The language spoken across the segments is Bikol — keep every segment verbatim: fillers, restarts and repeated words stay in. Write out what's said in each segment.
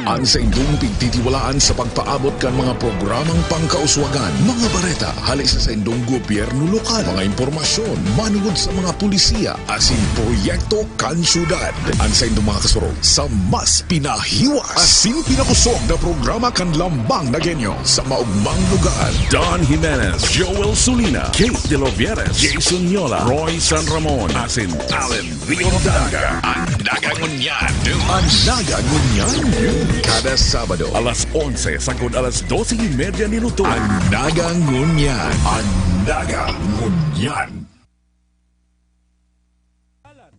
An saindong pigtitiwalaan sa pagpaabot kan mga programang pangkauswagan, mga bareta hali sa saindong gobyerno lokal, mga impormasyon manungod sa mga pulisiya asin proyekto kan syudad. An saindong mga kasurog sa mas pinahiwas asin pinakusog na programa kan Lambang na Genyo sa maugmang lugar. Don Jimenez, Joel Sulina, Kate De Lovieres, Jason Yola, Roy San Ramon, asin Allen Rio Danga. An Naga Ngunyan. An Naga Ngunyan. Kada Sabado, alas onse sagkod alas dose y media nin udto. An Naga Ngunyan. An Naga Ngunyan.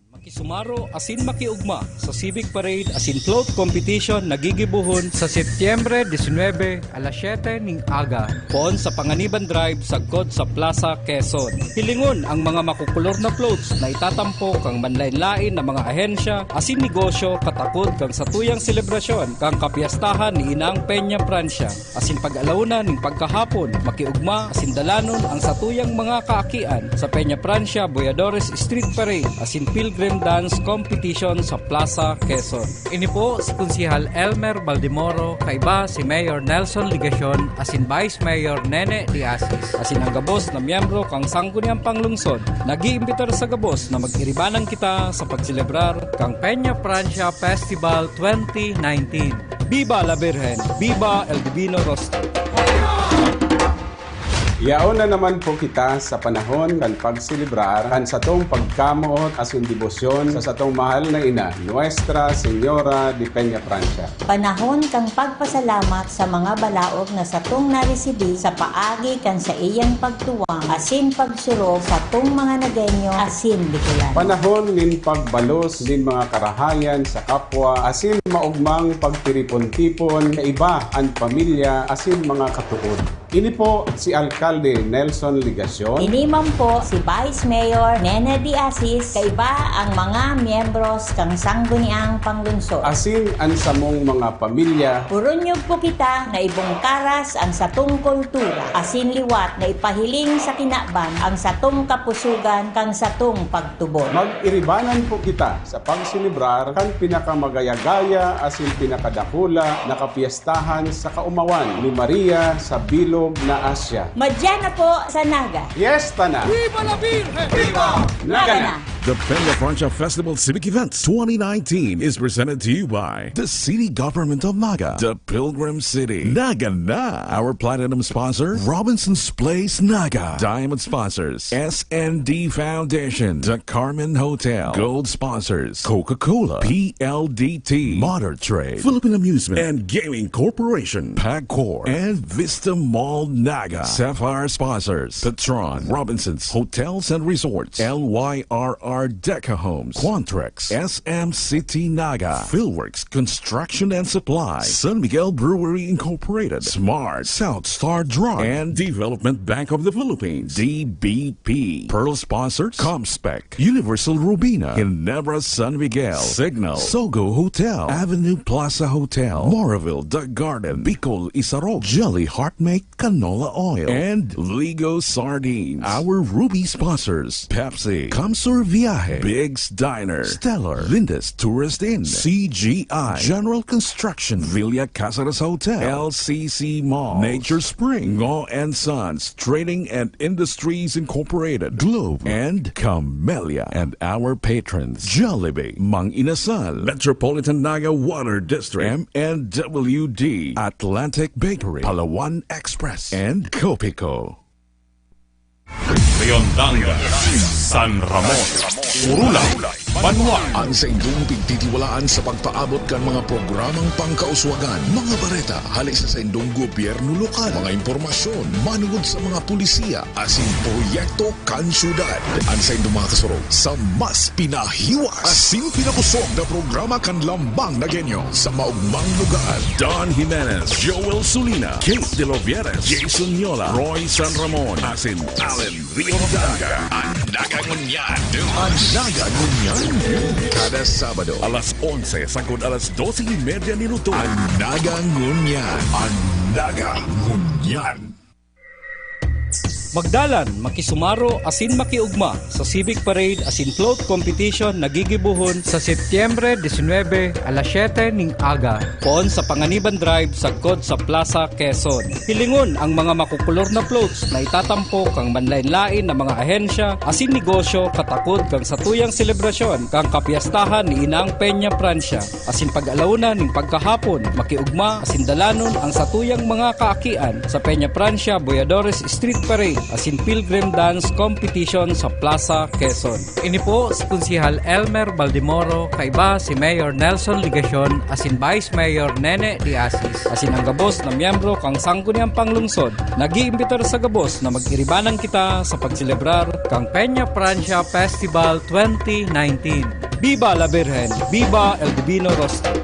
Makisumaro asin makiugma sa Civic Parade asin Float Competition na gigibohon sa Setyembre disinwebe, alas siyete ning aga, poon sa Panganiban Drive, sagkod sa Plaza Quezon. Hilingon ang mga makukulor na floats na itatampok kan manlaen-laen na mga ahensya asin negosyo katakod kan satuyang selebrasyon kan kapyestahan ni Inang Peña Francia. Asin pag-alawona nin pagkahapon, makiugma asin dalanon ang satuyang mga kaakian sa Peña Francia Boyadores Street Parade asin Pilgrim Dance Competition sa Plaza Quezon. Ini po si Konsehal Elmer Baldemoro, kaiba si Mayor Nelson Legacion asin Vice Mayor Nene de Asis, asin ang gabos na miyembro kan Sangguniang Panglungsod nag-iimbitar sa gabos na mag-iribanan kita sa pagselebrar kan Peña Francia Festival twenty nineteen. Viva la Virgen! Viva el Divino Rostro! Yaon na naman po kita sa panahon kan pagselebrar kan satong pagkamoot asin debosyon sa satong mahal na ina, Nuestra Señora de Peña Francia. Panahon kan pagpasalamat sa mga balaog na satong naresibi sa paagi kan saiyang pagtuwang asin pagsurog satong mga Nagueño asin Bicolan. Panahon nin pagbalos nin mga karahayan sa kapwa asin maugmang pagtiripon-tipon kaiba an pamilya asin mga katood. Ini po si Alkalde Nelson Legacion. Ini man po si Vice Mayor Nene de Asis, kaiba ang mga miyembros kan Sangguniang Panglungsod. Asin an samong mga pamilya. Oronyog po kita na ibungkaras an satong kultura, asin liwat na ipahiling sa kinaban ang satong kapusogan kan satong pagtubod. Mag-iribanan po kita sa pagselebrar kan pinakamagaya-gaya asin pinakadakula na kapyestahan sa kaomawan ni Maria sa bilog na Asia. Madya na po sa Naga. Fiesta na! Viva la Virgen! Viva! Naga na! The Peña Francia Festival Civic Events twenty nineteen is presented to you by the City Government of Naga, the Pilgrim City, Naga na. Our platinum sponsor, Robinson's Place Naga. Diamond sponsors, S N D Foundation, the Carmen Hotel. Gold sponsors, Coca-Cola, P L D T, Modern Trade, Philippine Amusement and Gaming Corporation, Pagcor, and Vista Mall Naga. Sapphire sponsors, Petron, Robinson's Hotels and Resorts, L Y R R Deca Homes, Quantrex, S M City Naga, Philworks Construction and Supply, San Miguel Brewery Incorporated, Smart, South Star Drug, and Development Bank of the Philippines, D B P. Pearl sponsors, Comspec, Universal Robina, Ginebra San Miguel, Signal, Sogo Hotel, Avenue Plaza Hotel, Moraville The Garden, Bicol Isarog, Jelly Heart Make Canola Oil, and Ligo Sardines. Our Ruby sponsors, Pepsi, Kamsur Viaje, Biggs Diner, Stellar, Linda's Tourist Inn, C G I, General Construction, Villa Caceres Hotel, L C C Mall, Nature Spring, Ngo and Sons Trading and Industries Incorporated, Globe, and Camellia, and our patrons, Jollibee, Mang Inasal, Metropolitan Naga Water District, M N W D, Atlantic Bakery, Palawan Express, and Copico. Riondangan, San Ramon, Urulay, Banwa. An saindong pigtitiwalaan sa pagpaabot kan mga programang pangkauswagan, mga bareta hali sa saindong gobyerno lokal, mga impormasyon manungod sa mga pulisiya asin proyekto kan syudad. An saindong mga kasurog sa mas pinahiwas asin pinakusog na programa kan Lambang na Genyo sa maugmang lugar. Don Jimenez, Joel Sulina, Kate De Lovieres, Jason Yola, Roy San Ramon, asin Allen Rio Danga. An Naga Ngunyan. An Naga Ngunyan. Kada Sabado, alas onse sagkod alas dose y media nin udto. An Naga Ngunyan. An Naga Ngunyan. Magdalan, makisumaro asin makiugma sa Civic Parade asin Float Competition na gigibohon sa Setyembre disinwebe, alas siyete ning aga, poon sa Panganiban Drive, sagkod sa Plaza Quezon. Hilingon ang mga makukulor na floats na itatampok kan manlaen-laen na mga ahensya asin negosyo katakod kan satuyang selebrasyon kan kapyestahan ni Inang Peña Francia. Asin pag-alauna ning pagkahapon, makiugma asin dalanon ang satuyang mga kaakian sa Peña Francia Boyadores Street Parade asin Pilgrim Dance Competition sa Plaza Quezon. Ini po si Konsehal Elmer Baldemoro, kaiba si Mayor Nelson Legacion asin Vice Mayor Nene de Asis, asin ang gabos na miyembro kan Sangguniang Panglungsod, nag-iimbitar sa gabos na mag-iribanan kita sa pagselebrar kan Peña Francia Festival twenty nineteen. Viva la Virgen! Viva el Divino Rostro!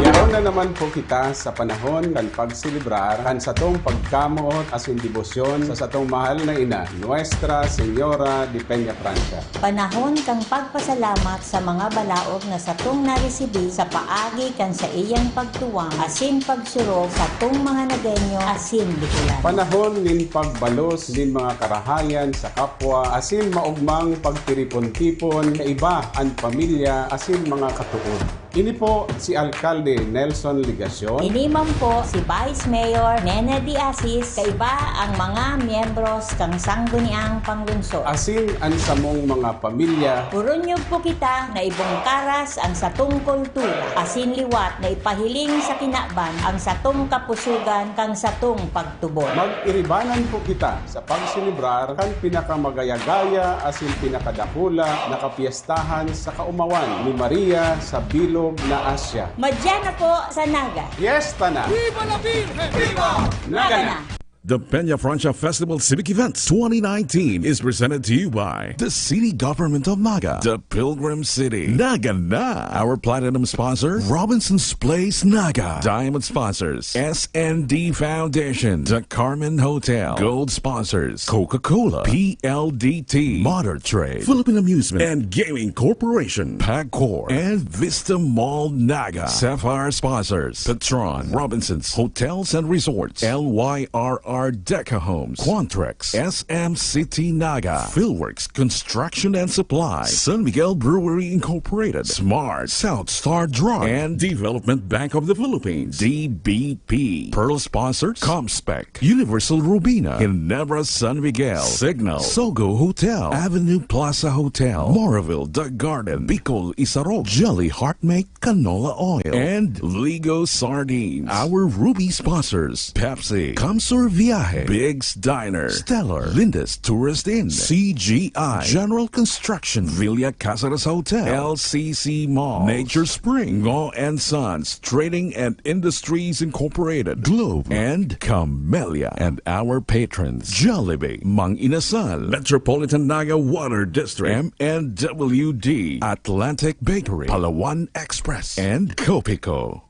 Yaon na naman po kita sa panahon kan pagselebrar kan satong pagkamoot asin debosyon sa satong mahal na ina, Nuestra Señora de Peña Francia. Panahon kan pagpasalamat sa mga balaog na satong naresibi sa paagi kan saiyang pagtuwang asin pagsurog satong mga Nagueño asin Bicolan. Panahon nin pagbalos nin mga karahayan sa kapwa asin maogmang pagtiripon-tipon kaiba an pamilya asin mga katood. Ini po si Alkalde Nelson Legacion. Ini man po si Vice Mayor Nene de Asis, kaiba ang mga miyembros kan Sangguniang Panglungsod. Asin an samong mga pamilya. Purunyog po kita na ibungkaras an satong kultura, asin liwat na ipahiling sa kinaban ang satong kapusogan kan satong pagtubod. Mag-iribanan po kita sa pagselebrar kan pinakamagaya-gaya asin pinakadakula na kapyestahan sa kaomawan ni Maria sa bilog na Asya. Madya na po sa Naga! Fiesta na! Viva la Virgen! Viva! Naga na! The Peña Francia Festival Civic Events twenty nineteen is presented to you by the City Government of Naga, the Pilgrim City, Naga na. Our platinum sponsor, Robinson's Place Naga. Diamond sponsors, S N D Foundation, the Carmen Hotel. Gold sponsors, Coca-Cola, P L D T, Modern Trade, Philippine Amusement and Gaming Corporation, Pagcor, and Vista Mall Naga. Sapphire sponsors, Petron, Robinson's Hotels and Resorts, L Y R R Deca Homes, Quantrex, S M City Naga, Philworks Construction and Supply, San Miguel Brewery Incorporated, Smart, South Star Drug, and Development Bank of the Philippines, D B P. Pearl sponsors, Comspec, Universal Robina, Ginebra San Miguel, Signal, Sogo Hotel, Avenue Plaza Hotel, Moraville, The Garden, Bicol Isarog, Jelly Heartmate Canola Oil, and Ligo Sardines. Our Ruby sponsors, Pepsi, Kamsur Viaje, Big's Diner, Stellar, Linda's Tourist Inn, C G I, General Construction, Villa Caceres Hotel, L C C Mall, Nature Spring, Ngo and Sons Trading and Industries Incorporated, Globe, and Camellia, and our patrons, Jollibee, Mang Inasal, Metropolitan Naga Water District, M N W D, Atlantic Bakery, Palawan Express, and Copico.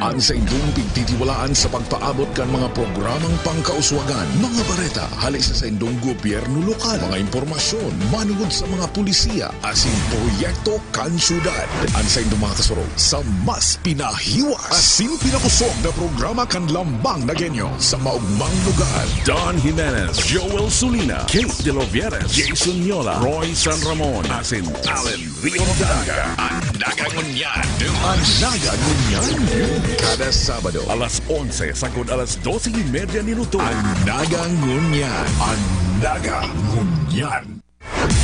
An saindong pigtitiwalaan sa pagpaabot kan mga programang pangkauswagan, mga bareta hale sa saindong gobyerno lokal, mga impormasyon manungod sa mga pulisiya asin proyekto kan syudad. An saindong mga kasurog sa mas pinahiwas asin pinakosog na programa kan Lambang Nagueño sa maogmang lugar. Don Jimenez, Joel Sulina, Kate De Lovieres, Jason Yola, Roy San Ramon, asin Allen Riondaga. An Naga Ngunyan. An Naga Ngunyan. Kada Sabado, alas onse sagkod alas dose y media nin udto. An Naga Ngunyan. An Naga Ngunyan.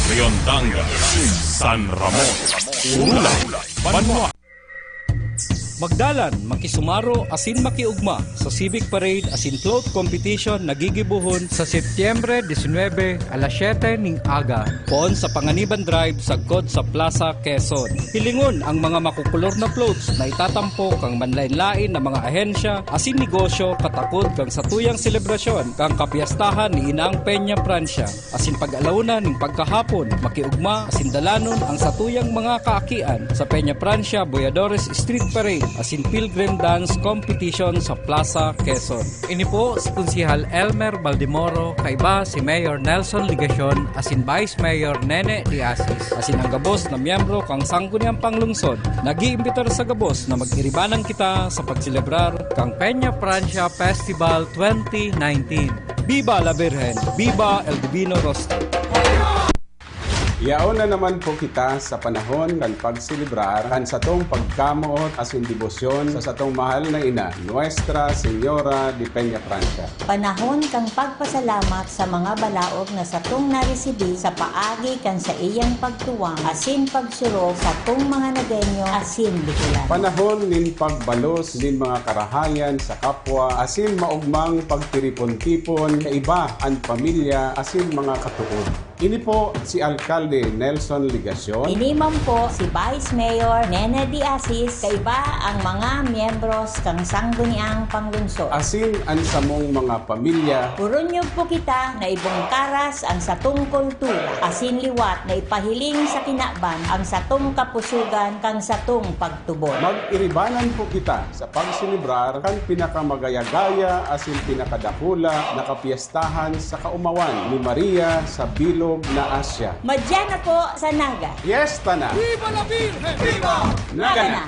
Riondaga, San Ramon, Urulay, Banwa. Magdalan, makisumaro asin makiugma sa Civic Parade asin Float Competition na gigibohon sa Setyembre disinwebe, alas siyete ning aga, poon sa Panganiban Drive, sagkod sa Plaza Quezon. Hilingon ang mga makukulor na floats na itatampok kan manlaen-laen na mga ahensya asin negosyo katakod kan satuyang selebrasyon kan kapyestahan ni Inang Peña Francia. Asin pag-alauna ning pagkahapon, makiugma asin dalanon ang satuyang mga kaakian sa Peña Francia Boyadores Street Parade asin Pilgrim Dance Competition sa Plaza Quezon. Ini po si Konsehal Elmer Baldemoro, kaiba si Mayor Nelson Legacion asin Vice Mayor Nene de Asis, asin ang gabos na miyembro kan Sangguniang Panglungsod, nag-iimbitar sa gabos na mag-iribanan kita sa pagselebrar kan Peña Francia Festival twenty nineteen. Viva la Virgen! Viva el Divino Rostro! Yaon na naman po kita sa panahon kan pagselebrar kan satong pagkamoot asin debosyon sa satong mahal na ina, Nuestra Señora de Peña Francia. Panahon kan pagpasalamat sa mga balaog na satong naresibi sa paagi kan saiyang pagtuwang asin pagsurog satong mga Nagueño asin Bicolan. Panahon nin pagbalos nin mga karahayan sa kapwa asin maogmang pagtiripon-tipon kaiba an pamilya asin mga katood. Ini po si Alkalde Nelson Legacion. Ini man po si Vice Mayor Nene de Asis, kaiba ang mga miyembros kan Sangguniang Panglungsod. Asin an samong mga pamilya. Puronyog po kita na ibungkaras an satong kultura, asin liwat na ipahiling sa kinaban ang satong kapusogan kan satong pagtubod. Mag-iribanan po kita sa pagselebrar kan pinakamagaya-gaya asin pinakadakula na kapyestahan sa kaomawan ni Maria sa bilog na Asia. Madya na po sa Naga. Fiesta na! Viva la Virgen! Viva! Naga na!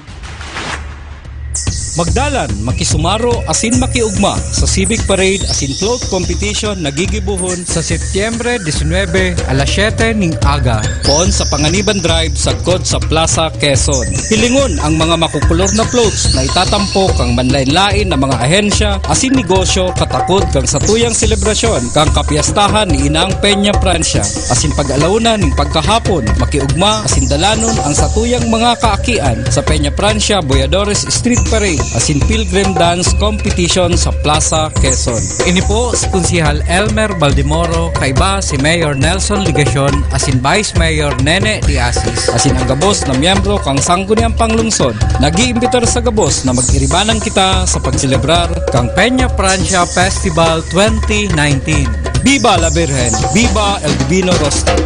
Magdalan, makisumaro asin makiugma sa Civic Parade asin Float Competition na gigibohon sa Setyembre disinwebe, alas siyete ning aga, poon sa Panganiban Drive sagkod sa Plaza Quezon. Hilingon ang mga makukulor na floats na itatampok kan manlaen-laen na mga ahensya asin negosyo katakod kan satuyang selebrasyon kan kapyestahan ni Inang Peña Francia. Asin pag-alawona ning pagkahapon, makiugma asin dalanon ang satuyang mga kaakian sa Peña Francia Boyadores Street Parade asin Pilgrim Dance Competition sa Plaza Quezon. Ini po si Konsehal Elmer Baldemoro, kaiba si Mayor Nelson Legacion asin Vice Mayor Nene de Asis, asin ang gabos na miyembro kan Sangguniang Panglungsod, nag-iimbitar sa gabos na mag-iribanan kita sa pagselebrar kan Peña Francia Festival twenty nineteen. Viva la Virgen! Viva el Divino Rostro!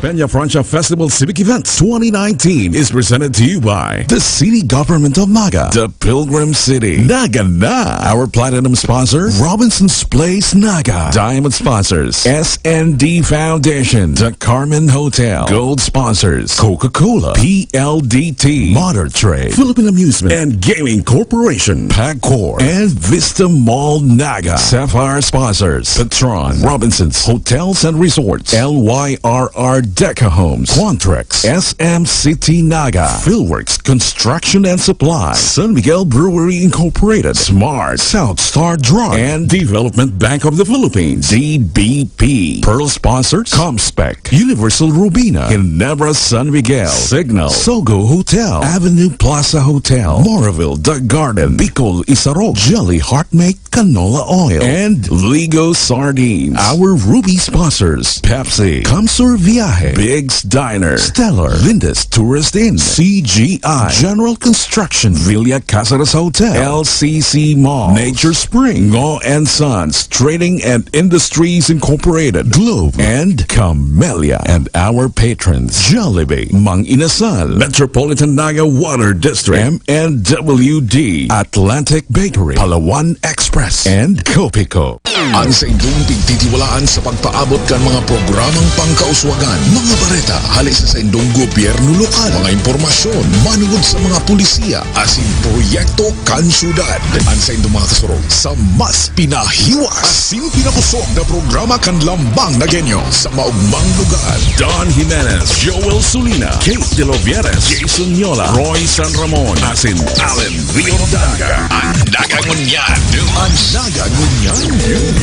Peña Francia Festival Civic Events twenty nineteen is presented to you by the City Government of Naga, the Pilgrim City, Naga na. Our platinum sponsor, Robinson's Place Naga. Diamond sponsors, S N D Foundation, the Carmen Hotel. Gold sponsors, Coca-Cola, P L D T, Modern Trade, Philippine Amusement and Gaming Corporation, Pagcor, and Vista Mall Naga, Sapphire sponsors, Petron, Robinson's Hotels and Resorts, L Y R R Deca Homes, Quantrex, S M City Naga, Philworks Construction and Supply, San Miguel Brewery Incorporated, Smart, South Star Drug, and Development Bank of the Philippines, D B P. Pearl sponsors, Comspec, Universal Rubina, Ginebra San Miguel, Signal, Sogo Hotel, Avenue Plaza Hotel, Moraville The Garden, Bicol Isarog, Jelly Heartmate Canola Oil, and Ligo Sardines. Our Ruby sponsors, Pepsi, Kamsur Viaje, Biggs Diner, Stellar, Linda's Tourist Inn, C G I, General Construction, Villa Caceres Hotel, L C C Mall, Nature Spring, Ngo and Sons Trading and Industries Incorporated, Globe, and Camellia, and our patrons, Jollibee, Mang Inasal, Metropolitan Naga Water District, M N W D, Atlantic Bakery, Palawan Express, and Copico. An saindong pigtitiwalaan sa pagpaabot kan mga programang pangkauswagan, mga bareta hale sa saindong gobyerno lokal, mga impormasyon manugod sa mga pulisiya asin proyekto kan syudad. An saindong mga kasurog sa mas pinahiwas asin pinakosog na programa kan Lambang na Genyo sa maogmang lugar. Don Jimenez, Joel Sulina, Kate De Lovieres, Jason Yola, Roy San Ramon, asin Allen Riordan. An Naga Ngunyan. An Naga Ngunyan.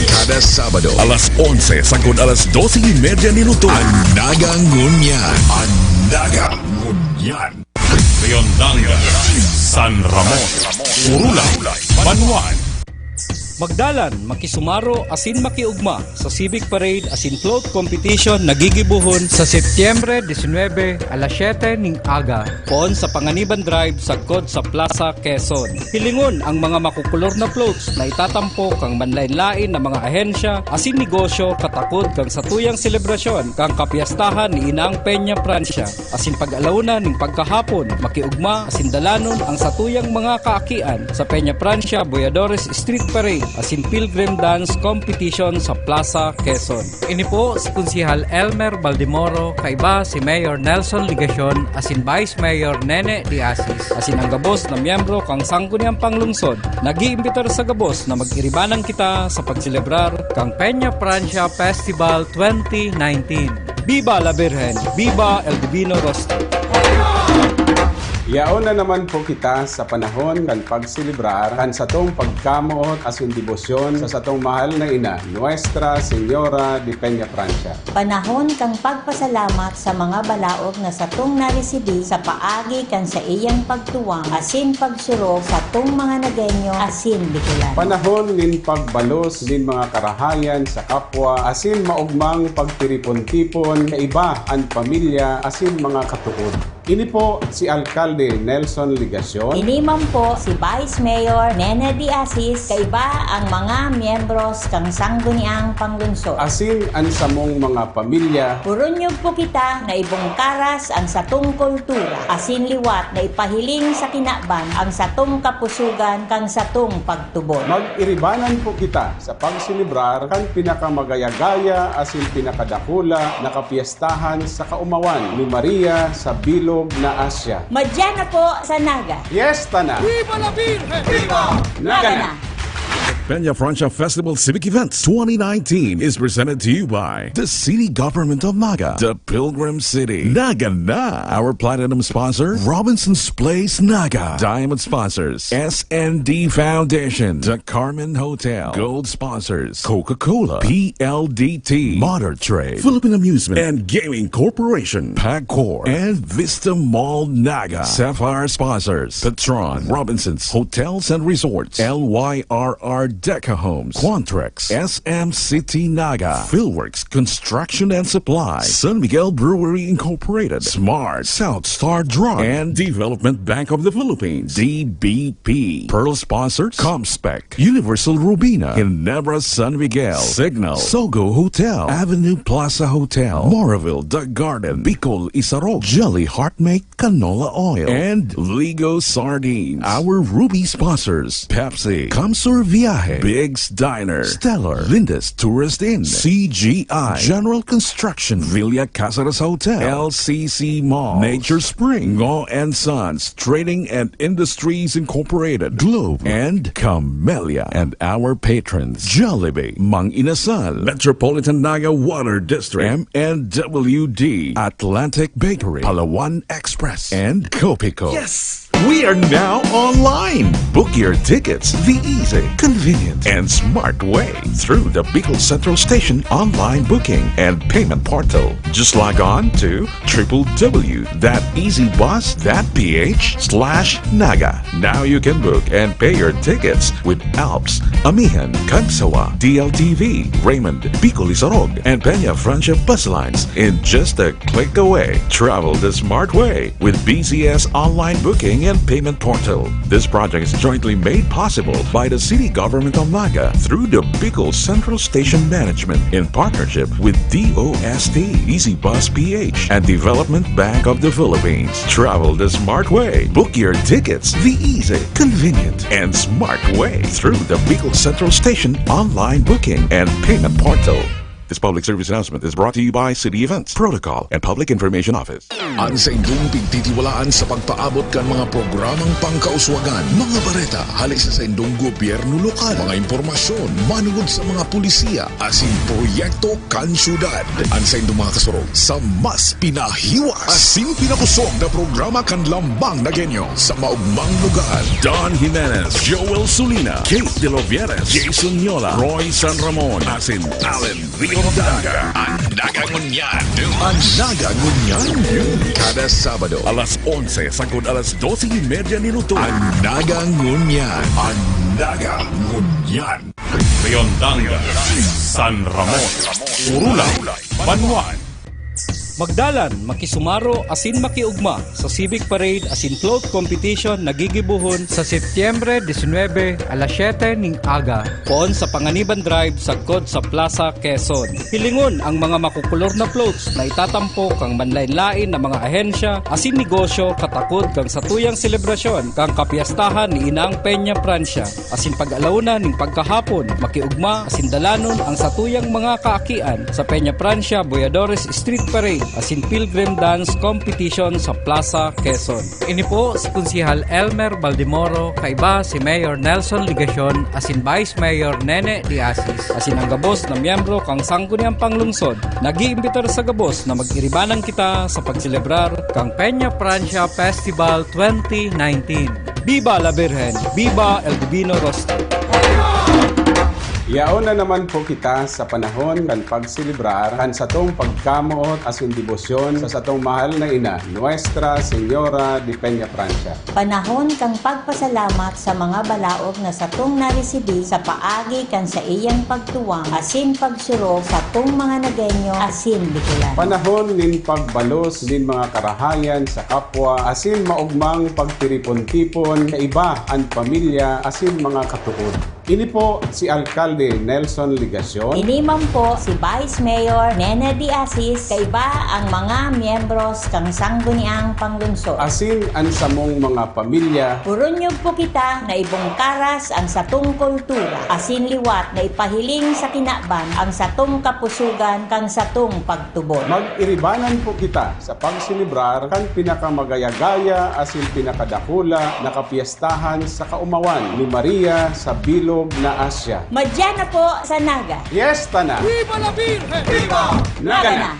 Kada Sabado, alas onse sagkod alas dose y media nin utog. An Naga Ngunyan. An Naga Ngunyan. Riondangan, San Ramon, Urulay, Banwaan. Magdalan, makisumaro asin makiugma sa Civic Parade asin Float Competition na gigibohon sa Setyembre disinwebe, alas siyete ning aga, poon sa Panganiban Drive, sagkod sa Plaza Quezon. Hilingon ang mga makukulor na floats na itatampok kan manlaen-laen na mga ahensya asin negosyo katakod kan satuyang selebrasyon kan kapyestahan ni Inang Peña Francia. Asin pag-alawona ning pagkahapon, makiugma asin dalanon ang satuyang mga kaakian sa Peña Francia Boyadores Street Parade asin Pilgrim Dance Competition sa Plaza Quezon. Ini po si Konsehal Elmer Baldemoro, kaiba si Mayor Nelson Legacion asin Vice Mayor Nene de Asis, asin ang gabos na miyembro kan Sangguniang Panglungsod, nag-iimbitar sa gabos na mag-iribanan kita sa pagselebrar kan Peña Francia Festival twenty nineteen. Viva la Virgen! Viva El Divino Rostro! Yaon na naman po kita sa panahon kan pagselebrar kan satong pagkamoot asin debosyon sa satong mahal na ina, Nuestra Señora de Peña Francia. Panahon kan pagpasalamat sa mga balaog na satong naresibi sa paagi kan saiyang pagtuwang asin pagsurog satong mga Nagueño asin Bicolan. Panahon nin pagbalos nin mga karahayan sa kapwa asin maogmang pagtiripon-tipon kaiba an pamilya asin mga katood. Ini po si Alkalde Nelson Legacion. Ini man po si Vice Mayor Nene de Asis, kaiba ang mga miyembros kan Sangguniang Panglungsod. Asin an samong mga pamilya. Purunyog po kita na ibungkaras ang satong kultura, asin liwat na ipahiling sa kinaban ang satong kapusogan kan satong pagtubod. Mag-iribanan po kita sa pagselebrar kan pinakamagaya-gaya asin pinakadakula na kapiyestahan sa kaomawan ni Maria sa bilog na Asya. Madya na po sa Naga! Fiesta na! Viva la Virgen! Viva! Naga na! Peña Francia Festival Civic Events twenty nineteen is presented to you by the City Government of Naga, the Pilgrim City, Naga na, our platinum sponsor, Robinson's Place Naga, diamond sponsors, S N D Foundation, the Carmen Hotel, gold sponsors, Coca-Cola, P L D T, Modern Trade, Philippine Amusement and Gaming Corporation, Pagcor, and Vista Mall Naga, Sapphire sponsors, Petron, Robinson's Hotels and Resorts, L Y R R Deca Homes, Quantrex, S M City Naga, Philworks Construction and Supply, San Miguel Brewery Incorporated, Smart, South Star Drug, and Development Bank of the Philippines, D B P. Pearl sponsors, Comspec, Universal Robina, Ginebra San Miguel, Signal, Sogo Hotel, Avenue Plaza Hotel, Moraville The Garden, Bicol Isarog, Jelly Heart Mate Canola Oil, and Ligo Sardines. Our Ruby sponsors, Pepsi, Kamsur Viaje, Biggs Diner, Stellar, Linda's Tourist Inn, C G I, General Construction, Villa Caceres Hotel, L C C Mall, Nature Spring, Ngo and Sons Trading and Industries Incorporated, Globe, and Camellia, and our patrons, Jollibee, Mang Inasal, Metropolitan Naga Water District, M N W D, Atlantic Bakery, Palawan Express, and Copico. Yes! We are now online! Book your tickets the easy, convenient, and smart way through the Bicol Central Station online booking and payment portal. Just log on to triple w dot easy bus dot p h slash naga. Now you can book and pay your tickets with Alps, Amihan, Cagsawa, D L T V, Raymond, Bicol Isarog, and Peña Francia bus lines in just a click away. Travel the smart way with B C S online booking and payment portal. This project is jointly made possible by the City Government of Naga through the Bicol Central Station Management in partnership with D O S T, Easy Bus P H, and Development Bank of the Philippines. Travel the smart way. Book your tickets the easy, convenient, and smart way through the Bicol Central Station online booking and payment portal. This public service announcement is brought to you by City Events, Protocol, and Public Information Office. An saindong pigtitiwalaan sa pagpaabot kan mga programang pangkauswagan, mga bareta hale sa saindong gobyerno lokal, mga impormasyon manungod sa mga pulisiya asin proyekto kan syudad. An saindong mga kasurog sa mas pinahiwas asin pinapusog na programa kan Lambang na Genyo sa maogmang lugar. Don Jimenez, Joel Sulina, Kate De Lovieres, Jason Yola, Roy San Ramon, asin Allen Leon Danga. An Naga Ngunyan. An Naga Ngunyan. Kada Sabado, alas onse sagkod alas dose y media nin udto. An Naga Ngunyan. An Naga Ngunyan. Leon Danga, San Ramon, Urulay, Banwaan. Magdalan, makisumaro asin makiugma sa Civic Parade asin Float Competition na gigibohon sa Setyembre disinwebe, alas siyete ning aga, poon sa Panganiban Drive, sagkod sa Plaza Quezon. Hilingon ang mga makukulor na floats na itatampok kan manlaen-laen na mga ahensya asin negosyo katakod kan satuyang selebrasyon kan kapyestahan ni Inang Peña Francia. Asin pag-alauna nin pagkahapon, makiugma asin dalanon ang satuyang mga kaakian sa Peña Francia Boyadores Street Parade asin Pilgrim Dance Competition sa Plaza Quezon. Ini po si Konsehal Elmer Baldemoro, kaiba si Mayor Nelson Legacion asin Vice Mayor Nene de Asis, asin ang gabos na miyembro kan Sangguniang Panglungsod, nag-iimbitar sa gabos na mag-iribanan kita sa pagselebrar kan Peña Francia Festival twenty nineteen. Viva la Virgen! Viva el Divino Rostro! Yaon na naman po kita sa panahon kan pagselebrar kan satong pagkamoot asin debosyon sa satong mahal na ina, Nuestra Señora de Peña Francia. Panahon kan pagpasalamat sa mga balaog na satong naresibi sa paagi kan saiyang pagtuwang asin pagsurog satong mga Nagueño asin Bicolan. Panahon nin pagbalos nin mga karahayan sa kapwa asin maogmang pagtiripon-tipon kaiba an pamilya asin mga katood. Ini po si Alkalde Nelson Legacion. Ini man po si Vice Mayor Nene de Asis, kaiba ang mga miyembros kan Sangguniang Panglungsod. Asin an samong mga pamilya. Purunyog po kita na ibungkaras ang satong kultura, asin liwat na ipahiling sa kinaban ang satong kapusogan kan satong pagtubod. Mag-iribanan po kita sa pagselebrar kan pinakamagaya-gaya asin pinakadakula na kapyestahan sa kaomawan ni Maria sa bilog na Asya. Madya na po sa Naga! Fiesta na! Viva la Virgen! Viva! Naga na!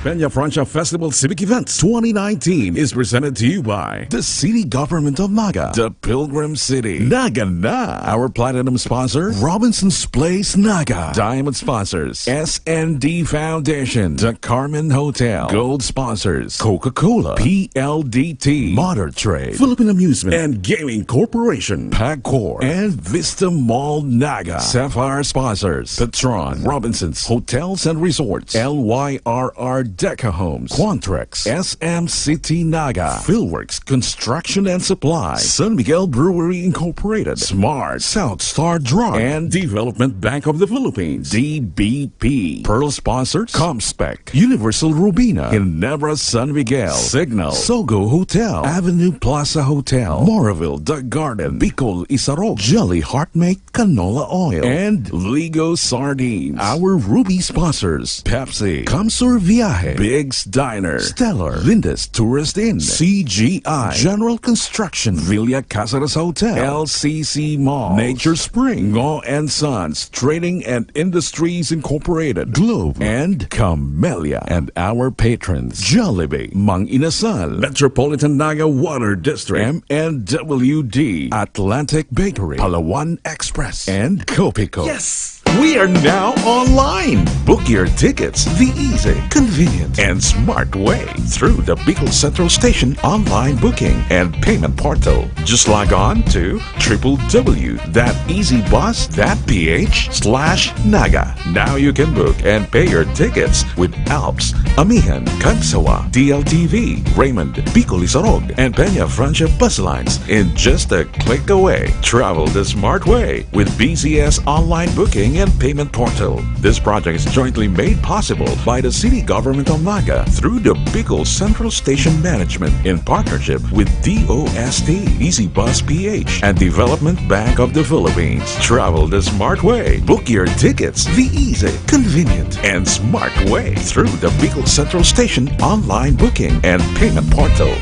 Peña Francia Festival Civic Events twenty nineteen is presented to you by the City Government of Naga, the Pilgrim City, Naga na! Our platinum sponsor, Robinson's Place Naga. Diamond sponsors, S N D Foundation, the Carmen Hotel. Gold sponsors, Coca-Cola, P L D T, Modern Trade, Philippine Amusement and Gaming Corporation, Pagcor, and Vista Mall Naga. Sapphire sponsors, Petron, Robinson's Hotels and Resorts, L Y R R Deca Homes, Quantrex, S M City Naga, Philworks Construction and Supply, San Miguel Brewery Incorporated, Smart, South Star Drug, and Development Bank of the Philippines, D B P. Pearl sponsors, Comspec, Universal Robina, Ginebra San Miguel, Signal, Sogo Hotel, Avenue Plaza Hotel, Moraville The Garden, Bicol Isarog, Jelly Heartmate Canola Oil, and Ligo Sardines. Our Ruby sponsors, Pepsi, Kamsur Viaje, Biggs Diner, Stellar, Linda's Tourist Inn, C G I, General Construction, Villa Caceres Hotel, L C C Mall, Nature Spring, Ngo and Sons Trading and Industries Incorporated, Globe, and Camellia, and our patrons, Jollibee, Mang Inasal, Metropolitan Naga Water District, M N W D, Atlantic Bakery, Palawan Express, and Copico. Yes! We are now online! Book your tickets the easy, convenient, and smart way through the Bicol Central Station online booking and payment portal. Just log on to triple W dot easy bus dot P H slash Naga. Now you can book and pay your tickets with Alps, Amihan, Cagsawa, D L T V, Raymond, Bicol Isarog, and Peña Francia bus lines in just a click away. Travel the smart way with B C S online booking and payment portal. This project is jointly made possible by the City Government of Naga through the Bicol Central Station Management in partnership with D O S T, Easy Bus P H, and Development Bank of the Philippines. Travel the smart way. Book your tickets the easy, convenient, and smart way through the Bicol Central Station online booking and payment portal.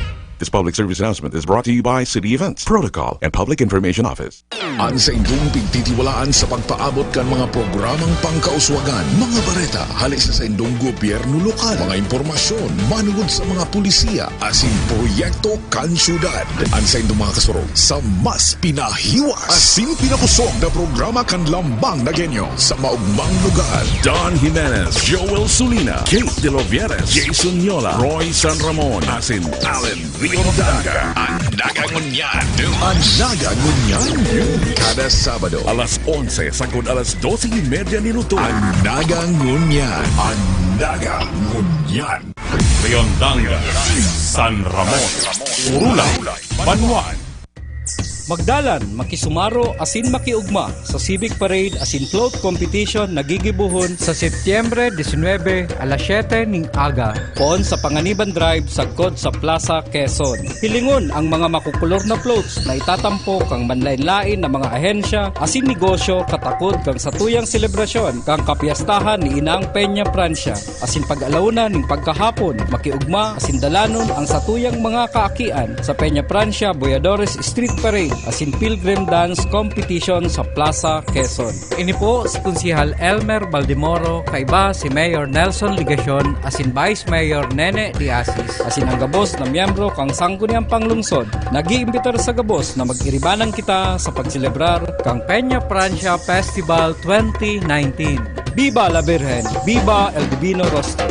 This public service announcement is brought to you by City Events, Protocol, and Public Information Office. An saindong pigtitiwalaan sa pagpaabot kan mga programang pangkauswagan, mga bareta hale sa saindong gobyerno lokal, mga impormasyon manungod sa mga pulisiya asin proyekto kan syudad. An saindong mga kasurog sa mas pinahiwas asin pinakosog na programa kan Lambang na Genyo sa maogmang lugar. Don Jimenez, Joel Sulina, Kate De Lovieres, Jason Yola, Roy San Ramon, asin Allen V. Kondanga, ang Naga Ngunyan. Ang Naga Ngunyan. Kada Sabado, alas onse sagkod alas dose y media nin udto. Ang Naga Ngunyan. Ang Naga Ngunyan. Riondanga, San Ramon, Urulay, Banwan. Magdalan, makisumaro asin makiugma sa Civic Parade asin Float Competition na gigibohon sa Setyembre disinwebe, alas siyete ning aga, poon sa Panganiban Drive, sagkod sa Plaza Quezon. Hilingon ang mga makukulor na floats na itatampo kan manlaen-laen na mga ahensya asin negosyo katakod kan satuyang selebrasyon kan kapyestahan ni Inang Peña Francia. Asin pag-alauna ning pagkahapon, makiugma asin dalanon ang satuyang mga kaakian sa Peña Francia Boyadores Street Parade asin Pilgrim Dance Competition sa Plaza Quezon. Ini po si Konsehal Elmer Baldemoro, kaiba si Mayor Nelson Legacion asin Vice Mayor Nene de Asis, asin ang gabos na miyembro kan Sangguniang Panglungsod, nag-iimbitar sa gabos na mag-iribanan kita sa pagselebrar kan Peña Francia Festival twenty nineteen. Viva la Virgen! Viva el Divino Rostro!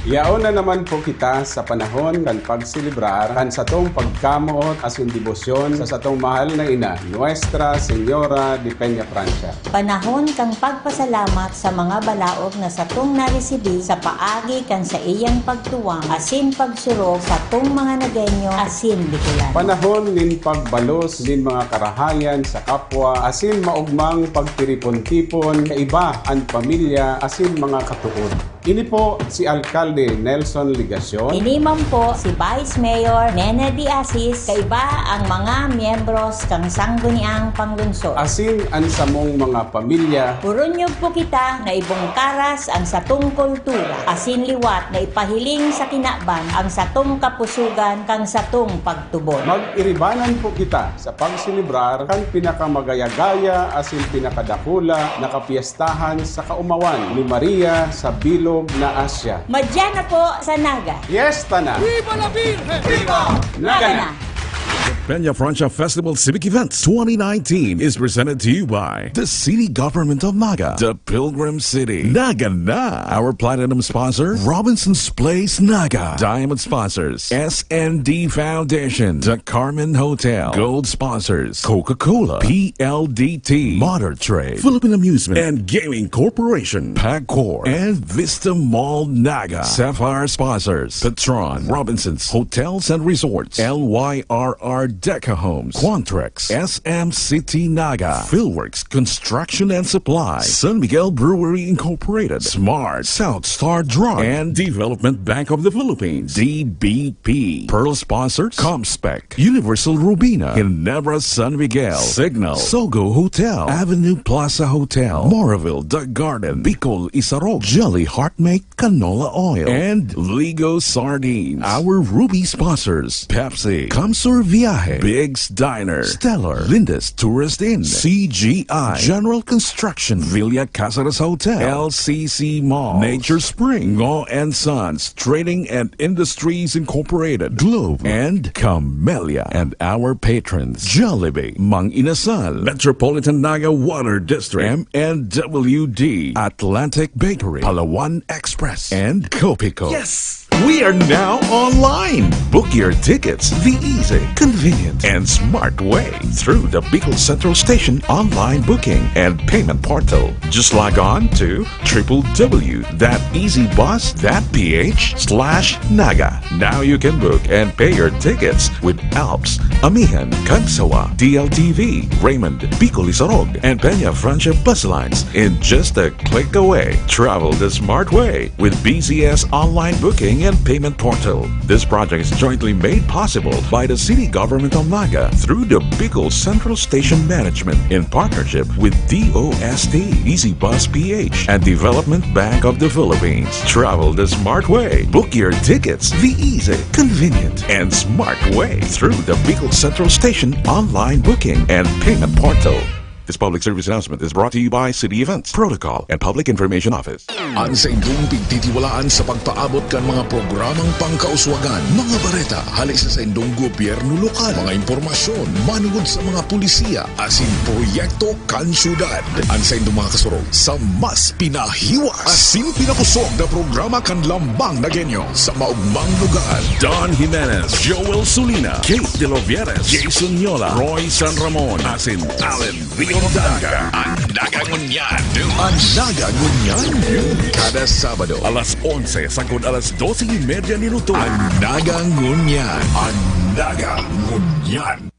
Yaon na naman po kita sa panahon kan pagselebrar kan satong pagkamoot asin debosyon sa satong mahal na ina, Nuestra Señora de Peña Francia. Panahon kan pagpasalamat sa mga balaog na satong naresibi sa paagi kan saiyang pagtuwang asin pagsurog satong mga Nagueño asin Bicolan. Panahon nin pagbalos nin mga karahayan sa kapwa asin maogmang pagtiripon-tipon kaiba an pamilya asin mga katood. Ini po si Alkalde Nelson Legacion. Ini man po si Vice Mayor Nene de Asis, kaiba ang mga miyembros kan Sangguniang Panglungsod. Asin an samong mga pamilya. Purunyog po kita na ibungkaras ang satong kultura, asin liwat na ipahiling sa kinaban ang satong kapusogan kan satong pagtubod. Mag-iribanan po kita sa pagselebrar kan pinakamagaya-gaya asin pinakadakula na kapyestahan sa kaomawan ni Maria sa bilog na Asya. Madya na po sa Naga. Yes, tana! Viva la Virgen! Viva! Naga na! Peña Francia Festival Civic Events twenty nineteen is presented to you by the City Government of Naga, the Pilgrim City, Naga na. Our platinum sponsor, Robinson's Place Naga. Diamond sponsors, S N D Foundation, the Carmen Hotel. Gold sponsors, Coca-Cola, P L D T, Motor Trade, Philippine Amusement and Gaming Corporation, Pagcor, and Vista Mall Naga. Sapphire sponsors, Petron, Robinson's Hotels and Resorts, L Y R R Deca Homes, Quantrex, S M City Naga, Philworks Construction and Supply, San Miguel Brewery Incorporated, Smart, South Star Drug, and Development Bank of the Philippines, D B P. Pearl sponsors, Comspec, Universal Robina, Ginebra San Miguel, Signal, Sogo Hotel, Avenue Plaza Hotel, Moraville The Garden, Bicol Isarog, Jelly Heartmate Canola Oil, and Ligo Sardines. Our Ruby sponsors, Pepsi, Kamsur Viaje, Big's Diner, Stellar, Linda's Tourist Inn, C G I, General Construction, Villa Caceres Hotel, L C C Mall, Nature Spring, Ngo and Sons Trading and Industries Incorporated, Globe, and Camellia. And our patrons, Jollibee, Mang Inasal, Metropolitan Naga Water District, M N W D, Atlantic Bakery, Palawan Express, and Copico. Yes! We are now online. Book your tickets the easy, convenient, and smart way through the Bicol Central Station online booking and payment portal. Just log on to triple w dot easy bus dot p h slash naga. Now you can book and pay your tickets with Alps, Amihan, Cagsawa, D L T V, Raymond, Bicol Isarog, and Peña Francia Bus Lines in just a click away. Travel the smart way with B C S Online Booking and Payment Portal. This project is jointly made possible by the City Government of Naga through the Bicol Central Station Management in partnership with D O S T, Easy Bus P H, and Development Bank of the Philippines. Travel the smart way. Book your tickets the easy, convenient, and smart way through the Bicol Central Station Online Booking and Payment Portal. This public service announcement is brought to you by City Events, Protocol, and Public Information Office. An saindong pigtitiwalaan sa pagpaabot kan mga programang pangkauswagan, mga bareta hali sa saindong gobyerno lokal, mga impormasyon manungod sa mga pulisiya asin proyekto kan syudad. An saindong mga kasurog sa mas pinahiwas asin pinapusog na programa kan Lambang na Genyo sa maugmang lugar. Don Jimenez, Joel Sulina, Kate De Lovieres, Jason Yola, Roy San Ramon, asin Allen Leon Danga. An Naga Ngunyan. An Naga Ngunyan. Kada Sabado. Alas onse sagkod alas dose y media nin udto. An Naga Ngunyan. An Naga Ngunyan.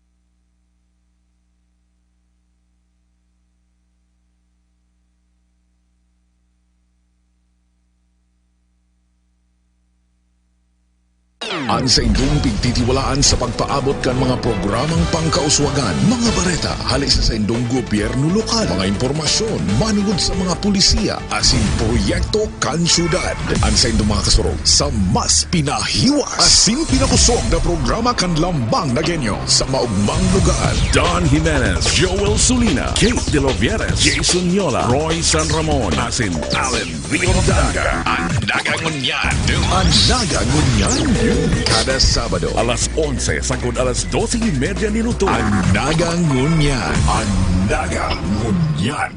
An saindong pigtitiwalaan sa pagpaabot kan mga programang pangkauswagan, mga bareta hali sa saindong gobyerno lokal, mga impormasyon manungod sa mga pulisiya asin proyekto kan syudad. An saindong mga kasurog sa mas pinahiwas asin pinapusog na programa kan Lambang na Genyo sa maugmang lugar. Don Jimenez, Joel Sulina, Kate De Lovieres, Jason Yola, Roy San Ramon, asin Allen Leon Danga. An Naga Ngunyan. An Naga Ngunyan. Kada Sabado. Alas onse sagkod alas dose y media nin udto. An Naga Ngunyan. An Naga Ngunyan.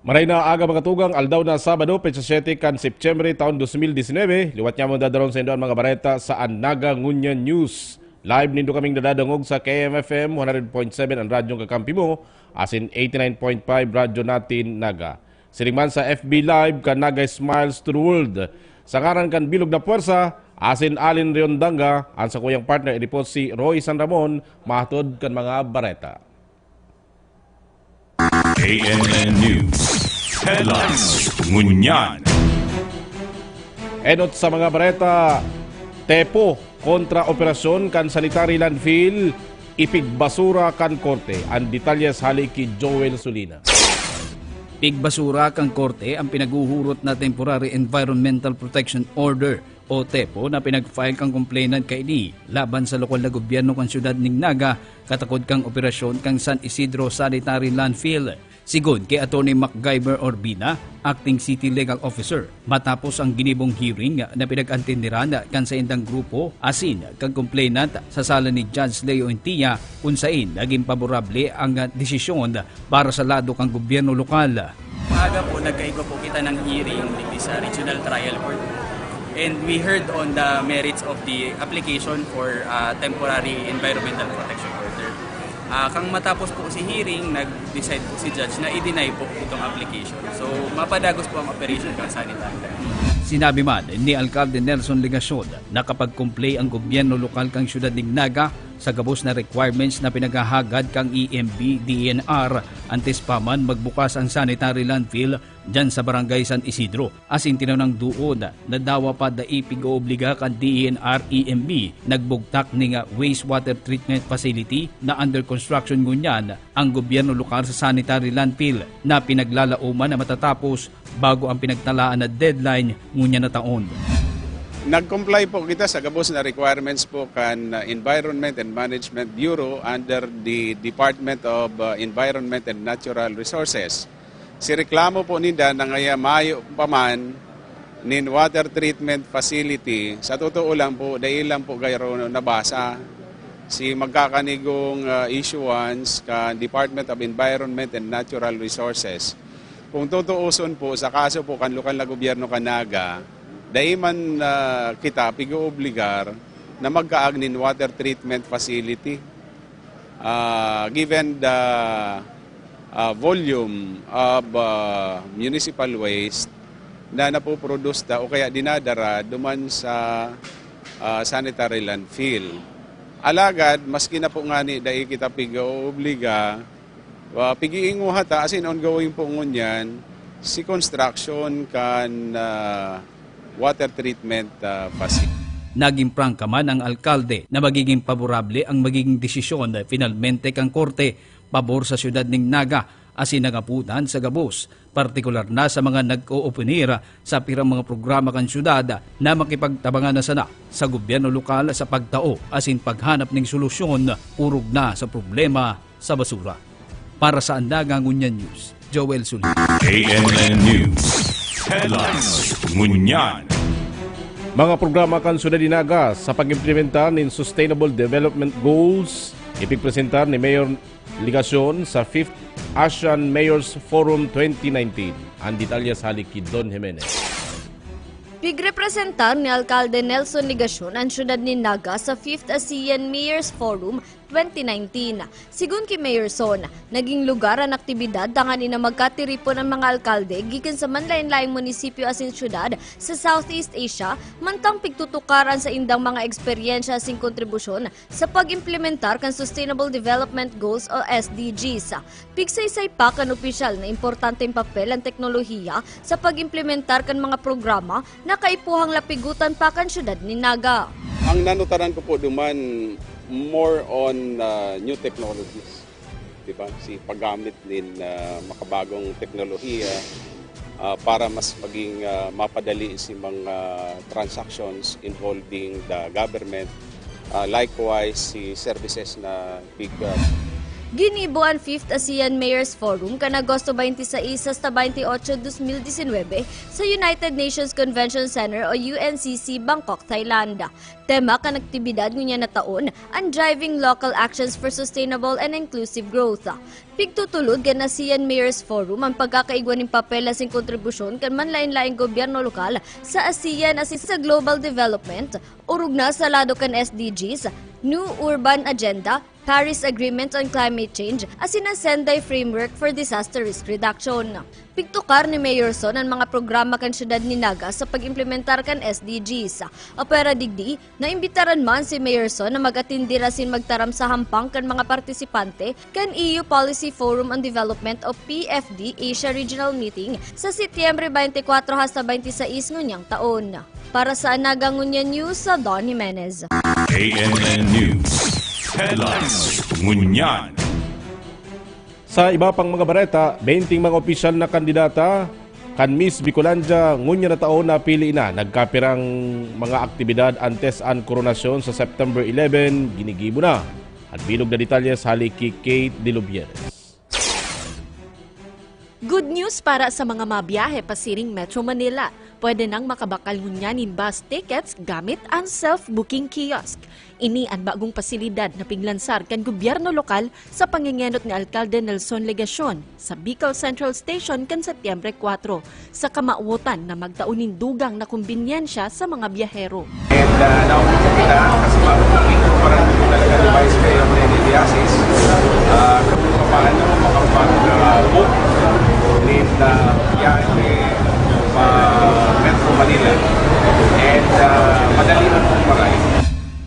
Maray na aga, mga tugang, aldaw na Sabado, petsa siyete kan Setyembre, taon dos mil disinebe. Liwat niya mo dadaron sa indo an mga bareta sa An Naga Ngunyan News. Live nindo kaming nadadangog sa K M F M one hundred point seven, an radyong kakampi mo, asin eighty-nine point five Radyo Natin Naga. Siring man sa F B Live kan Naga Smiles to the World. Sa ngaran kan bilog na puwersa, asin Allen Leon Danga, an sakuyang partner, ini po si Roy San Ramon, mahatod kan mga bareta. K N N News Headlines. Ngunyan. Enot sa mga bareta, Tepo kontra operasyon kan sanitary landfill, ipigbasura kan korte. An detalyes hali ki Joel Sulina. Pigbasura kan korte an pinaghuhurot na Temporary Environmental Protection Order o TEPO na pinag-file kan complainant kaini laban sa lokal na gobyerno kan siyudad nin Naga katakod kan operasyon kan San Isidro Sanitary Landfill. Sigon ki Attorney MacGyver Urbina, Acting City Legal Officer, matapos ang ginibong hearing na pinag-antenderan kan saindang grupo asin kan complainant sa sala ni Judge Leo Intia, kun sain nagin paborable ang desisyon para sa lado kan gobyerno lokal. Maaga po, nagkaigwa po kita ng hearing digdi sa Regional Trial Court. And we heard on the merits of the application for, ah, temporary environmental protection order. Ah, kang matapos po si hearing, nag-decide po si judge na i-deny po itong application. So, mapadagos po ang operation kan sanitary. Sinabi man ni Alkalde Nelson Legacion na kapag comply ang gobyerno lokal kan siyudad nin Naga sa gabos na requirements na pinaghahagad kan E M B D E N R, antes pa man magbukas ang sanitary landfill diyan sa Barangay San Isidro. Asin tinanang duon na dawa pa dai pig-oobliga kan D E N R E M B nagbugtak ning wastewater treatment facility na under construction ngunyan ang gobyerno lokal sa sanitary landfill na pinaglalaoman na matatapos bago ang pinagtalaan na deadline ngunyan na taon. Nag-comply po kita sa gabos na requirements po kan, uh, Environment and Management Bureau under the Department of, uh, Environment and Natural Resources. Si reklamo po ninda na ngaya mayo pa man nin water treatment facility, sa totoo lang po, dai lang po garo nabasa si magkakanigong, ah, issuance kan Department of Environment and Natural Resources. Kung tutuuson po, sa kaso po kan lokal na gobyerno kan Naga, dai man, ah, kita pig-oobligar na magkaag nin water treatment facility. Ah, given the, ah, volume of, ah, municipal waste na napoproduce ta o kaya dinadara duman sa, ah, sanitary landfill. Alagad, maski na po ngani dai kita pig-oobliga, ah, pig-iinguha ta, as in ongoing po ngunyan, si construction kan, ah, water treatment, ah, facility. Naging prangka man ang alkalde na magiging paborable ang magiging desisyon finalmente kan korte pabor sa siyudad nin Naga asin nangapotan sa gabos, partikular na sa mga nag-ooponer sa pirang mga programa kan siyudad na makipagtabangan na sana sa gobyerno lokal sa pagtao asin paghanap nin solusyon orog na sa problema sa basura. Para sa Andaga Ngunyan News, Joel Sulhi. A N N News Headlines. Ngunyan. Mga programa kan Syudad nin Naga sa pag-implementar nin Sustainable Development Goals, ipigpresentar ni Mayor Legacion sa fifth ASEAN Mayors Forum twenty nineteen. An detalye sa hali ki Don Jimenez. Pigrepresentar ni Alkalde Nelson Legacion an siyudad nin Naga sa fifth ASEAN Mayors Forum twenty nineteen. Sigon ki Mayor Son, naging lugar an aktibidad tanganing na magkatiripon an mga alkalde gikan sa manlaen-laeng munisipyo asin syudad sa Southeast Asia, mantang pigtutukar an saindang mga eksperyensya asin kontribusyon sa pag-implementar kan Sustainable Development Goals o S D Gs. Pigsaysay pa kan opisyal na importanteng papel an teknolohiya sa pag-implementar kan mga programa na kaipuhang lapigotan pa kan siyudad nin Naga. Ang nanutaran ko po duman, more on, ah, new technologies, di ba? Si paggamit nin, ah, makabagong teknolohiya, ah, para mas maging, ah, mapadali si mga transactions involving the government, ah, likewise si services na big, ah, Ginibo an fifth ASEAN Mayors Forum kan Agosto twenty-six hasta twenty-eight, twenty nineteen sa United Nations Convention Center o U N C C, Bangkok, Thailand. Tema kan aktibidad ngunyan na taon, an Driving Local Actions for Sustainable and Inclusive Growth. Pigtutulod kan ASEAN Mayors Forum an pagkakaigwa nin papel asin kontribusyon kan manlaen-laeng gobyerno lokal sa ASEAN asin sa global development, orog na sa lado kan S D Gs, New Urban Agenda, Paris Agreement on Climate Change, asin an Sendai Framework for Disaster Risk Reduction. Pigtukar ni Mayor Son an mga programa kan siyudad nin Naga sa pag-implementar kan S D Gs. Apwera digdi, naimbitaran man si Mayor Son na mag-atendir asin magtaram sa hampang kan mga partisipante kan E U Policy Forum on Development o P F D Asia Regional Meeting sa Setyembre twenty-four hasta twenty-six ngunyang taon. Para sa Anaga Ngunyan News, sa Don Jimenez. A N N News Headlines. Ngunyan. Sa iba pang mga bareta, benteng mga opisyal na kandidata kan Miss Bicolandia ngunyan na taon napili na. Nagkapirang mga aktibidad antes an koronasyon sa September eleven, ginigibo na. An bilog na detalye sa hali ki Kate de Lubieres. Good news para sa mga mabiyahe pasiring Metro Manila. Pwede nang makabakal ngunyan nin bus tickets gamit an self-booking kiosk. Ini an bagong pasilidad na piglansar kan gobyerno lokal sa pangengenot ni Alkalde Nelson Legacion sa Bicol Central Station kan Setyembre kuwatro, sa kamawotan na magtao nin dugang na kombinyensya sa mga biyahero. And, ah, naubos na kita kasi bago kami kumparan ko talaga ni Vice Mayor Rene Diasis, ah, kung paano makapag, ah, book nin, ah, biyahe pa Metro Manila. And, ah, madali lang kumparan.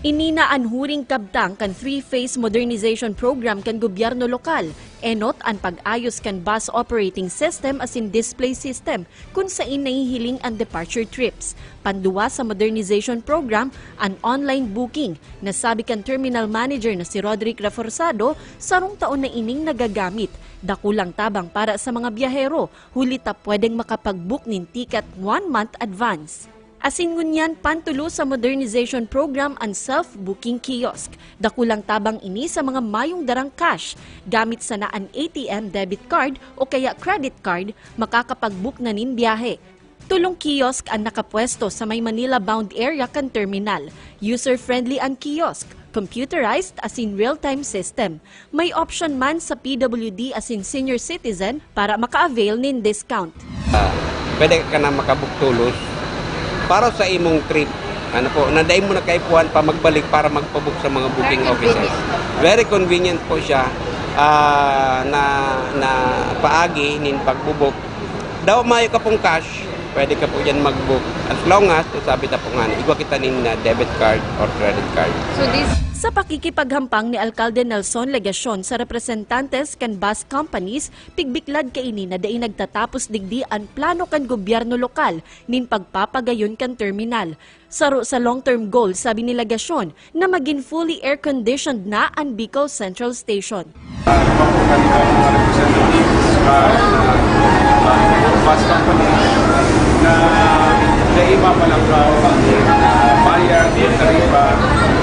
Ini na an huring kabtang kan three-phase modernization program kan gobyerno lokal. Enot an pag-ayos kan bus operating system asin display system kun saen nahihiling an departure trips. Panduwa sa modernization program, an online booking, na sabi kan terminal manager na si Roderick Reforzado, sarong taon na ining nagagamit. Dakulang tabang para sa mga biyahero, huli ta pwedeng makapag-book nin ticket one month advance. Asin ngunyan, pantulo sa modernization program an self-booking kiosk. Dakulang tabang ini sa mga mayong darang cash. Gamit sana an A T M debit card o kaya credit card, makakapag-book na nin biyahe. Tolong kiosk an nakapwesto sa may Manila-bound area kan terminal. User-friendly an kiosk, computerized asin real-time system. May option man sa P W D asin senior citizen para maka-avail nin discount. Ah, pwede ka na makabook tolos para sa imong trip. Ano po, na dai mo na kaipuhan pa magbalik para magpabook sa mga booking offices. Very convenient po siya, ah, na, na paagi nin pagbubook. Daw mayo ka pong cash, pwede ka po dyan mag-book. As long as, sabi ta po nga, igwa kita nin, ah, debit card or credit card. So this Sa pakikipaghampang ni Alkalde Nelson Legacion sa representantes kan bus companies, pigbiklad kaini na dai nagtatapos digdi an plano kan gobyerno lokal nin pagpapagayon kan terminal. Saro sa long-term goal, sabi ni Legacion, na magin fully air-conditioned na an Bicol Central Station. Iba po kami ang mga representatives sa, ah, bus company na naiba pa lang ang, ah, bayad, yung taripa,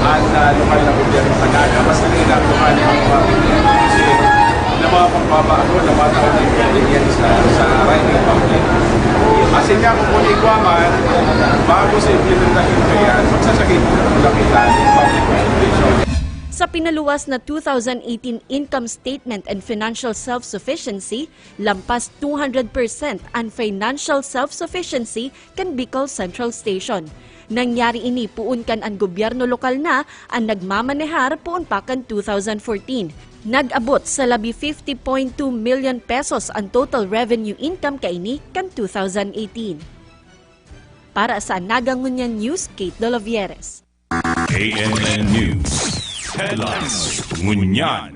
at, ah, lokal na gobyerno sa Naga. Mas naging natural yung mga kasi na Mga pagbabago na matao ng yan sa, sa right ng public. Asin nga, kung muli ko man, bago sa implementasyon ko yan, magsasakit ang kapitan ng public consultation. Sa pinaluwas na two thousand eighteen income statement and financial self-sufficiency, lampas two hundred percent an financial self-sufficiency kan Bicol Central Station. Nangyari ini poon kan an gobyerno lokal na an nagmamanehar poon pa kan two thousand fourteen. Nag-abot sa labi fifty point two million pesos an total revenue income kaini kan two thousand eighteen. Para sa Naga Ngunyan News, Kate Dolavieres. A N N News Headlines. Ngunyan.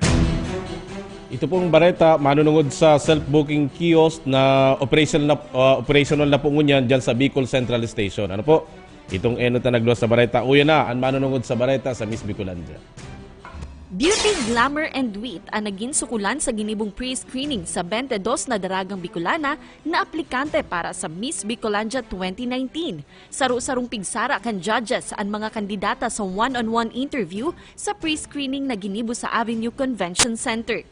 Ito pong bareta manunungod sa self-booking kiosk na operational na, ah, operational na po ngunyan dyan sa Bicol Central Station. Ano po? Itong enot na nagluwas sa bareta. Uyan na an manunungod sa bareta sa Miss Bicolandia. Beauty, glamour, and wit ang nagin sukulan sa ginibong pre-screening sa twenty-dos na daragang Bicolana na aplikante para sa Miss Bicolandia twenty nineteen. Saro-sarong pigsara kan judges an mga kandidata sa one-on-one interview sa pre-screening na ginibo sa Avenue Convention Center.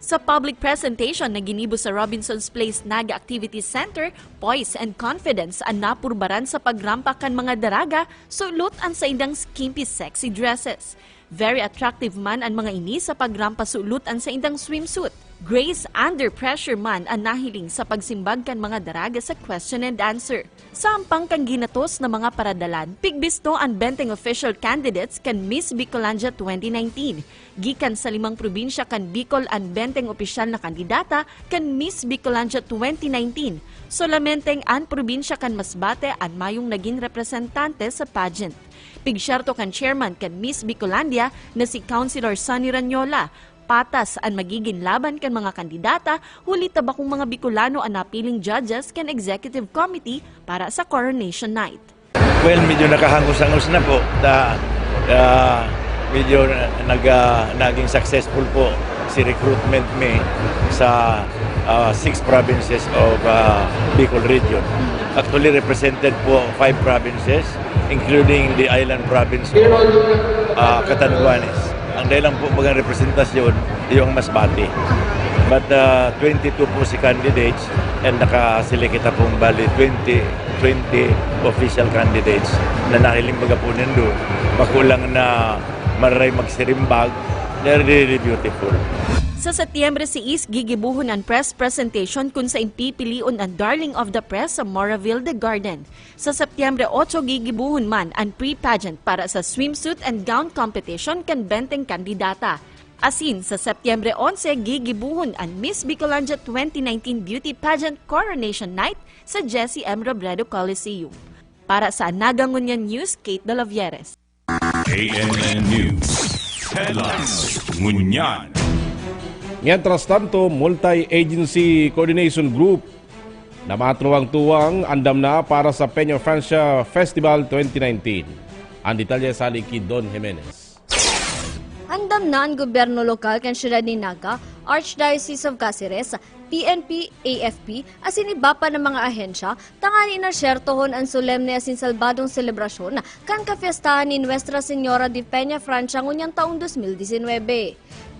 Sa public presentation na ginibo sa Robinson's Place Naga Activities Center, poise and confidence an napurbaran sa pagrampa kan mga daraga sulot an saindang skimpy sexy dresses. Very attractive man an mga ini sa pagrampa sulot an saindang swimsuit. Grace under pressure man an nahiling sa pagsimbag kan mga daraga sa question and answer. Sa ampang kan ginatos na mga paradalan, pigbisto an benteng official candidates kan Miss Bicolandia twenty nineteen. Gikan sa limang probinsya kan Bicol an benteng opisyal na kandidata kan Miss Bicolandia twenty nineteen. Solamenteng an probinsya kan Masbate an mayong nagin representante sa pageant. Pigsyerto kan chairman kan Miss Bicolandia na si Councilor Sonny Ranyola, patas an magigin laban kan mga kandidata, huli ta bakong mga Bicolano an napiling judges kan executive committee para sa coronation night. Well, medyo nakahangos-hangos na po. Ta, ah, medyo na- nag, ah, naging successful po si recruitment me sa, ah, six provinces of, ah, Bicol region. Actually, represented po five provinces, including the island province of, ah, Catanduanes. Ang dai lang po bagang representasyon, yung Masbate. But, ah, twenty-two po si candidates and nakaselect kita pong bali twenty, twenty official candidates na nahiling baga po nindo. Makulang na mararay magsirimbag, they're really beautiful. Sa Setyembre sais, gigibohon an press presentation kun sain pipilion an Darling of the Press sa Moraville de Garden. Sa Setyembre otso, gigibohon man an pre-pageant para sa swimsuit and gown competition kan benteng kandidata. Asin sa Setyembre onse, gigibohon an Miss Bicolandia twenty nineteen Beauty Pageant Coronation Night sa Jesse M Robredo Coliseum. Para sa Naga Ngunyan News, Kate Dolavieres. A N N News Headlines. Ngunyan. Mientras tanto, Multi-Agency Coordination Group na matruwang-tuwang andam na para sa Peña Francia Festival twenty nineteen. Ang detalye sali ki Don Jimenez. Andam na an gobyerno lokal kan siyudad ni Naga, Archdiocese of Caceres, P N P, A F P, asin iba pa na mga ahensya, tangani na syertohon an solemne asin salbadong selebrasyon kan kapyestahan ni Nuestra Señora de Peña Francia ngunyan taong dos mil disinwebe.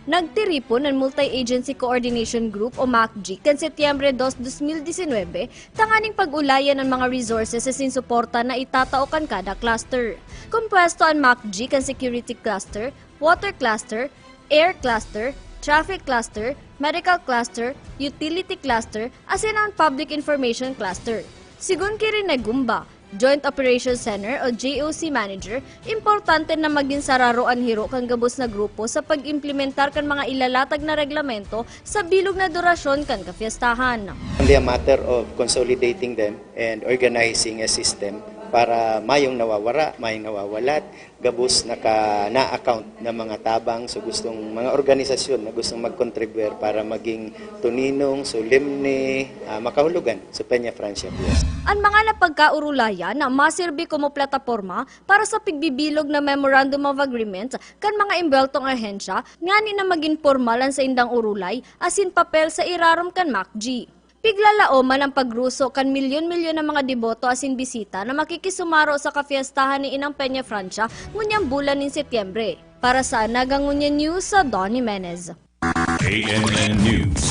Nagtiripon an Multi-Agency Coordination Group o MACG kan Setyembre dos, dos mil disinwebe, tanganing pag-ulayan an mga resources asin suporta na itatao kan kada cluster. Kompuesto an MACG kan Security Cluster, Water Cluster, Air Cluster, Traffic Cluster, Medical Cluster, Utility Cluster, asin an Public Information Cluster. Sigon ki Rene Gumba, Joint Operations Center o J O C Manager, importante na magin sararo an hiro kan gabos na grupo sa pag-implementar kan mga ilalatag na reglamento sa bilog na durasyon kan kapyestahan. Only a matter of consolidating them and organizing a system para mayong nawawara, mayong nawawalat, gabos naka na-account na mga tabang. So gustong mga organisasyon na gustong mag-contribute para maging tuninong, solemne, ah, makahulugan sa Peña Francia Fiesta. An mga napagkaurulayan na masirbi komo plataporma para sa pigbibilog na Memorandum of Agreement kan mga embweltong ahensya ngani na magin pormal an saindang urulay asin papel sa irarom kan MACG. Piglalaoman an pagruso kan milyon-milyon na mga deboto asin bisita na makikisumaro sa kapyestahan ni Inang Peña Francia ngunyan bulan nin Setyembre. Para sa Naga Ngunyan News, sa Don Jimenez. A A N N News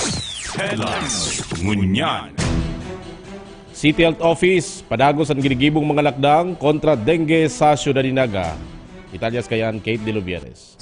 Headlines. Ngunyan. City Health Office, padagos an ginigibong mga lakdang kontra dengue sa siyudad ni Naga. Detalyes kayan, Kate De Los Bienes.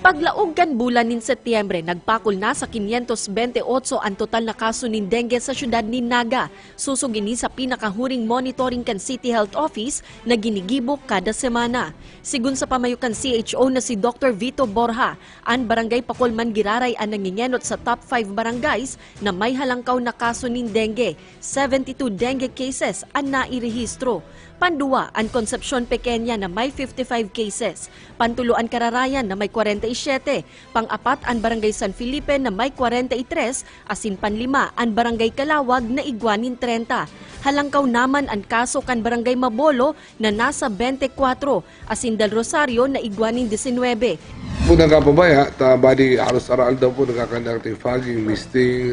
Paglaog kan bulan nin Setyembre, nagpakol na sa quinientos bente otso an total na kaso nin dengue sa siyudad nin Naga. Susog ini sa pinakahuring monitoring kan City Health Office na ginigibo kada semana. Sigon sa pamayo kan C H O na si Doktor Vito Borja, an Barangay Pacol man giraray an nangingenot sa top five barangays na may halangkaw na kaso nin dengue. Seventy-two dengue cases an nairehistro. Panduwa, an Concepcion Pequeña na may fifty-five cases. Pantulo, an Cararayan na may kwarenta y siyete. Pang-apat, an Barangay San Felipe na may kwarenta y tres, asin panlima, an Barangay Calawag na igwa nin trenta. Halangkaw naman an kaso kan Barangay Mabolo na nasa bente kwatro, asin Del Rosario na igwa nin disinwebe. Po nagkapabaya, ta bali halos araw-aldaw po nagkakandak fogging, misting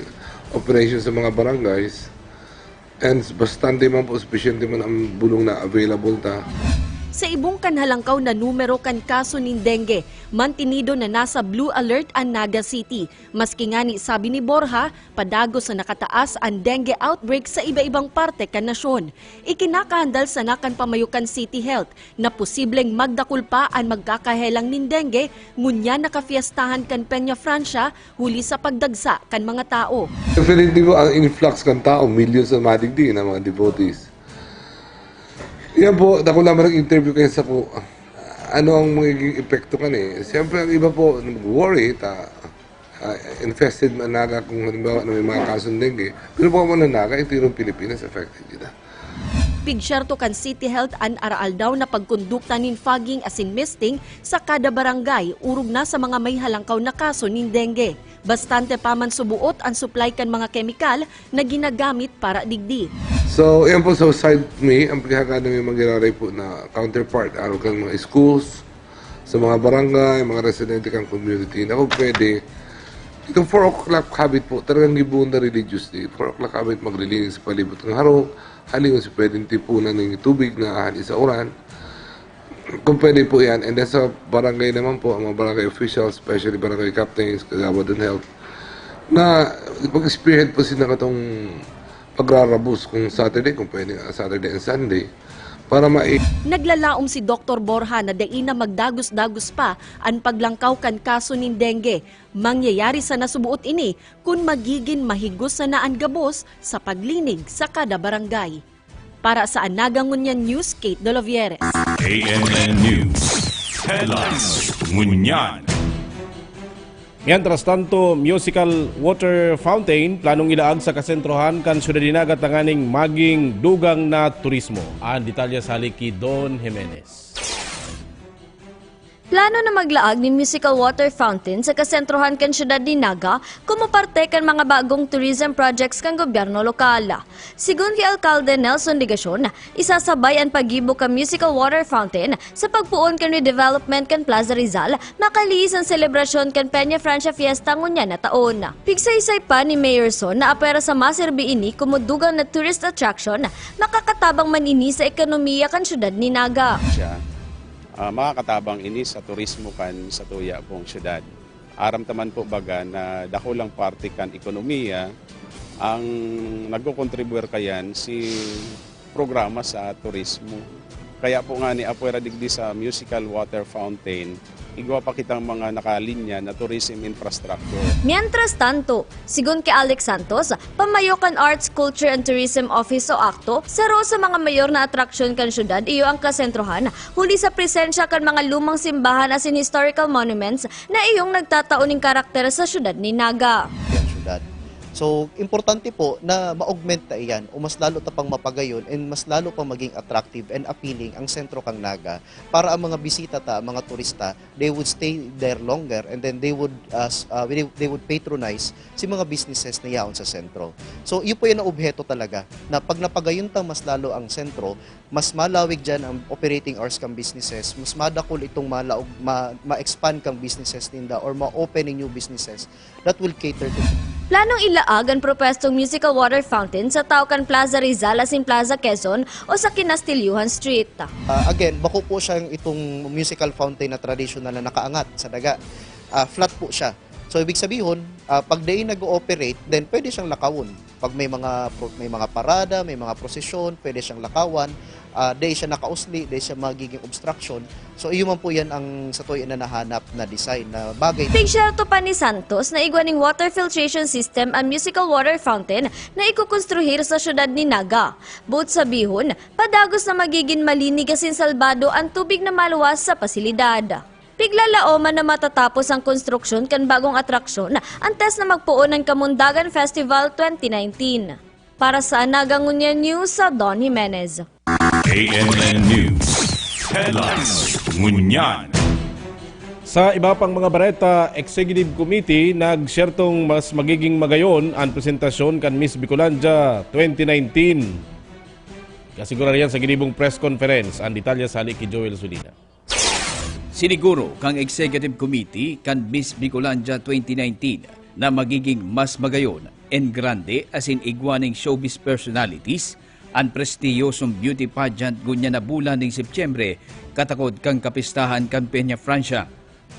operation sa mga barangays. And bastante man po, sufisyente man ang bulong na available ta. Sa ibong kan halangkaw na numero kan kaso nin dengue, mantinido na nasa blue alert an Naga City. Maski ngani, sabi ni Borja, padagos na nakataas an dengue outbreak sa iba-ibang parte kan nasyon. Ikinakahandal sana kan pamayo kan City Health na posibleng magdakul pa an magkakahelang nin dengue ngunyan na kafiestahan kan Peña Francia huli sa pagdagsa kan mga tao. Definitely po, ang influx kan tao, millions na madigdi na mga devotees. Yan po, dako lang nag-interview kayo sa po, ano ang magiging epekto kan eh. Siyempre, ang iba po, worry, ta, ah, infested man Naga kung halimbawa na may mga kasong dengue. Pero baka mo na Naga, ito yung Pilipinas, affected kita. Pigsyerto kan City Health an araal daw na pagkondukta nin fogging asin misting sa kada barangay, orog na sa mga may halangkaw na kaso nin dengue. Bastante pa man subuot an supply kan mga kemikal na ginagamit para digdi. So, yan po sa side mi, ang pagkakada may magiraray po na counterpart, araw kan mga schools, sa mga barangay, mga residente kan community, na kung pwede, itong four o'clock habit po, talagang gibuon na religiously. Four o'clock habit maglilinis sa palibot ng harong, halimbawa si pwedeng tipunan ng tubig na ahali sa uran. Kung pwede po yan. And then sa barangay naman po, ang mga barangay officials, especially barangay captains, kagawad ng health, na mag-spearhead po sila katong pagrarabos kung Saturday, kung pwede, ah, Saturday and Sunday, para mai- Naglalaom si Doktor Borja na dai na magdagos-dagos pa an paglangkaw kan kaso nin dengue. Mangyayari sana subuot ini kun magigin mahigos sana an gabos sa paglinig sa kada barangay. Para sa Anaga Ngunyan News, Kate Doloviere. A N N News Headlines. Ngunyan. Mientras tanto, musical water fountain planong ilaag sa kasentrohan kan syudad ni Naga tanganing maging dugang na turismo. Ang detalye sa hali ki Don Jimenez. Plano na maglaag nin musical water fountain sa kasentrohan kan syudad ni Naga, komo parte kan mga bagong tourism projects kan gobyerno lokal. Sigon ki Alkalde Nelson Legacion, isasabay an paggibo kan musical water fountain sa pagpoon kan redevelopment kan Plaza Rizal, makalihis an selebrasyon kan Peña Francia Fiesta ngunyan na taon. Pigsaysay pa ni Mayor Son na apwera sa maserbi ini komo dugang na tourist attraction, makakatabang man ini sa ekonomiya kan syudad ni Naga. Siya, ah, makakatabang ini sa turismo kan satuya pong syudad. Aram ta man po baga na dakulang parte kan ekonomiya ang nagkokontribuyar kayan si programa sa turismo. Kaya po nga ni apwera digdi sa musical water fountain, igwa pa kitang mga nakalinya na tourism infrastructure. Mientras tanto, sigon ki Alex Santos, pamayo kan Arts, Culture and Tourism Office o akto, saro sa mga mayor na atraksyon kan syudad iyo ang kasentrohan, huli sa presensya kan mga lumang simbahan asin historical monuments na iyong nagtatao nin karakter sa syudad ni Naga. Yan, syudad. So, importante po na ma-augment ta iyan o mas lalo ta pang mapagayon and mas lalo pang maging attractive and appealing ang sentro kan Naga para ang mga bisita ta, ang mga turista, they would stay there longer and then they would, uh, s-, uh, they, they would patronize si mga businesses na yaon sa sentro. So, iyo po yan ang obheto talaga, na pag napagayon ta mas lalo ang sentro, mas malawig diyan ang operating hours kan businesses, mas madakul itong malaog-, ma-, ma-expand kang businesses ninda or ma-open nin new businesses that will cater to. Planong ilaag an propwestong musical water fountain sa taw kan Plaza Rizal asin Plaza Quezon o sa Kinastilyuhan Street. Ah, again, bako po siyang itong musical fountain na traditional na nakaangat sa daga. Ah, flat po siya. So, ibig sabihon, ah, pag dai nag-ooperate, then pwede siyang lakawon. Pag may mga pro-, may mga parada, may mga prosesyon, pwede siyang lakawan, ah, dai siya nakausli, dai siya magiging obstruction. So, iyo man po yan ang satoy na nahanap na design na bagay. Pigsyerto pa ni Santos na igwa ning water filtration system an musical water fountain na ikukonstruhir sa siyudad ni Naga. Boot sabihon, padagos na magigin malinig asin salbado an tubig na maluwas sa pasilidad. Piglalaoman na matatapos ang konstruksyon kan bagong atraksyon antes na magpoon an Kamundagan Festival twenty nineteen. Para sa Naga Ngunyan News, sa Don Jimenez. A M N News Headlines. Ngunyan. Sa iba pang mga bareta, Executive Committee nagsyertong mas magiging magayon an presentasyon kan Miss Bicolandia twenty nineteen. Kasiguran yan sa ginibong press conference. Ang detalye sa hali ki Joel Sulina. Siniguro kang Executive Committee kan Miss Bicolandia twenty nineteen na magiging mas magayon, en grande asin igwa ning showbiz personalities an prestihiyosong beauty pageant ngunyan na bulan ning Setyembre, katakod kan kapistahan kan Peña Francia.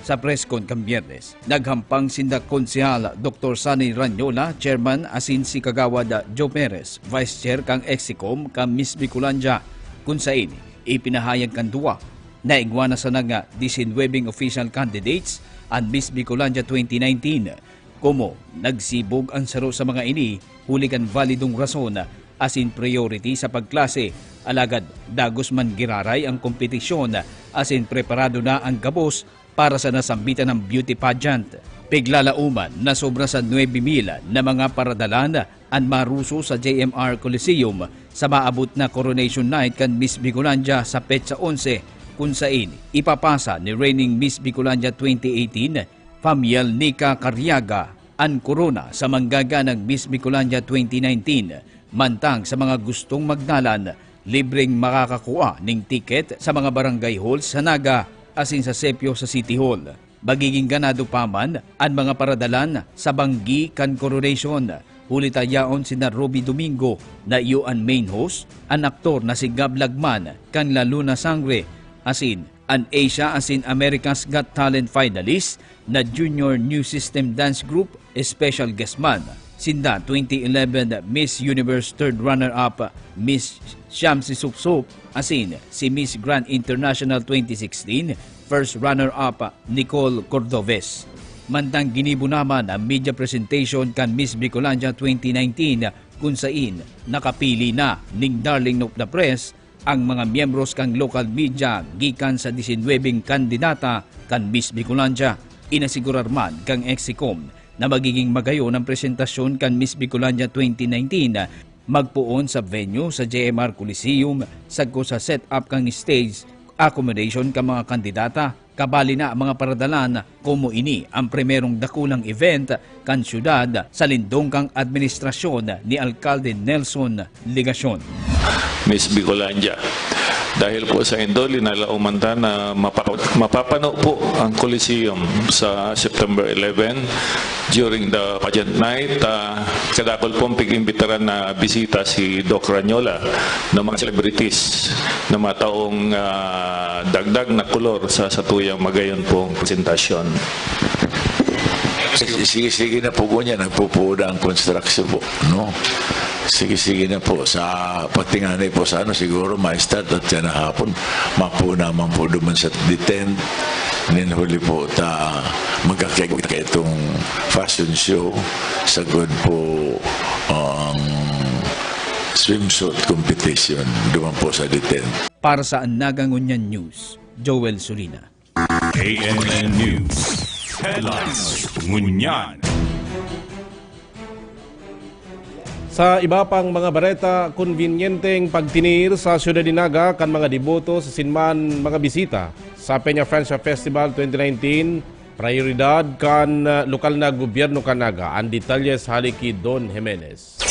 Sa press con kan Biyernes, naghampang sinda Konsehal Doktor Sonny Ranyola, Chairman, asin si Kagawad Joe Perez, Vice Chair kan Execom kan Miss Bicolandia, kun sain ipinahayag kan duwa na igwa na sana nga disinwebeng official candidates an Miss Bicolandia twenty nineteen. Komo, nagsibog an saro sa mga ini huli kan validong rason asin priority sa pagklase, alagad dagos man giraray ang kompetisyon asin preparado na ang gabos para sa nasambitan ng beauty pageant. Piglalaoman na sobra sa nuebe mil na mga paradalan an maruso sa J M R Coliseum sa maabot na Coronation Night kan Miss Bicolandia sa petsa onse, kun sain ipapasa ni reigning Miss Bicolandia twenty eighteen, Famiel Nica Cariaga, an korona sa manggaganang Miss Bicolandia twenty nineteen. Mantang sa mga gustong magdalan, libreng makakakua ning tiket sa mga barangay halls sa Naga asin sa Sepio sa City Hall. Magiging ganado pa man an mga paradalan sa banggi kan Coronation, huli ta yaon sina Ruby Domingo na iyo an main host, an aktor na si Gab Lagman kan La Luna Sangre, asin an Asia asin America's Got Talent finalist na Junior New System Dance Group, special guest man sinda twenty eleven Miss Universe third runner-up Miss Shamsi Supsup asin si Miss Grand International twenty sixteen first runner-up Nicole Cordovez. Mantang ginibo naman ang media presentation kan Miss Bicolandia twenty nineteen, kun sain nakapili na ning Darling of the Press ang mga miyembros kan local media gikan sa disinwebeng kandidata kan Miss Bicolandia. Inasigurar man kan Execom na magiging magayon ang presentasyon kan Miss Bicolandia twenty nineteen, magpoon sa venue sa J M R Coliseum, sagkod sa set-up kan stage, accommodation kan mga kandidata, kabali na ang mga paradalan, komo ini ang primerong dakulang event kan syudad sa lindong kan administrasyon ni Alkalde Nelson Legacion. Miss Bicolandia. Dahil po sa indo, linalaoman ta na mapa- mapapano po ang Coliseum sa September eleven during the pageant night. Ah, kadakul pong pig-imbitaran na bisita si Doc Ranyola ng mga celebrities na mataong ah, dagdag na kolor sa satuyang magayon pong presentasyon. Sige-sige na po po niya, nagpupuda ang construction po, no? Sige-sige na po. Sa pagtingani po sa ano, siguro ma-start at yan na hapon. Mapo naman po duman sa detent. Then huli po ta magkakita itong fashion show. Sagod po ang swimsuit competition duman po sa detent. Para sa Naga Ngunyan News, Joel Sulina. A M N News Headlines. Ngunyan. Sa iba pang mga bareta, konbinyenteng pagtinir sa siyudad ni Naga kan mga deboto sa sinman mga bisita sa Peña Francia Festival twenty nineteen, prayoridad kan ah, lokal na gobyerno kan Naga. Ang detalye sa hali ki Don Jimenez.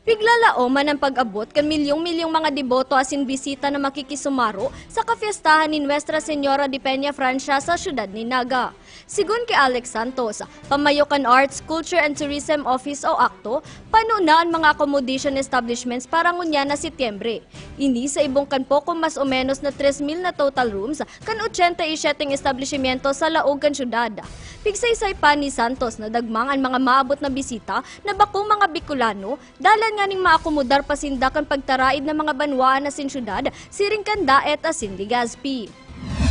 Piglalaoman an pag-abot kan milyong-milyong mga deboto asin bisita na makikisumaro sa kapiestahan ni Nuestra Señora de Peña Francia sa siyudad ni Naga. Sigon ki Alex Santos, pamayo kan Arts, Culture and Tourism Office o akto, pano na an mga accommodation establishments para ngunyan na Setyembre. Ini sa ibong kan poko mas o menos na tres mil na total rooms kan ochenta y siete establishmento sa laog kan siyudad. Pigsaysay pa ni Santos na dagmang an mga maabot na bisita na bakong mga Bicolano, dalan nganing maakomodar pa sinda kan pagtaraid na mga banwaan asin siyudad, siring kan Daet asin Legazpi.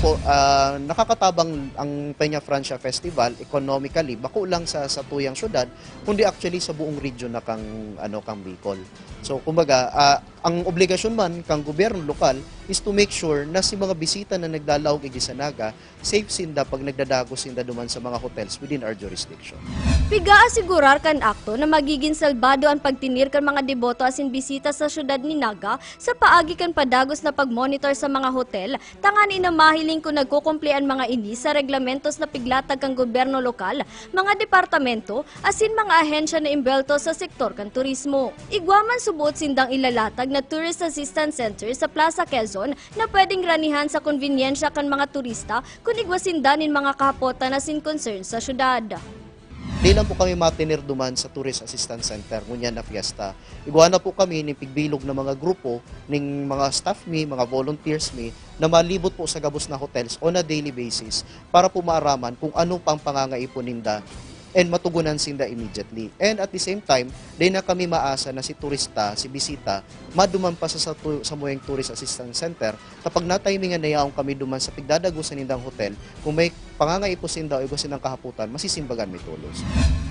Po, ah, nakakatabang ang Peña Francia Festival economically, bako lang sa satuyang syudad, kundi actually sa buong region na kang, ano, kang Bicol. So, kumbaga, ah, ang obligasyon man kang gobyerno lokal is to make sure na si mga bisita na naglalaog igdi sa Naga, safe sinda pag nagdadagos sinda duman sa mga hotels within our jurisdiction. Piga-asigurar kan akto na magigin salbado an pagtinir kan mga deboto asin bisita sa siyudad ni Naga sa paagi kan padagos na pagmonitor sa mga hotel, tanganing mahiling kun nagkukumpli an mga ini sa reglamentos na piglatag kan gobyerno lokal, mga departamento, asin mga ahensya na imbwelto sa sektor kan turismo. Igwa man suboot sindang ilalatag na Tourist Assistance Center sa Plaza Quezon na pwedeng ranihan sa konbenyensya kan mga turista kun igwa sinda nin mga kahapotan asin concern sa syudad. Di lang po kami matinir duman sa Tourist Assistance Center ngunyan na fiesta. Igwa na po kami ning pigbilog na mga grupo, ning mga staff mi, mga volunteers mi, na malibot po sa gabos na hotels on a daily basis para po maaraman kung ano pang pangangaipon ninda and matugunan sinda immediately. And at the same time, di na kami maasa na si turista, si bisita, maduman pa sa, sa, tu- sa Moyang Tourist Assistance Center kapag natimingan na yaon kami duman sa pigdadagosan nindang hotel, kung may pangangaipon sinda o igwa sindang kahapotan, masisimbagan mi tolos.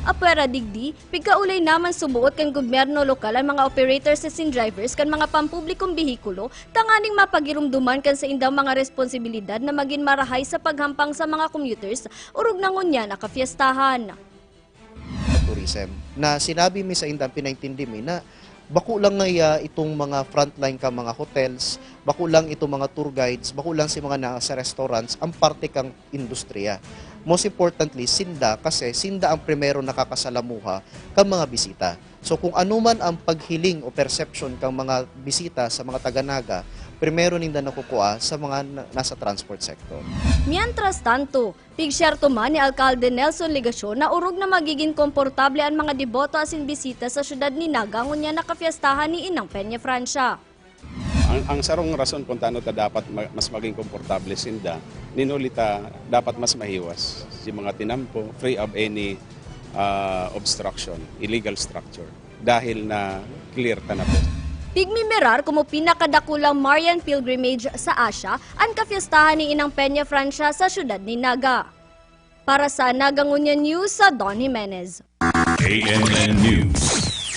Apwera digdi, pigkaulay naman suboot kan gobyerno lokal an mga operators asin drivers kan mga pampublikong behikulo tanganing mapagiromdoman kan saindang mga responsibilidad na magin marahay sa paghampang sa mga commuters orog na ngunyan na kapiestahan. Tourism na sinabi mi sa indang pinaintindi mi na bako lang ngaya itong mga frontline ka mga hotels, bako lang itong mga tour guides, bako lang si mga nasa restaurants ang parte kang industriya. Most importantly, sinda kasi sinda ang primero nakakasalamuha kan mga bisita. So kung ano man ang paghiling o perception kang mga bisita sa mga taga-Naga, primero ninda nakukua sa mga na- nasa transport sector. Mientras tanto, pigsyerto man ni Alkalde Nelson Legacion na orog na magigin komportable an mga deboto asin bisita sa syudad ni Naga ngunyan na kapiestahan ni Inang Peña Francia. Ang, ang sarong rason kung tano ta dapat ma- mas maging komportable sinda, ninuli ta dapat mas mahiwas si mga tinampo, free of any ah, obstruction, illegal structure, dahil na clear ta na po. Pigmimirar komo pinakadakulang Marian Pilgrimage sa Asia an kapiestahan ni Inang Peña Francia sa syudad ni Naga. Para sa Naga Ngunyan News, sa Don Jimenez. A M N News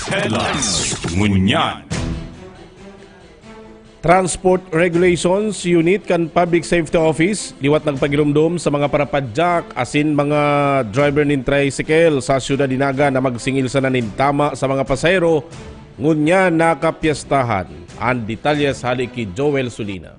Headlines. Ngunyan. Transport Regulations Unit kan Public Safety Office liwat nagpagiromdom sa mga parapadyak asin mga driver nin tricycle sa siyudad ni Naga na magsingil sana nin tama sa mga pasahero ngunyan na kapiestahan. An detalye hale ki Joel Sulina.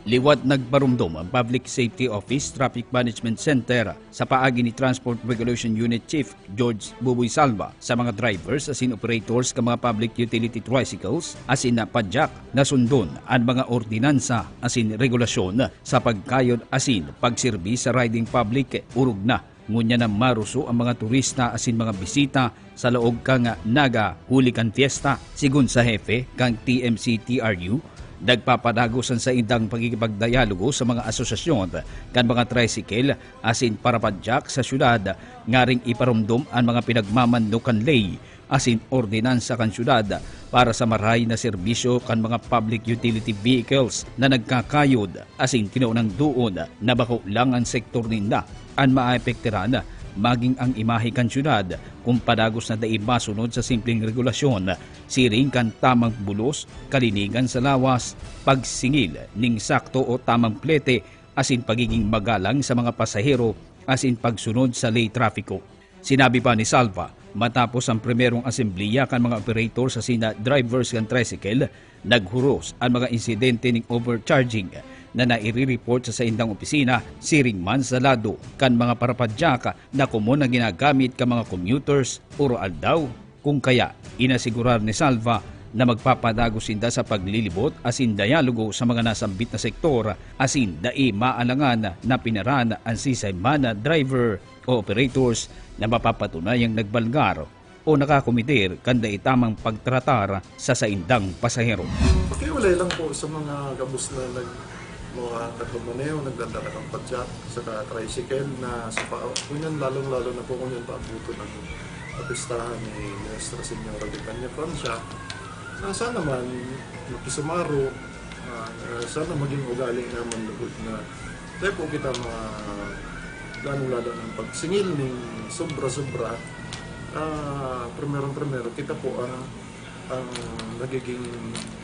Liwat nagparomdom ang Public Safety Office Traffic Management Center sa paagi ni Transport Regulation Unit Chief George Buboy Salva sa mga drivers asin operators kan mga public utility tricycles asin na padyak na sundon an mga ordinansa asin regulasyon sa pagkayod asin pagserbi sa riding public. Orog na ngunyan na maruso ang mga turista asin mga bisita sa laog kan Naga huli kan fiesta. Sigon sa hepe kan T M C T R U, nagpapadagos an saindang pakikipagdayalogo sa mga asosasyon kan mga tricycle asin parapadyak sa syudad ngaring iparomdom an mga pinagmamando kan ley asin ordinansa kan syudad para sa marahay na serbisyo kan mga public utility vehicles na nagkakayod asin tinaw nang doon na bako lang an sektor ninda an maapektaran, maging ang imahe kan syudad kun padagos na dai masunod sa simpleng regulasyon, siring kan tamang bulos, kalinigan sa lawas, pagsingil ning sakto o tamang plete, asin pagiging magalang sa mga pasahero, asin pagsunod sa ley trapiko. Sinabi pa ni Salva, matapos ang primerong asembleya kan mga operator sa sina drivers kan tricycle, naghuros an mga insidente ning overcharging na naire-report sa saindang opisina, siring man sa lado kan mga parapadyak na komon na ginagamit kan mga commuters oro-aldaw. Kung kaya, inasigurar ni Salva na magpapadagos sinda sa paglilibot asin dialogo sa mga nasambit na sektor, asin dai maalangan na pinaran an sisay man na driver o operators na mapapatunayang nagbalngar o nakakometer kan dai tamang pagtratar sa saindang pasahero. Pakiulay lang po sa mga gabos na nag-, mga nagmamaneho, nagdadala kan padyak, saka tricycle na sa pa-, ngunyan, lalong-lalo na po ngunyan paabuton ang kapistahan ni Nuestra Señora de Peñafrancia, na sana man makisumaro, ah, sana maging ugali naman lugod na tayo po kita mga lalong-lalo ng pagsingil ning sobra-sobra. Ah, primerong-primero, kita po ang, ang nagiging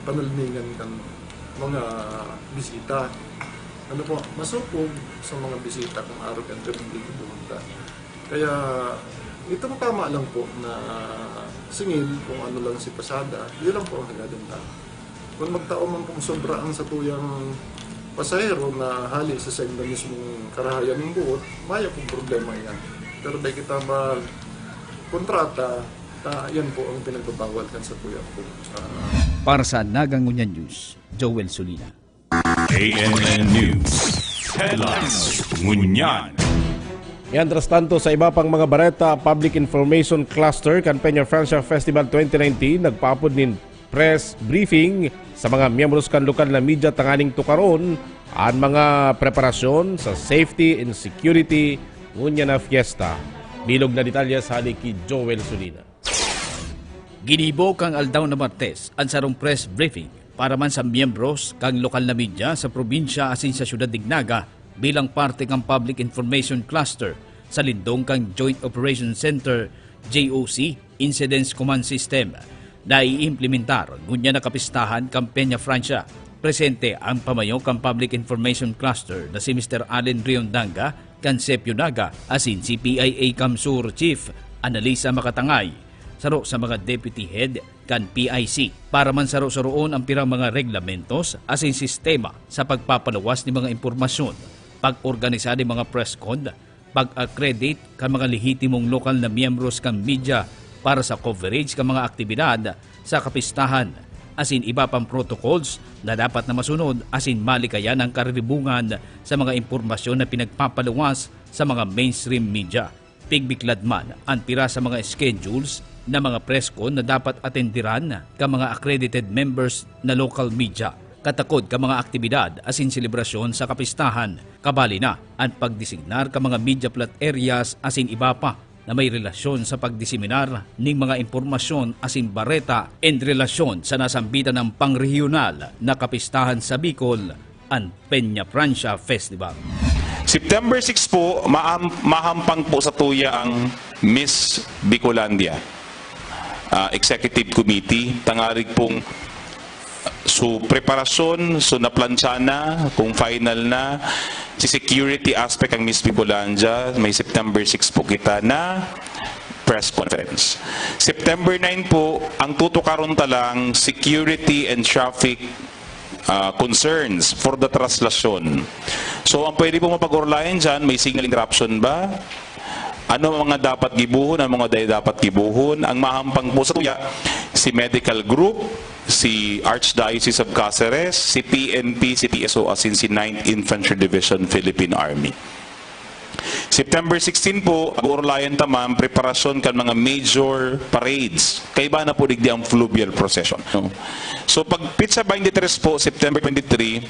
panalmingan kan mga bisita. Ano po, masupog sa mga bisita kung arog ang gabing pumunta. Kaya, itong tama lang po na singil, kung ano lang si pasada, yun lang po ang hagad ng tao. Kung magtao man pong sobra ang satuyang pasahero na hali sa sainda mismong karahayan ng buot, maya pong problema yan. Pero dahil kita mag-kontrata, ah, yan po ang pinagbabawal kan satuya po. Ah, Para sa Naga Ngunyan News, Joel Solina. A N N News Headlines. Ngunyan. Mientras tanto, sa iba pang mga bareta, Public Information Cluster kan Peña Francia Festival twenty nineteen nagpaapod nin press briefing sa mga miyembros kan lokal na media tanganing tukaron an mga preparasyon sa safety and security ngunyan na fiesta. Bilog na detalye sa hali ki Joel Solina. Ginibo kan aldaw na Martes an sarong press briefing para man sa miyembros kan lokal na media sa probinsya asin sa syudad nin Naga bilang parte kan Public Information Cluster sa lindong kan Joint Operation Center, J O C, Incidents Command System na iimplementar ngunyan na kapistahan kan Peña Francia. Presente ang pamayo kan Public Information Cluster na si Mister Allen Riondanga kan Sepyo Naga asin si P I A CamSur Chief Annalisa Makatangay, saro sa mga deputy head kan P I C, para man saro-saroon ang pirang mga reglamentos asin sistema sa pagpapaluwas nin mga impormasyon, pag-organisa nin mga press con, pag-accredit kan mga lehitimong lokal na miyembros kan media para sa coverage kan mga aktibidad sa kapistahan, asin iba pang protocols na dapat na masunod asin malikayan ang karibungan sa mga impormasyon na pinagpapaluwas sa mga mainstream media. Pigbiklad man an pira sa mga schedules na mga press con na dapat atenderan kan mga accredited members na local media, katakod kan mga aktibidad asin selebrasyon sa kapistahan, kabali na an pagdesignar kan mga media plot areas asin iba pa na may relasyon sa pagdiseminar ning mga impormasyon asin bareta en relasyon sa nasambitan na pangrehiyonal na kapistahan sa Bicol, an Peña Francia Festival. September six po, maam-, mahampang po satuya ang Miss Bicolandia, ah, Executive Committee. Tangarig pong, so, preparasyon, so, naplantsa na, kung final na, si security aspect ang Miss Bicolandia, may September six po kita na press conference. September nine po, ang tutukaron ta lang, security and traffic, ah, concerns for the traslasyon. So, ang pwede po mapag-orlayan dyan, may signal interruption ba? Ano ang mga dapat gibuhon, ano ang mga dai dapat gibuhon? Ang mahampang po satuya, si medical group, si Archdiocese of Caceres, si P N P, si P S O, asin si Ninth Infantry Division, Philippine Army. September sixteen po, pag-orlayan ta man, preparasyon kan mga major parades. Kaiba na po digdi ang fluvial procession, no? So, pag petsa twenty-three po, September twenty-three,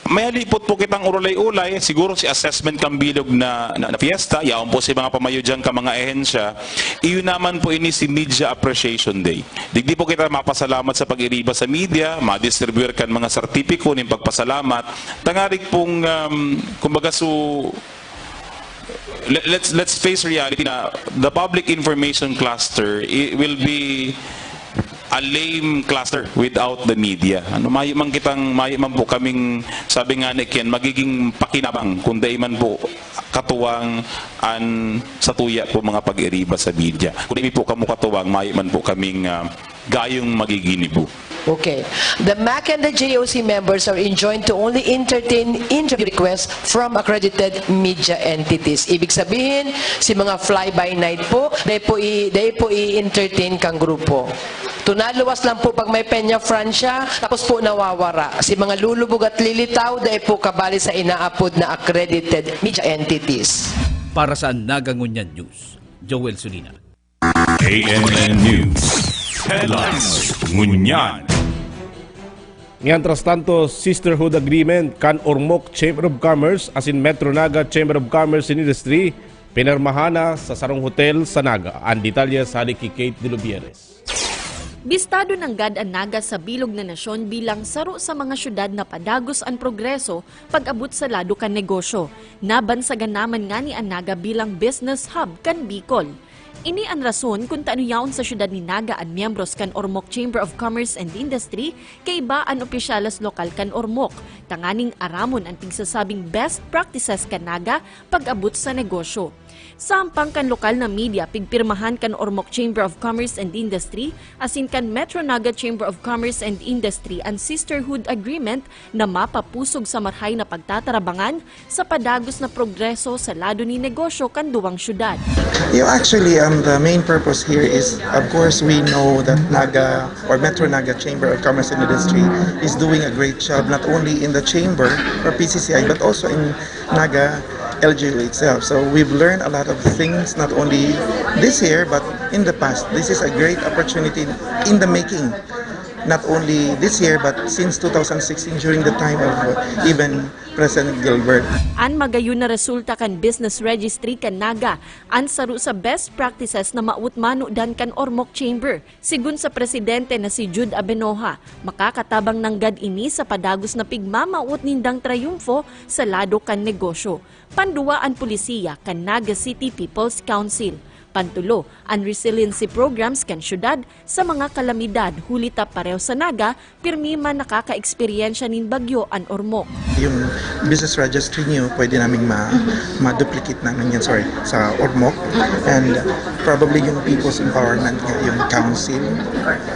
may halipot po kitang urulay-ulay, siguro si assessment kan bilog na, na, na fiesta, yaon po si mga pamayo dyan ka mga ehensya, iyo naman po ini si Media Appreciation Day. Digdi po kita mapasalamat sa pag-iriba sa media, madistribuyar kan mga sertipiko nin pagpasalamat, tangarig pong, um, kumbaga, so, let, let's, let's face reality na the public information cluster, it will be a lame cluster without the media. Ano, mayo man kitang, mayo man po kaming, sabi nga ni Ken, magiging pakinabang kung dai man po katuwang an satuya po mga pag-iriba sa media. Kung dai po kamo katuwang, mayo man po kaming, ah, gayong magiginibo. Okay. The MAC and the J O C members are enjoined to only entertain interview requests from accredited media entities. Ibig sabihin, si mga fly-by-night po, dai po, i, dai po i-entertain kang grupo. Tunaluwas lang po pag may Peña Francia, tapos po nawawara. Si mga lulubog at lilitaw, dai po kabali sa inaapod na accredited media entities. Para sa Naga Ngunyan News, Joel Sulina. A N N News Headlines. Ngunyan. Mientras tanto, Sisterhood Agreement kan Ormoc Chamber of Commerce asin Metro Naga Chamber of Commerce and Industry pinirmahan na sa sarong hotel sa Naga. Ang detalye sa hali ki Kate Delubieres. Bistado nanggad an Naga sa bilog na nasyon bilang saro sa mga syudad na padagos an progreso pag-abot sa lado kan negosyo. Nabansagan naman ngani an Naga bilang business hub kan Bicol. Ini an rason kun tano yaon sa syudad ni Naga an miyembros kan Ormoc Chamber of Commerce and Industry kaiba an opisyales lokal kan Ormoc, tanganing aramon an pigsasabing best practices kan Naga pag-abot sa negosyo. Sa ampang kan lokal na media, pigpirmahan kan Ormoc Chamber of Commerce and Industry asin kan Metro Naga Chamber of Commerce and Industry an Sisterhood Agreement na mapapusog sa marhay na pagtatarabangan sa padagos na progreso sa lado nin negosyo kan duwang syudad. You know, actually, um, the main purpose here is, of course, we know that Naga or Metro Naga Chamber of Commerce and Industry is doing a great job, not only in the chamber or P C C I, but also in Naga L G U itself. So we've learned a lot of things, not only this year, but in the past. This is a great opportunity in the making, not only this year, but since two thousand sixteen, during the time of uh, even President Gilbert. An magayon na resulta kan business registry kan Naga, an saro sa best practices na maawot manodan kan Ormoc Chamber. Sigon sa presidente na si Jude Abenoja, makakatabang nanggad ini sa padagos na pigmamawot nindang trayumfo sa lado kan negosyo. Panduwa an polisiya kan Naga City People's Council. Pantulo, an resiliency programs kan syudad sa mga kalamidad, huli ta pareho sa Naga, pirmi man nakakaeksperyensya nin bagyo an Ormoc. Yung business registry niyo, pwede naming ma- ma-duplicate namin yan, sorry, sa Ormoc. And probably yung people's empowerment nga, yung council.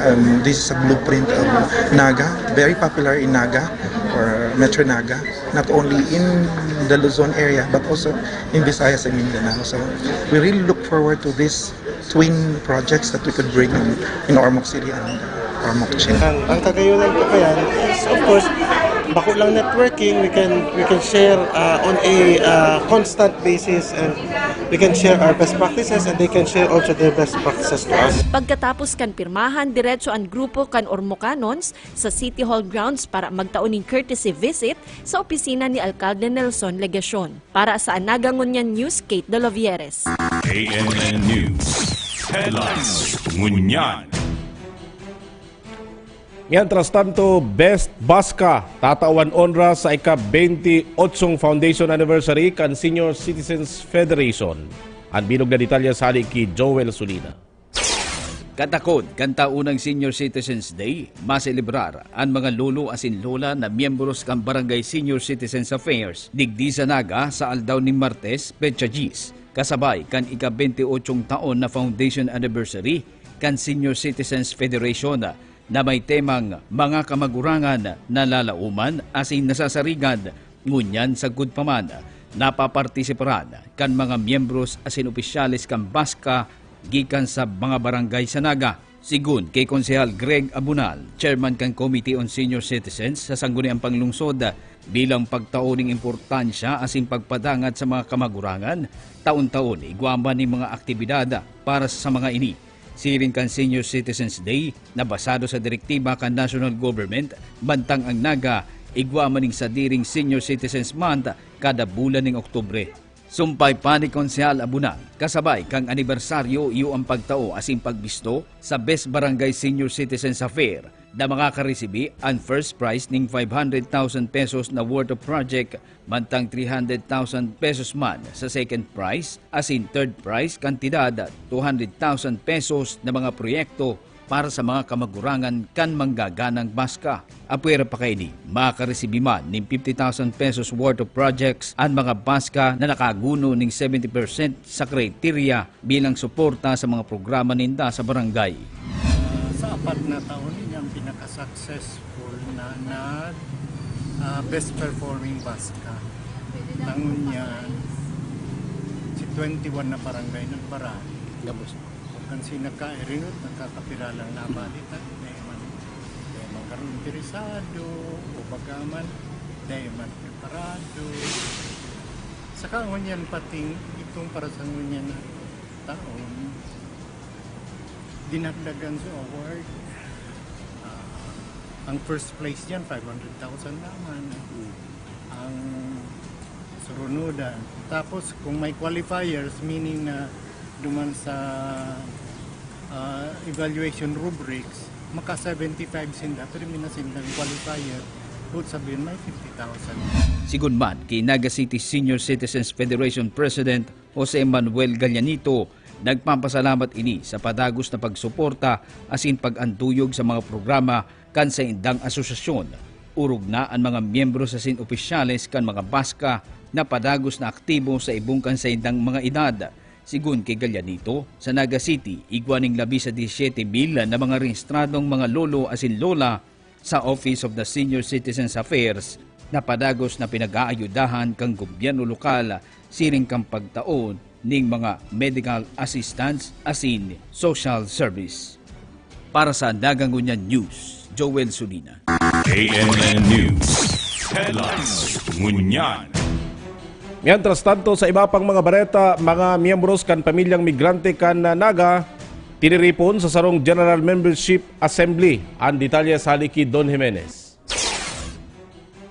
Um, this is a blueprint of Naga, very popular in Naga or Metro Naga, not only in the Luzon area but also in Visayas and Mindanao. So we really look forward to this twin projects that we could bring in, in Ormoc City and Ormoc Chin. Ang, ang kagayunan po kayan is, of course, bako lang networking, we can we can share uh, on a uh, constant basis, and we can share our best practices and they can share also their best practices to us. Pagkatapos kan pirmahan, diretso an grupo kan Ormocanons sa City Hall grounds para magtao nin courtesy visit sa opisina ni Alkalde Nelson Legacion. Para sa Naga Ngunyan News, Kate Dolovieres. A N N News Headlines. Ngunyan. Mientras tanto, Best Baska tatawan onra sa ika-bentiotsong foundation anniversary kan Senior Citizens Federation. Ang bilog na detalye sa hali ki Joel Sulina. Katakod kan taonang Senior Citizens Day, maselebrar an mga lolo asin lola na miyembros kan Barangay Senior Citizens Affairs digdi sa Naga sa aldaw nin Martes, petsa diyes, kasabay kan ika-bentiotsong taon na foundation anniversary kan Senior Citizens Federation na may temang Mga Kamagurangan na Lalaoman asin Nasasarigan. Ngunyan sagkod pa man, napapartisiparan kan mga miyembros asin opisyales kan Baska gikan sa mga barangay sa Naga. Sigon kay Konsehal Greg Abunal, chairman kan Committee on Senior Citizens sa Sangguniang Panglungsod, bilang pagtao ning importansya asin pagpadangat sa mga kamagurangan, taon-taon igwa man nin mga aktibidad para sa mga ini. Siring kan Senior Citizens Day na basado sa direktiba kan National Government, mantang ang Naga igwa man nin sadiring Senior Citizens Month kada bulan nin Oktubre. Sumpay pa ni Konsehal Abunal, kasabay kan anibersaryo iyo an pagtao asin pagbisto sa Best Barangay Senior Citizens Affair na makakaresibi an first prize nin five hundred thousand pesos na worth of project, mantang three hundred thousand pesos man sa second prize, asin third prize kantidad two hundred thousand pesos na mga proyekto para sa mga kamagurangan kan manggaganang Baska. Apwera pa kaini, makaresibi man nin fifty thousand pesos worth of projects an mga Baska na nakaguno nin seventy percent sa kriteria bilang suporta sa mga programa ninda sa barangay. Apat na taon, ini ang pinaka-successful na nag, ah, best performing BASCA. Tangon niyan, si twenty-one na barangay nagbarali. Gabos. Pag kan sinagkairinot, nagkakapira lang na balita, dahil man, dahil man karon interesado, o baga man, dahil man preparado. Saka ngunyan pating itong para sa ngunyan na taon, dinagdagan sa award. Ah, ang first place dyan, five hundred thousand naman. Ang surunudan. Tapos, kung may qualifiers, meaning na duman sa, ah, evaluation rubrics, maka seventy-five sinda, pero may nasindang qualifier, ibig sabihin may fifty thousand. Sigun man ki Naga City Senior Citizens Federation President Jose Manuel Gallanito, nagpapasalamat ini sa padagos na pagsuporta asin pag-antuyog sa mga programa kan saindang asosasyon. Orog na an mga miyembro asin opisyales kan mga BASCA na padagos na aktibo sa ibong kan saindang mga edad. Sigun ki Gallanito, sa Naga City, igwa nin labi sa disisyete mil na mga rehistradong mga lolo asin lola sa Office of the Senior Citizens Affairs na padagos na pinag-aayudahan kan gobyerno lokal siring kan pagtao nin mga medical assistance asin social service. Para sa Naga Ngunyan News, Joel Sulina. A N N News Headlines. Ngunyan. Mientras tanto, sa iba pang mga bareta, mga miyembros kan pamilyang migrante kan Naga tiniripon sa sarong General Membership Assembly. An detalye sa hali ki Don Jimenez.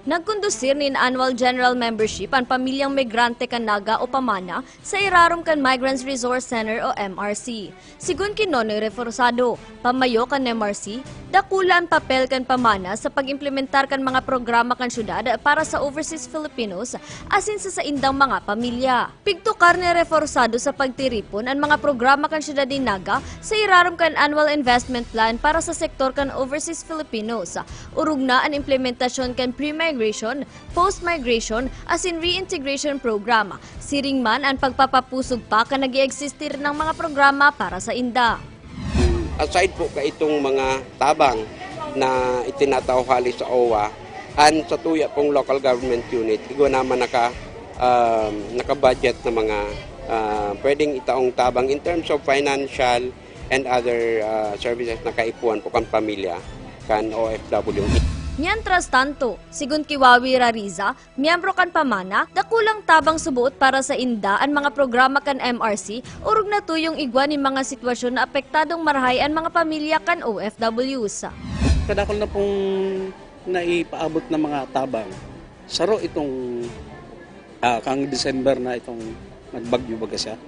Nagkondusir nin Annual General Membership an pamilyang migrante kan Naga o Pamana sa irarom kan Migrants Resource Center o M R C. Sigun ki Nonoy Reforzado, pamayo kan M R C, dakula an papel kan Pamana sa pag-implementar kan mga programa kan syudad para sa overseas Filipinos asin sa saindang mga pamilya. Pigtukar ni Reforzado sa pagtiripon an mga programa kan syudad nin Naga sa irarom kan Annual Investment Plan para sa sektor kan overseas Filipinos. Orog na an implementasyon kan pre-migration, post-migration, asin reintegration program. Siring man an pagpapapusog pa kan nag-eeksistir nang mga programa para sainda. Aside po kaitong mga tabang na itinatao hali sa owa, an satuya pong local government unit, igwa naman naka, um, naka-budget na mga, ah, pwedeng itaong tabang in terms of financial and other, ah, services na kaipuhan po kan pamilya, kan O F W. Mientras tanto, sigun ki Wawi Rariza, miyembro kan Pamana, dakulang tabang suboot para sainda an mga programa kan M R C, orog na tuyong igwa nin mga sitwasyon na apektadong marahay an mga pamilya kan O F Ws. Kadakol na pong naipaabot na mga tabang. Saro itong, ah, kang December na itong nagbagyo baga siya.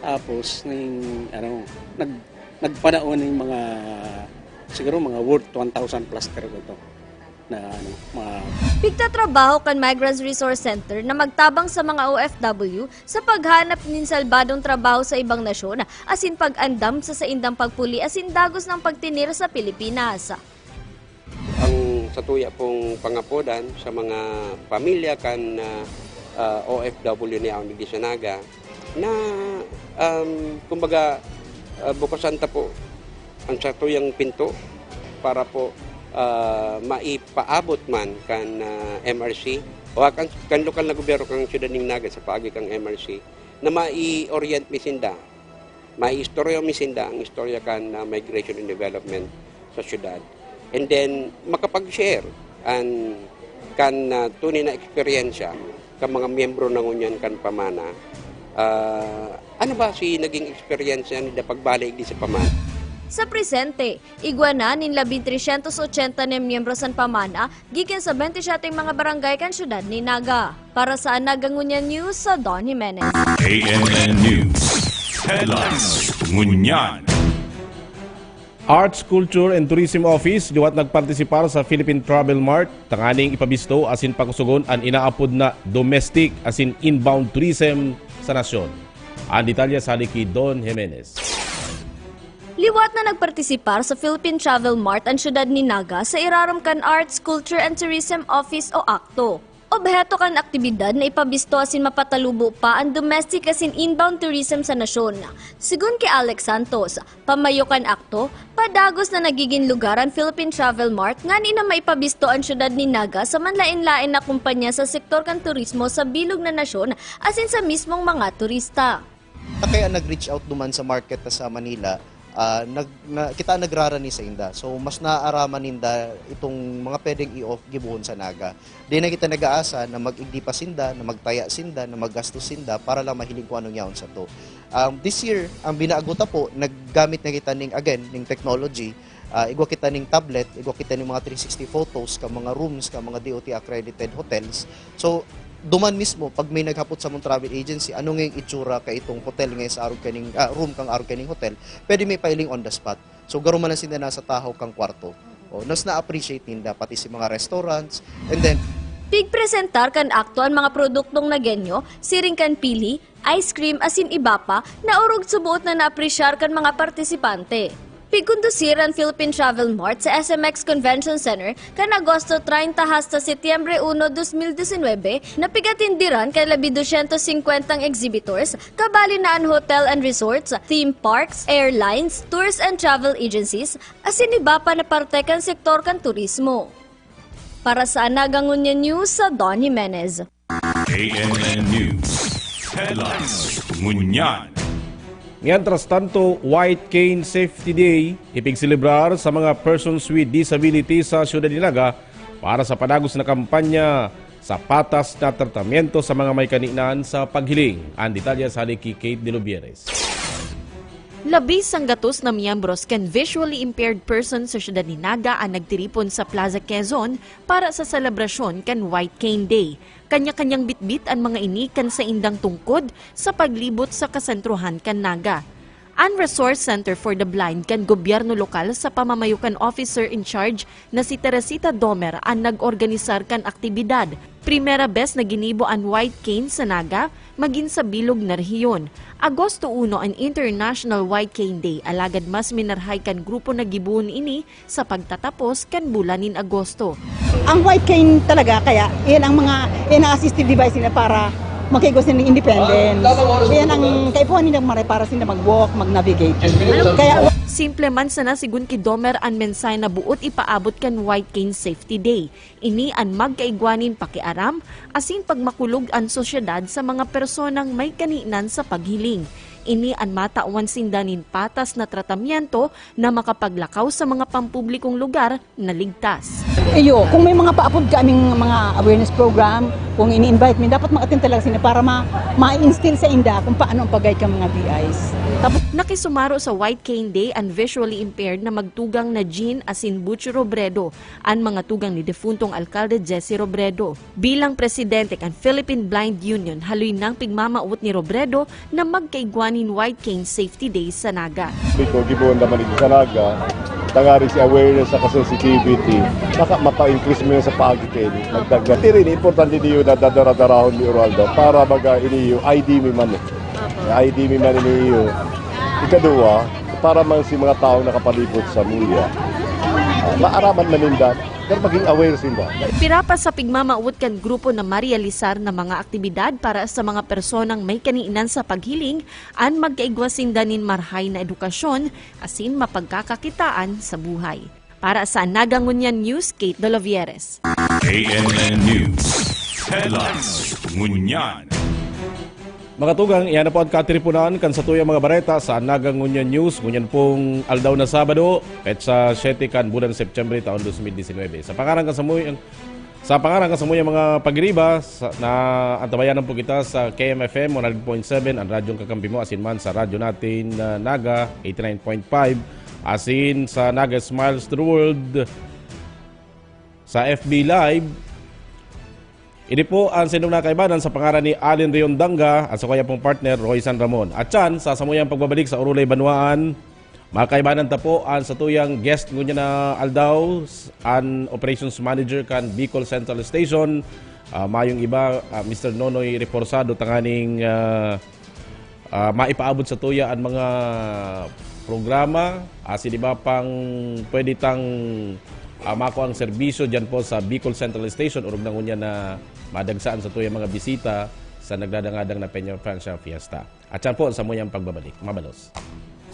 Tapos, ning, ano, nag, nagpanaon ng mga, siguro mga worth one thousand plus pero ito na, ano, mga Pigtatrabaho kan Migrants Resource Center na magtabang sa mga O F W sa paghanap nin salbadong trabaho sa ibang nasyon asin pag-andam sa saindang pagpuli asin dagos na pagtinir sa Pilipinas. Ang satuya pong pangapodan sa mga pamilya kan, ah, ah, O F W ni Aon digdi sa Naga na, um, kumbaga, ah, bukasan ta po ang satuyang pinto para po, ah, maipaabot man kan, ah, M R C o kan, kan lokal na gobyerno kan siyudad ning Naga sa paagi kan M R C na mai-orient mi sinda, maiistorya mi sinda ang istorya kan, ah, migration and development sa syudad. And then, makapag-share an kan, ah, tunay na eksperyensya kan mga miyembro na ngunyan kan Pamana. Ah, ano ba si naging eksperyensya nila pagbalik di sa Pamana? Sa presente, igwa na nin labing tresyentos otsenta na miyembro san Pamana gikan sa bente siyete mga barangay kan siyudad ni Naga. Para sa Naga Ngunyan News, sa Don Jimenez. A N N News Headlines. Ngunyan. Arts, Culture and Tourism Office liwat nagpartisipar sa Philippine Travel Mart tanganing ipabisto asin pakusogon an inaapod na domestic asin inbound tourism sa nasyon. An detalye sa hali ki Don Jimenez. Liwat na nagpartisipar sa Philippine Travel Mart an siyudad ni Naga sa irarom kan Arts, Culture and Tourism Office o ACTO. Obheto kan aktibidad na ipabisto asin mapatalubo pa an domestic asin inbound tourism sa nasyon. Sigon ki Alex Santos, pamayo kan akto, padagos na nagigin lugar an Philippine Travel Mart ngani na maipabisto an siyudad nin Naga sa manlaen-laen na kompanya sa sektor kan turismo sa bilog na nasyon asin sa mismong mga turista. Kaya nag-reach out duman sa market ta sa Manila, ah, nag-, na, kita nagrarani sa inda. So, mas naaaraman ninda itong mga pwedeng i-off gibohon sa Naga. Di na kita nag-aasa na mag-igdi pa sinda, na magtaya sinda, na maggastos sinda para lang mahiling kung anong yaon sato. Um, this year, ang binago ta po, naggamit na kita ning, again, ning technology. Ah, igwa kita ning tablet, igwa kita ning mga three sixty photos ka mga rooms ka mga D O T accredited hotels. So, duman mismo, pag may naghapot sa mong travel agency, ano nga yung itsura ka itong hotel nga sa arog kaning, ah, room kang arog kaning hotel, pwede may pailing on the spot. So, garo man lang sinda nasa tahaw kang kwarto. O, nas na-appreciate ninda, pati si mga restaurants. And then, Pigpresentar kan akto an mga produktong Nagueño, siring kan pili, ice cream, asin iba pa, na orog suboot na naapresyar kan mga partisipante. Pigkondusir an Philippine Travel Mart sa S M X Convention Center kan Agosto treinta hasta Setyembre uno, dos mil disinwebe, na pigatindiran kan labi dosyentos singkwentang exhibitors, kabali na an hotel and resorts, theme parks, airlines, tours and travel agencies, asin iba pa na parte kan sektor kan turismo. Para sa Anaga Ngunyan News, sa Don Jimenez. A N N News Headlines. Ngunyan. Mientras tanto, White Cane Safety Day ipigselebrar sa mga persons with disability sa siyudad ni Naga para sa padagos na kampanya sa patas na tratamiento sa mga may kaninan sa paghiling. Ang detalye sa hali ki Kate De Lubieres. Labi sanggatos na miyembros kan visually impaired person sa siyudad ni Naga ang nagtiripon sa Plaza Quezon para sa selebrasyon kan White Cane Day. Kanya-kanyang bitbit an mga ini kan saindang tungkod sa paglibot sa kasentrohan kan Naga. An Resource Center for the Blind kan gobyerno lokal sa pamamayo kan officer in charge na si Teresita Domer an nag-organisar kan aktibidad. Primera bes na ginibo an White Cane sa Naga, magin sa bilog na rehiyon. Agosto uno an International White Cane Day, alagad mas minarhay kan grupo na gibohon ini sa pagtatapos kan bulan nin Agosto. Ang white cane talaga, kaya yan ang mga, yan ang assistive device nila para makaigwas nila ng independence. Yan ang kaipuhan nila maray para sila mag-walk, mag-navigate. Kaya Simple man sana sigun ki Domer an mensahe na buot ipaabot kan White Cane Safety Day. Ini an magkaigwa nin pakiaram asin pagmakulog an sosyedad sa mga personang may kaninan sa paghiling. Ini an matawan sinda nin patas na tratamiento na makapaglakaw sa mga pampublikong lugar na ligtas. Iyo, kung may mga paapod kaming mga awareness program, kung ini-invite mi, dapat mag-attend talaga sila para ma- ma-instill sa inda kung paano ang pagay ka mga V Is. Tapos Nakisumaro sa White Cane Day an visually impaired na magtugang na Jean asin Butch Robredo, an mga tugang ni defuntong Alkalde Jesse Robredo. Bilang presidente kan Philippine Blind Union, haloy nang pigmamawot ni Robredo na magkaigwa nin White Cane Safety Day sa Naga. Biko, gibohon naman ito sa Naga, tangarig si awareness saka sensitivity, baka mapa-increase mo yan sa pagi kayo, magdagdag. Tiri, importante niyo na dadara-darahon ni Oraldo para baga iniyo, I D mi man eh. I D mi man iniyo. Ikaduwa, para man si mga taong nakapalibot sa media, maaraman man ninda, pero maging aware sinda. Pirapas sa pigmamawot kan grupo na marealisar na mga aktibidad para sa mga personang may kaniinan sa paghiling, an magkaigwa sinda nin marhay na edukasyon asin mapagkakakitaan sa buhay. Para sa Naga Ngunyan News, Kate Dolovieres. A N N News Headlines. Ngunyan. Mga tugang, iyan na po ang katiripunan kan satuyang mga bareta sa Naga Ngunyan News, ngunyan pong aldaw na Sabado, petsa siyete kan bulan September taon dos mil disinwebe. Sa pangaran kan samuyang, sa pangaran kan samuyang mga pagiriba, sa, na antabayanan po kita sa K M F M one hundred point seven, ang radyong kakampi mo, asin man sa radyo natin na Naga eighty-nine point five, asin sa Naga Smiles to the World sa F B Live. Ini po ang sindong na kaibanan sa pangaran ni Allen Riondanga at sa kuya pong partner, Roy San Ramon. At yan, sa samuyang pagbabalik sa Orolay Banwaan, mga kaibanan ta po ang satuyang guest ngunyan na aldaw, an Operations Manager kan Bicol Central Station, ah, mayong iba, ah, Mister Nonoy Reforzado, tanganing, ah, ah, maipaabot sa tuya an mga programa, asin iba pang pwede tang Ah, mako ang serbisyo dyan po sa Bicol Central Station, orog na ngunyan na madagsa an satuyang mga bisita sa nagdadangadang na Peña Francia Fiesta. At yan po, sa muyang pagbabalik. Mabalos.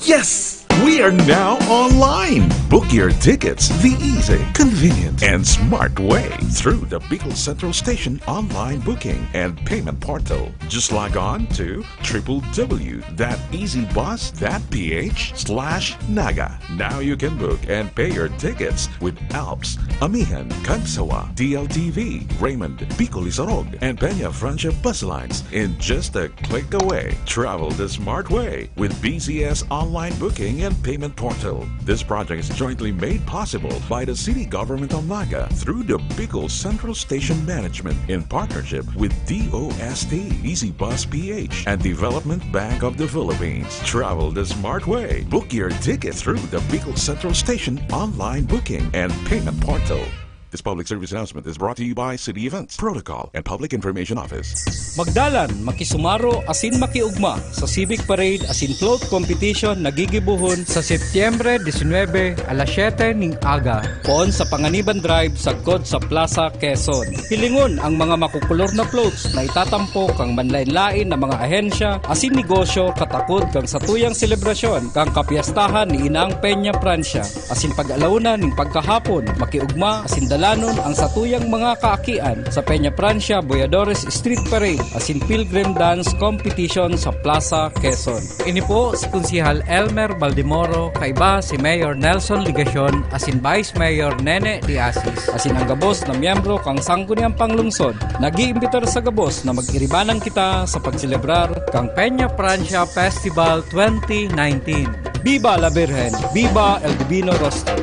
Yes! We are now online. Book your tickets the easy, convenient, and smart way through the Bicol Central Station online booking and payment portal. Just log on to w w w dot easy bus dot p h slash naga. Now you can book and pay your tickets with Alps, Amihan, Cagsawa, D L T V, Raymond, Bicol Isarog, and Peña Francia Bus Lines in just a click away. Travel the smart way with B C S Online Booking and Payment Portal. This project is jointly made possible by the City Government of Naga through the Bicol Central Station Management in partnership with D O S T, Easy Bus P H, and Development Bank of the Philippines. Travel the smart way. Book your ticket through the Bicol Central Station Online Booking and Payment Portal. This public service announcement is brought to you by City Events, Protocol, and Public Information Office. Magdalan, makisumaro asin makiugma sa Civic Parade asin Float Competition na gigibohon sa Setyembre disinwebe, alas siyete ning aga, poon sa Panganiban Drive, sagkod sa Plaza Quezon. Hilingon ang mga makukulor na floats na itatampo kan manlaen-laen na mga ahensya asin negosyo katakod kan satuyang selebrasyon kan kapyestahan ni Inang Peña Francia. Asin pag-alauna ning pagkahapon, makiugma asin dalanon ang satuyang mga kaakian sa Peña Francia Boyadores Street Parade asin Pilgrim Dance Competition sa Plaza Quezon. Ini po si Konsehal Elmer Baldemoro, kaiba si Mayor Nelson Legacion asin Vice Mayor Nene de Asis, asin ang gabos na miyembro kan Sangguniang Panglungsod nag-iimbitar sa gabos na mag-iribanan kita sa pagselebrar kan Peña Francia Festival twenty nineteen. Viva la Virgen! Viva el Divino Rostro!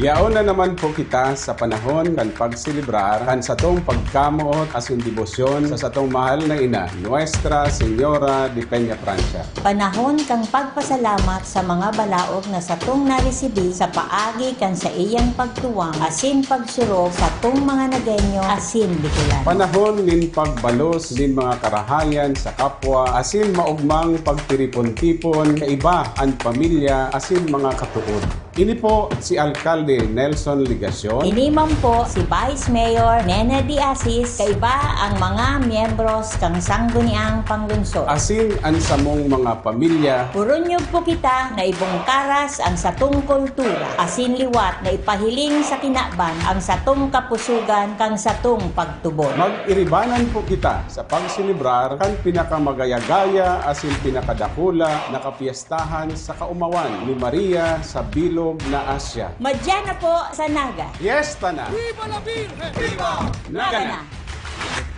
Yaon na naman po kita sa panahon kan pagselebrar kan satong pagkamoot asin debosyon sa satong mahal na ina, Nuestra Señora de Peña Francia. Panahon kan pagpasalamat sa mga balaog na satong naresibi sa paagi kan saiyang pagtuwang asin pagsurog satong mga Nagueño asin Bicolano. Panahon nin pagbalos nin mga karahayan sa kapwa asin maogmang pagtiripon-tipon kaiba an pamilya asin mga katood. Ini po si Alkalde Nelson Legacion. Ini man po si Vice Mayor Nene de Asis, kaiba ang mga miyembros kan Sangguniang Panglungsod. Asin an samong mga pamilya. Puronyog po kita na ibungkaras ang satong kultura, asin liwat na ipahiling sa kinaban ang satong kapusogan kan satong pagtubod. Mag-iribanan po kita sa pagselebrar kan pinakamagaya-gaya asin pinakadakula na kapyestahan sa kaomawan ni Maria sa bilog na Asya. Madya na po sa Naga. Fiesta na! Viva la Virgen! Viva! Naga na!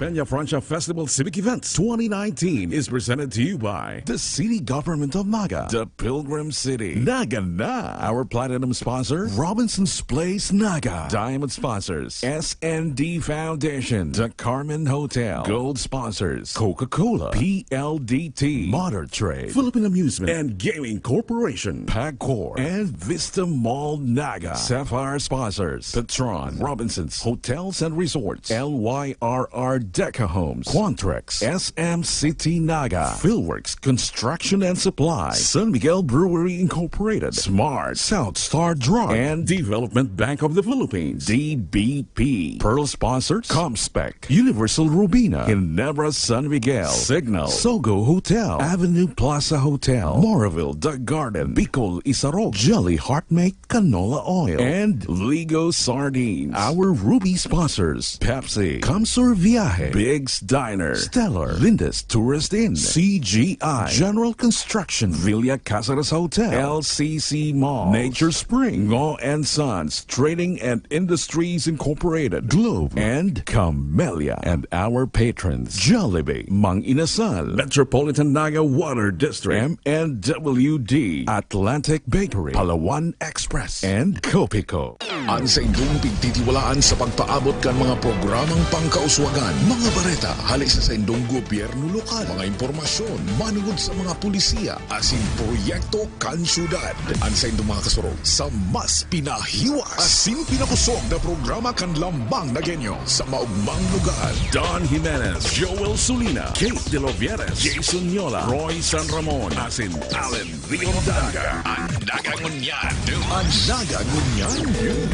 Peña Francia Festival Civic Events twenty nineteen is presented to you by the City Government of Naga, the Pilgrim City, Naga na. Our platinum sponsor, Robinson's Place Naga. Diamond sponsors, S N D Foundation, the Carmen Hotel. Gold sponsors, Coca-Cola, P L D T, Modern Trade, Philippine Amusement and Gaming Corporation, Pagcor, and Vista Mall Naga. Sapphire sponsors, Petron, Robinson's Hotels and Resorts, L Y R R Deca Homes, Quantrex, S M City Naga, Philworks Construction and Supply, San Miguel Brewery Incorporated, Smart, South Star Drug, and Development Bank of the Philippines, D B P. Pearl sponsors, Comspec, Universal Rubina, Ginebra San Miguel, Signal, Sogo Hotel, Avenue Plaza Hotel, Moraville The Garden, Bicol Isarog, Jelly Heartmate Canola Oil, and Ligo Sardines. Our Ruby sponsors, Pepsi, Kamsur Viaje, Biggs Diner, Stellar, Lindes Tourist Inn, C G I, General Construction, Villa Caceres Hotel, L C C Mall, Nature Spring, Ngo and Sons Trading and Industries Incorporated, Globe, and Camellia, and our patrons, Jollibee, Mang Inasal, Metropolitan Naga Water District, M N W D, Atlantic Bakery, Palawan Express, and Copico. An saindong pigtitiwalaan sa pagpaabot kan mga programang pangkauswagan Mga bareta hali sa saindong gobyerno lokal, mga impormasyon manungod sa mga pulisiya asin proyekto kan syudad. An saindong mga kasurog sa mas pinahiwas asin pinakusog na programa kan Lambang Nagueño sa maugmang lugar. Don Jimenez, Joel Sulina, Kate De Lovieres, Jason Yola, Roy San Ramon, asin Allen Riondanga. An Naga Ngunyan. An Naga Ngunyan.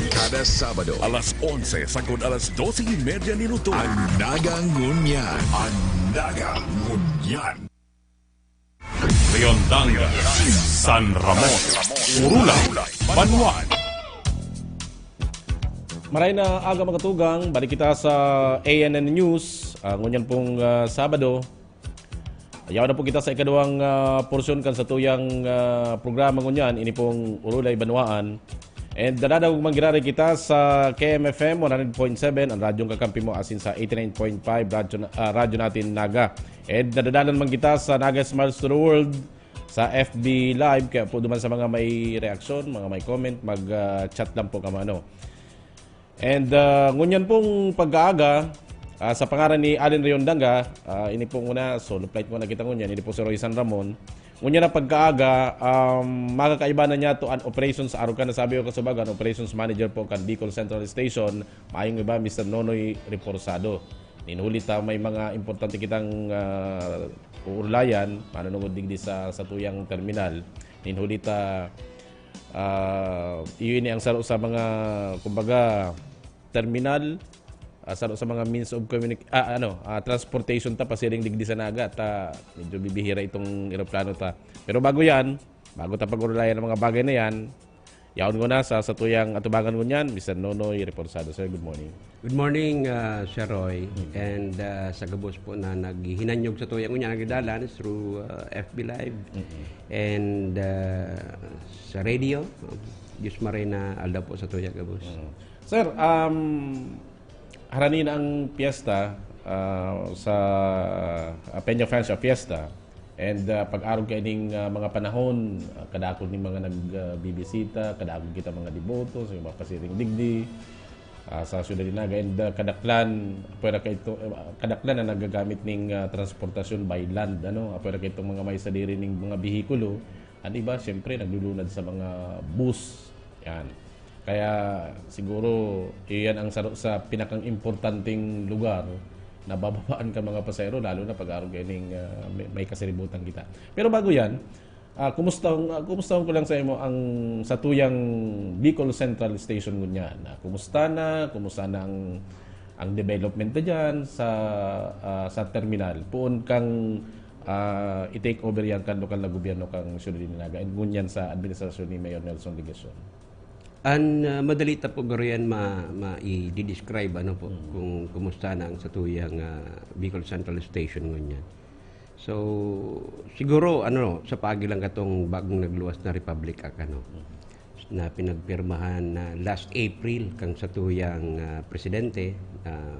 Kada Sabado. Alas onse sagkod alas dose y media nin udto. An Naga Ngunyan. An Naga Ngunyan. Riondanga, San Ramon, Urulay, Banwaan. Maray na aga, mga tugang. Balik kita sa A N N News. Ah, ngunyan pong, ah, Sabado. Yaon na po kita sa ikaduwang, ah, porsyon kan satuyang, ah, programa ngunyan. Ini pong Urulay Banwaan. And nadadangog man giraray kita sa K M F M one hundred point seven, an radyong kakampi mo, asin sa eighty-nine point five Radyo, ah, Radyo Natin Naga. And nadadalan man kita sa Naga Smiles to the World sa F B Live. Kaya po duman sa mga may reaksyon, mga may comment, mag, ah, chat lang po kamo, ano. And, ah, ngunyan pong pag-aaga, ah, sa pangaran ni Allen Riondanga, ah, ini pong una, solo flight muna kita ngunyan, ini po si Roy San Ramon. Ngunyan na pag-aaga, um, makakaiba na niya to an operations sa Arucan. Nasabi ko kasubag, an operations manager po kan Bicol Central Station, mayong iba, Mister Nonoy Reforzado. Nin huli ta may mga importante kitang, ah, uurlayan, manunungod digdi sa satuyang terminal. Nin huli ta, ah, iyo ini ang saro sa mga, kumbaga, terminal, ah, saro sa mga means of communic-, ah, ano, ah, transportation ta pasiring digdi sa Naga, ta medyo bibihira itong eroplano ta. Pero bago yan, bago ta pag-urulayan ang mga bagay na yan, yaon ko na sa satuyang atubangan ngunyan, Mister Nonoy Reforzado. Sir, good morning. Good morning, ah, Sir Roy. Mm. And, ah, sa gabos po na naghihinanyog satuya ngunyan, nagdadalan through, ah, F B Live. Mm-mm. And, ah, sa radio, Diyos maray na aldaw po satuya gabos. Mm. Sir, um, harani na ang piyesta, ah, sa, ah, Peña Francia Fiesta. And, ah, pag-arog kaining, ah, mga panahon, ah, kadakul ning mga nag, ah, bibisita, kadakul kita mga deboto sa mga pasiring digdi, ah, sa Ciudad de Naga. And, ah, kadaklan, pwera kaito, eh, kadaklan na nagagamit ning, ah, transportasyon by land, ano? Ah, pwera kaitong mga may sadiri ning mga behikulo. An iba, siyempre, naglulunad sa mga bus. Yan. Kaya siguro, iyan ang saro sa pinakang importanteng lugar na bababaan kan mga pasahero, lalo na pag-arog kaining, ah, may, may kasiributan kita. Pero bago yan, ah, kumusta, ah, kumusta ko lang sa imo ang satuyang Bicol Central Station ngunyan? Ah, kumusta na? Kumusta na ang, ang development na dyan sa, ah, sa terminal? Poon kang, ah, i-take over yan kan lokal na gobyerno kang Siyudad de Naga and ngunyan sa administrasyon ni Mayor Nelson Legacion? An, ah, madali ta po garo yan ma-, ma-i-describe, ano po, Mm. kung kumusta na ang satuyang, ah, Bicol Central Station ngunyan. So, siguro, ano, sa paagi lang katong bagong nagluwas na Republic Act, ano, Mm. na pinagpirmahan na last April kang satuyang, ah, presidente, ah,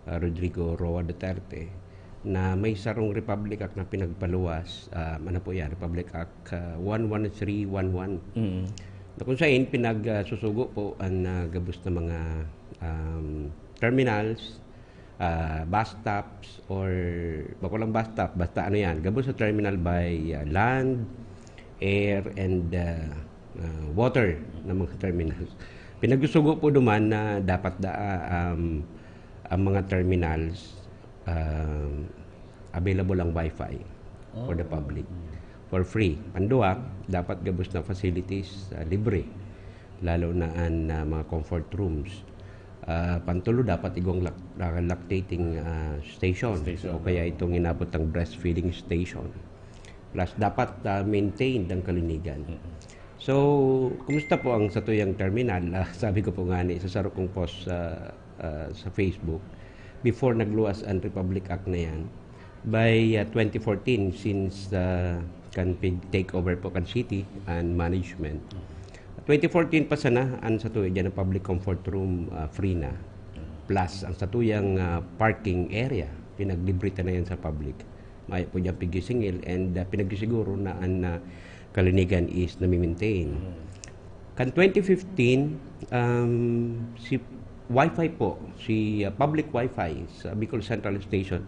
ah, Rodrigo Roa Duterte, na may sarong Republic Act na pinagpaluwas, ah, ano po yan, Republic Act, ah, one one three one one. Mm. Na kung sain, pinag, ah, susugo po ang, ah, gabos na mga, um, terminals, ah, bus stops, or bako lang bus stop, basta ano yan, gabos sa terminal by, ah, land, air, and, ah, ah, water na mga terminals. Pinagsusugo po duman na dapat da, ah, um, ang mga terminals, um, available ang wifi for the Oh. public Mm. for free. Panduwa, dapat gabos na facilities, ah, libre, lalo na an, ah, mga comfort rooms. Ah, pantulo, dapat igwang lac-, ah, lactating, ah, station, Station. o kaya itong inabot ng breastfeeding station. Plus, dapat, ah, maintained ang kalinigan. Mm. So, kumusta po ang satuyang terminal? Ah, sabi ko po nga ni sa saro kong post sa, ah, sa Facebook, before nagluwas ang Republic Act na yan, by, ah, twenty fourteen, since, ah, kan pig-take over po kan city and management, twenty fourteen pa sana ang satuya dyan, ang public comfort room, ah, free na. Plus, ang satuyang, ah, parking area, pinaglibre ta na yan sa public. Mayo po dyan pigisingil and, ah, pinagsisiguro na ang, ah, kalinigan is nami-maintain. Mm. Kan twenty fifteen, um, si, Wi-Fi po, si, ah, public Wi-Fi sa Bicol Central Station,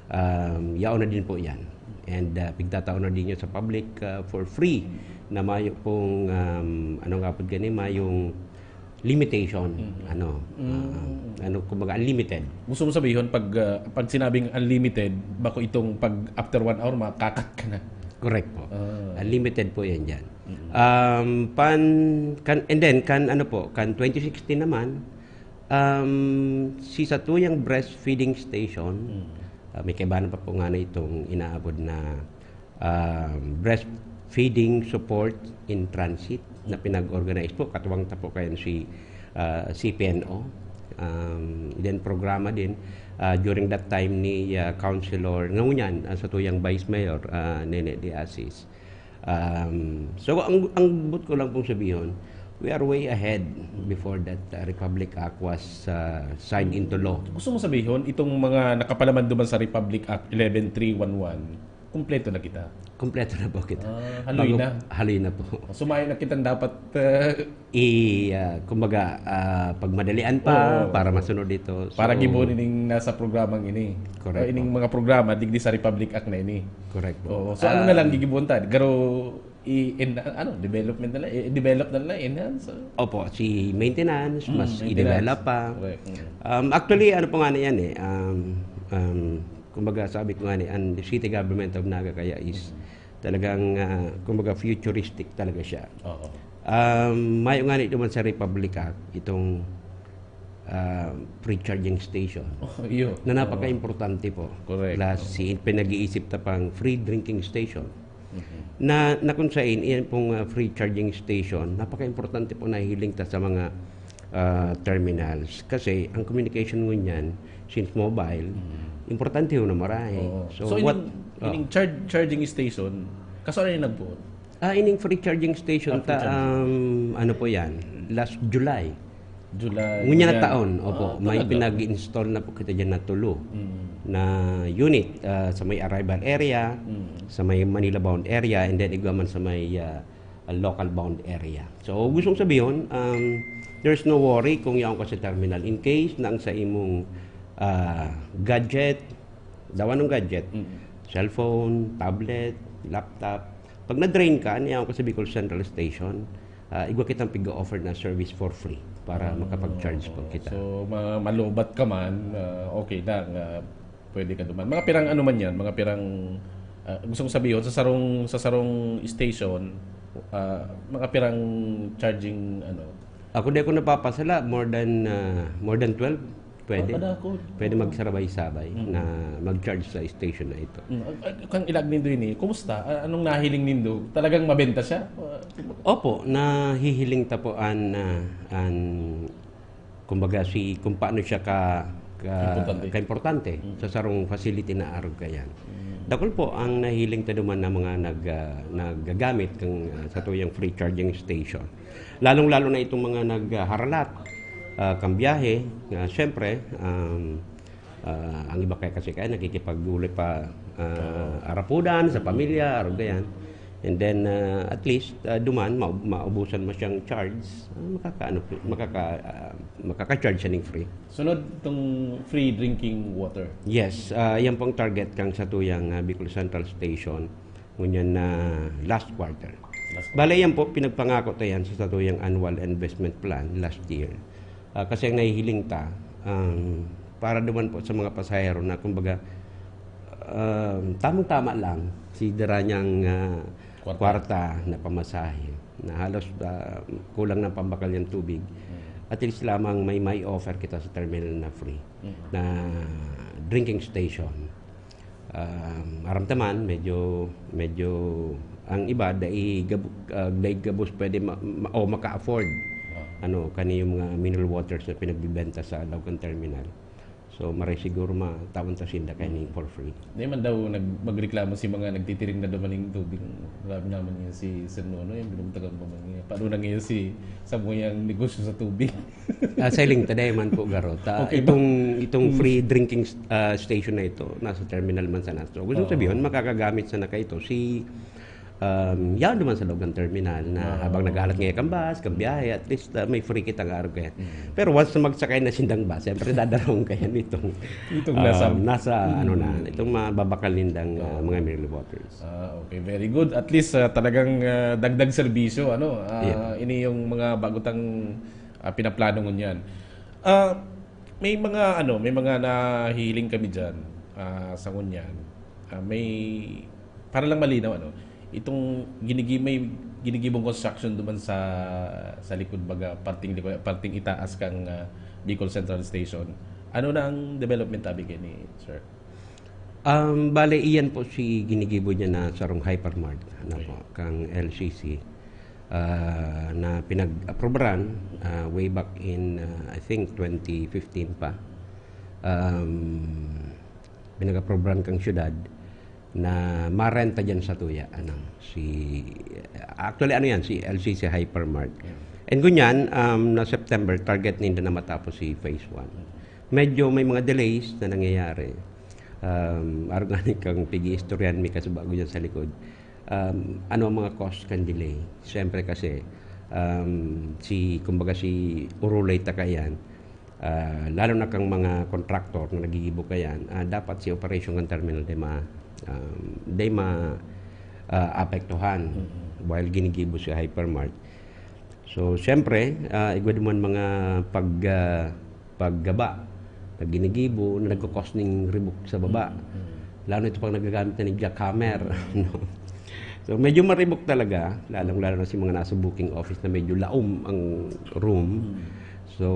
um, yaon na din po yan. And, ah, pigtatao na din yun sa public, ah, for free na mayo pong, um, ano nga po gani, mayong limitation, Mm. ano, Mm. ah, ano, kumbaga, unlimited. Gusto mo sabihin, pag, ah, pag sinabing unlimited, bako itong pag after one hour, makakat ka na. Correct po. Ah. Unlimited po yan dyan. Mm. Um, pan, kan, and then, kan, ano po, kan twenty sixteen naman, um, si satuyang breastfeeding station, Mm. ah, may kaibahan pa po nga na itong inaabot na, um, breastfeeding support in transit na pinag-organize po. Katuwang ta po kayan si, ah, C P N O. Um, then programa din, ah, during that time ni, ah, Councilor, ngunyan, ah, satuyang Vice Mayor, ah, Nene de Asis. Um, so, ang, ang but ko lang pong sabihin, we are way ahead before that, uh, Republic Act was, uh, signed into law. Gusto mo sabihin, itong mga nakapalaman duman sa Republic Act eleven three one one, kumpleto na kita? Kumpleto na po kita. Ah, haloy Bago, na. Haloy na po. Sumayo na kitang dapat, uh, I, ah, kumbaga, ah, pagmadalian pa Oo. para masunod ito. Para So, gibo ning nasa programang ini. Correct O, ining po. mga programa, digdi sa Republic Act na ini. Correct po. Oo. So, ano na lang Um, gigibuon ta? Garo, i-, en-, ano, development na lang, i-, develop na lang, enhance, ah. Opo, si maintenance, Mm, mas maintenance. i-develop pa. Correct. Mm. Um, actually, ano po nga na yan eh, um, um, kumbaga sabi ko nga ni, ang City Government of Naga kaya is Mm. talagang, ah, kumbaga futuristic talaga siya. Oo. Um, mayo nga ni duman sa Republic Act, itong, ah, free charging station Oh, iyo. na Oo. napaka-importante po. Correct. Plus, Oo. si, pinag-iisip ta pang free drinking station. Mhm. Na, na kung sain, iyan pong, ah, free charging station, napaka-importante po na hiling ta sa mga, ah, terminals. Kasi ang communication ngunyan, since mobile, Mm. importante yun na marahay. Oo. So, So, what, ining, oh. ining charge-, charging station, kaso ano yung nagbuot? Ah, ining free charging station Ah, free ta, charging. um, ano po yan? Last July. July, Ngunyan na yan. taon, opo. Ah, May talaga? pinag-install na po kita dyan na tulo Mm. na unit, ah, sa may arrival area, Mm. sa may Manila bound area, and then igwa man sa may, ah, local bound area. So, gustong sabihin, um, there's no worry kung yaon ka sa terminal. In case na ang sa imong, ah, gadget, daw anong gadget? Mm. Cellphone, tablet, laptop. Pag na-drain ka, ano yaon ka sa Bicol Central Station, ah, igwa kitang pig-offer na service for free para Ah, makapag-charge po oo. kita. So, ma-, malubat ka man, ah, okay lang, ah, pwede ka duman. Mga pirang ano man yan, mga pirang, ah, gusto kong sabihin, sa sarong, sa sarong station, ah, mga pirang charging, ano? Ako di ako napapasala, more than, ah, more than twelve, pwede. Ah, kadakod. Pwede Oo. magsarabay-sabay Mm. na mag-charge sa station na ito. Mm. Ah, ah, kang ilag nindo ini, kumusta? Ah, anong nahiling nindo? Talagang mabenta siya? Ah, Opo, nahihiling ta po an, ah, an, kumbaga, si, kung paano siya ka, ka, Importante. kaimportante Mm. sa sarong facility na arog kayan. Mm. Dakul po ang nahiling ta duman na mga nag, ah, naggagamit kang, ah, satuyang free charging station. Lalong-lalo na itong mga naghaharalat, ah, kang biyahe, ah, siyempre, um, ah, ang iba kaya kasi kaya nakikipag-uli pa, ah, Oo. arapudan sa pamilya, arog kayan. And then, ah, at least, ah, duman, ma-, maubusan mo siyang charge, ah, makakaano po, makaka-, ah, makaka-charge siya ning free. Sunod, itong free drinking water. Yes, ah, yan pong target kang satuyang, ah, Bicol Central Station, ngunyan na last quarter. Last quarter. Bale, yan po, pinagpangako ta yan sa satuyang annual investment plan last year. Ah, kasi ang nahihiling ta, um, para duman po sa mga pasahero na, kumbaga, um, tamang-tama lang si dara niyang, ah, Kwarta. kwarta na pamasahe, na halos, ah, kulang ng pambakal niyang tubig. Mm. At least lamang may, may offer kita sa terminal na free, Mm. na drinking station. Um, aram ta man, medyo, medyo ang iba, dai gab-, ah, dai gabos pwede ma-, ma-, o maka-afford. Ah. Ano, kani yung mga mineral waters na pinagbibenta sa loob ng terminal. So, maray siguro matawan ta sinda kani Mm. for free. Di man daw nag-, magreklamo si mga nagtitiring na dumaning tubig. Grabe naman yun si Sir Nono, yung binuntagan pa man niya. Paano na ngayon si, sa muyang negosyo sa tubig? Ah, sa Iling, taday man po, garo. Ta, Okay ba? itong, itong Hmm. free drinking s-, ah, station na ito, nasa terminal man sana. So, gusto Oo. sabihin, makakagamit sana kaito si, um, yaon naman sa loob ng terminal na habang naghahalat ngaya kang bus, kang biyahe, at least, ah, may free kita nga araw kaya. Pero once na magsakay na sindang bus, siyempre dadarahon kaya nitong, Itong nasa um, nasa, ano na, itong mababakal nindang, ah, mga mineral waters. Ah, okay, very good. At least, ah, talagang, ah, dagdag serbisyo, ano, ah, Yeah. ini yung mga bagutang, ah, pinaplano ngunyan. Ah, may mga, ano, may mga nahihiling kami diyan, ah, sa ngunyan. Ah, may, para lang malinaw, ano, itong ginigi-, may ginigibong construction duman sa, sa likod, baga, parting likod, parting itaas kang, ah, Bicol Central Station. Ano na ang development, abi, kaini, sir? Um, bale, iyan po si ginigibo niya na sarong hypermart, ano Okay. po, kang L C C, ah, na pinag-aprobaran, ah, way back in, ah, I think, twenty fifteen pa. Um, pinag-aprobaran kang syudad na marenta diyan sa tuya, ano, si, actually, ano yan, si L C C Hypermart. Yeah. And ngunyan, um, na September, target ninda na matapos si phase one. Medyo may mga delays na nangyayari. Um, arog ngani kang pag-iistoryahan mi kasi bago dyan sa likod. Um, ano ang mga cause kan delay? Siyempre kasi, um, si, kumbaga si Orolay ta kaiyan, ah, lalo na kang mga contractor na nagigibo kaiyan, ah, dapat si operation kan terminal di ma-, um, di ma-, ah, apektuhan Mm. while ginigibo si Hypermart. So, siyempre, ah, igwa duman mga pag-, ah, paggaba na ginigibo na nagko-cause ning ribok sa baba. Mm, mm. Lalo na ito pag nagagamit na ni jackhammer, no? So, medyo maribok talaga, lalong-lalo na sa mga nasa booking office na medyo laom ang room. Mm. So,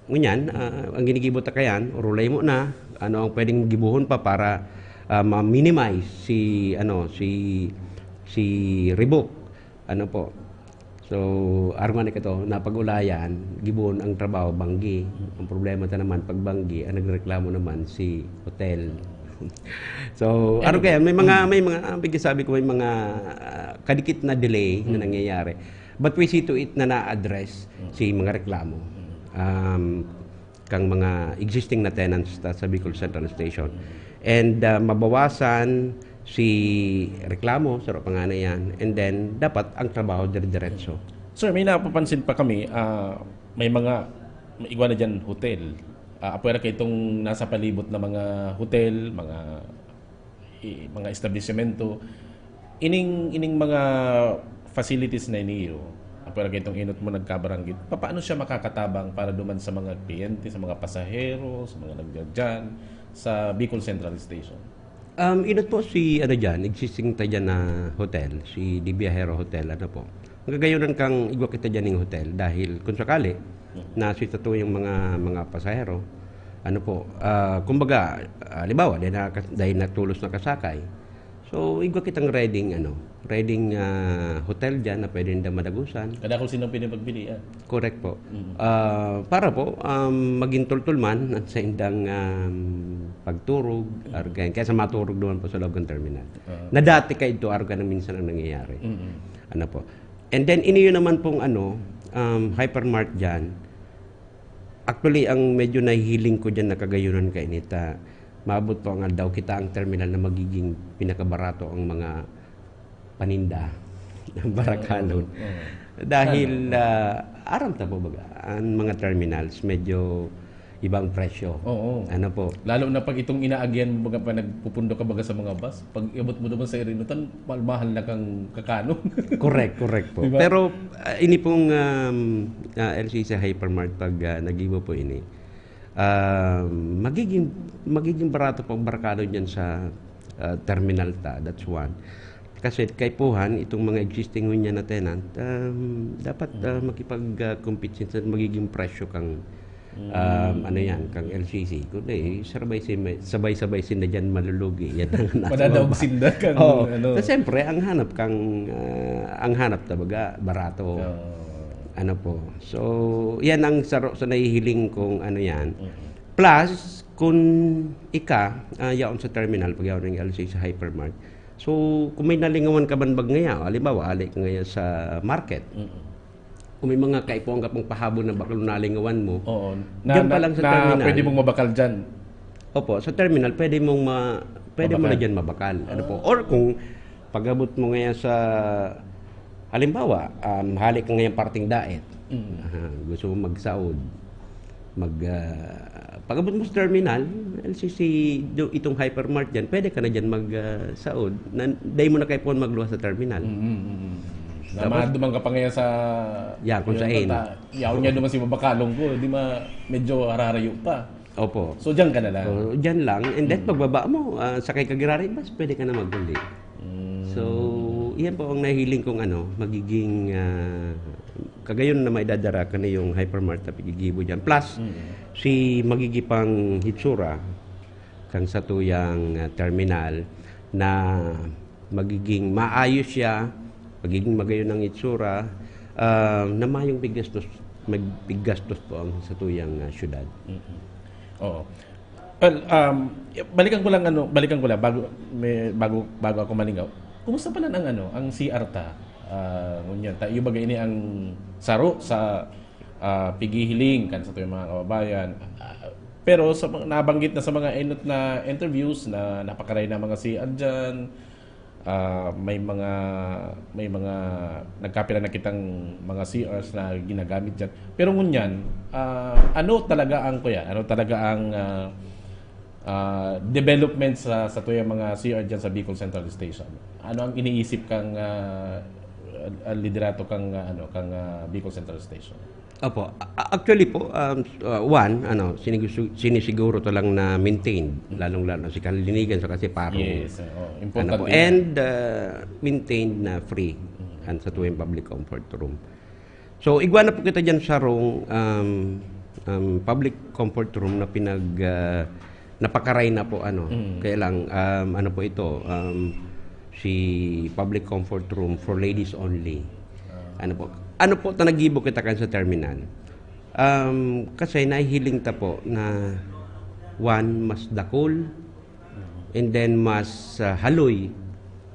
ngunyan, ah, ang ginigibo ta kaiyan, Orolay mo na, ano ang pwedeng gibohon pa para, ah, ma-minimize si, ano, si, si ribok? Ano po? So, arog ngani kato, napag-ulayan, gibohon ang trabaho, banggi. Ang problema ta naman, pag banggi, ang nagreklamo naman si hotel. So, arog Anyway. kaya, may mga, Mm. may mga, ang pagkasabi ko, may mga, ah, kadikit na delay na Mm. nangyayari. But we see to it na na-address Mm. si mga reklamo. Mm. Um, kang mga existing na tenants ta sa Bicol Central Station. And, ah, mabawasan si reklamo, saro pa ngani yan. And then, dapat ang trabaho dire-diretso. Sir, may napapansin pa kami, ah, may mga, may igwa na dyan hotel. Ah, apwera kay itong nasa palibot na mga hotel, mga, i-, mga establisimento. Ining, ining mga facilities na iniyo, apwera kay itong inot mo nagkabarangay, papaano siya makakatabang para duman sa mga kliyente, sa mga pasahero, sa mga nagdadyan, sa Bicol Central Station? Um, inot po si, ano dyan, existing ta dyan na hotel, si De Viajero Hotel, ano po. Ang gagayunan kang igwa kita dyan ng hotel dahil kung sakali, Mhm. na si tato yung mga, mga pasahero, ano po, ah, kumbaga, halimbawa, dahil, na, dahil natulos na kasakay, so, igwa kitang reading, ano, reading, ah, hotel dyan na pwede nila madagusan. Kadakul sinda pwede magbili, ah. Correct po. Mm. Ah, para po, um, maging tultol man ang saindang, um, pagturog, Mm. arog kaya, kaysa maturog naman po sa loob ng terminal. Ah. Na dati kaidto, arog na minsan ang nangyayari. Mm. Ano po. And then, iniyo naman pong, ano, um, hypermart dyan. Actually, ang medyo nahihiling ko dyan na kagayunan kainita, maabot po ang aldaw, kita ang terminal na magiging pinakabarato ang mga paninda ng barakalon. Oo, oo. Dahil, Ano? ah, aram ta po baga, ang mga terminals, medyo ibang presyo. Oo. Ano po? Lalo na pag itong inaagihan mo, baga, pa nagpupundo ka, baga, sa mga bus, pag iabot mo naman sa Irinutan, mahal-mahal na kang kakanon. Correct, correct po. Di ba? Pero, ah, ini pong, um, ah, L C C Hypermart, pag, ah, nagibo po ini, um, magiging, magiging barato po ang barkado niyan sa, ah, terminal ta. That's one. Kasi kaipuhan, itong mga existing ngunyan na tenant, um, dapat, ah, Mm. makipag, ah, compete sa magiging presyo kang, um, Mm. ano yan, kang L C C. Kundi, sabay-sabay, sabay-sabay sinda dyan malulugi. Yan ang nasa Madadaog baba. sinda kang, Oo. ano. So, siyempre, ang hanap kang, ah, ang hanap talaga, barato. Oo. Ano po. So, yan ang saro sa nahihiling kong ano yan. Mm. Plus, kung ika, ah, yaon sa terminal, pag yaon ng L C C sa hypermart, so, kung may nalingawan ka man bag ngaya, halimbawa, ali ka ngaya sa market, Mm. kung may mga kaipuhan ka pang pahabol na bakal nalingawan mo, Oo. Na, diyan pa na, lang sa na terminal. pwede mong mabakal dyan. Opo, sa terminal, pwede mong ma-, pwede mo na Mabakal. dyan mabakal. Ano po? Ah. Or kung Pag-abot mo ngayon sa, halimbawa, um, hali ka ngayon parting Daet. Mm. Aha, gusto mo magsaod. Mag, ah, pag-abot mo sa terminal, L C C, do-, itong hypermart dyan, pwede ka na dyan mag, ah, saod. Na, dahil mo na kayo po magluwas sa terminal. Mm, mm, mm. Na Tapos madumang ka pa ngayon sa Yan, kung yung sain. Kanta, yaon niya duman si Babakalong ko, di ma-, medyo hararayo pa. Opo. So, diyan ka na lang? Oo, diyan lang. And then, Mm. pagbaba mo, ah, sakay ka giraray bus, pwede ka na maguli. Mm. So, iyan po ang nahiling kong ano, magiging, ah, kagayon na maidadara ka na yung hypermart na pigigibo dyan. Plus, Mm. si magigipang hitsura, kang satuyang, ah, terminal na magiging maayos siya, magiging magayon ang itsura, ah, na mayong piggastos, magpiggastos po ang satuyang, ah, syudad. Mm. Oo. Well, um, balikan ko lang, ano, balikan ko lang bago, may, bago, bago ako malingaw. Kumusta pala ang, ano, ang C R ta? Ah, ngunyan, ta, iyo baga ini ang saro sa, ah, pigihiling kan satuyang mga kababayan. Ah, pero sa mga nabanggit na sa mga enot na interviews na napakaray na mga C R diyan, ah, may mga, may mga nagkapira na kitang mga C Rs na ginagamit diyan. Pero ngunyan, ah, ano talaga ang, kuya, ano talaga ang, ah, ah, development sa, sa tuyang mga C R diyan sa Bicol Central Station? Ano ang iniisip kang, ah, ah, liderato kang, ah, ano, kang, ah, Bicol Central Station? Opo. A-, a-, actually po, um, uh, one, ano, sinigusu-, sinisiguro to lang na maintained, Mm. lalong-lalo si kalinigan saka si paro. Yes, oo. Ano Importante po, yan. and, uh, maintained na free Mm. ang sa tuwing public comfort room. So, igwa na po kita dyan sa rong, um, um, public comfort room na pinag, uh, napakaray na po, ano. Mm. Kaya lang, um, ano po ito, um, si public comfort room for ladies only. Ah. Ano po? Ano po, ta naggibo kita kan sa terminal. Um, kasi nahihiling ta po na, one, mas dakul, Mm. and then mas, ah, haloy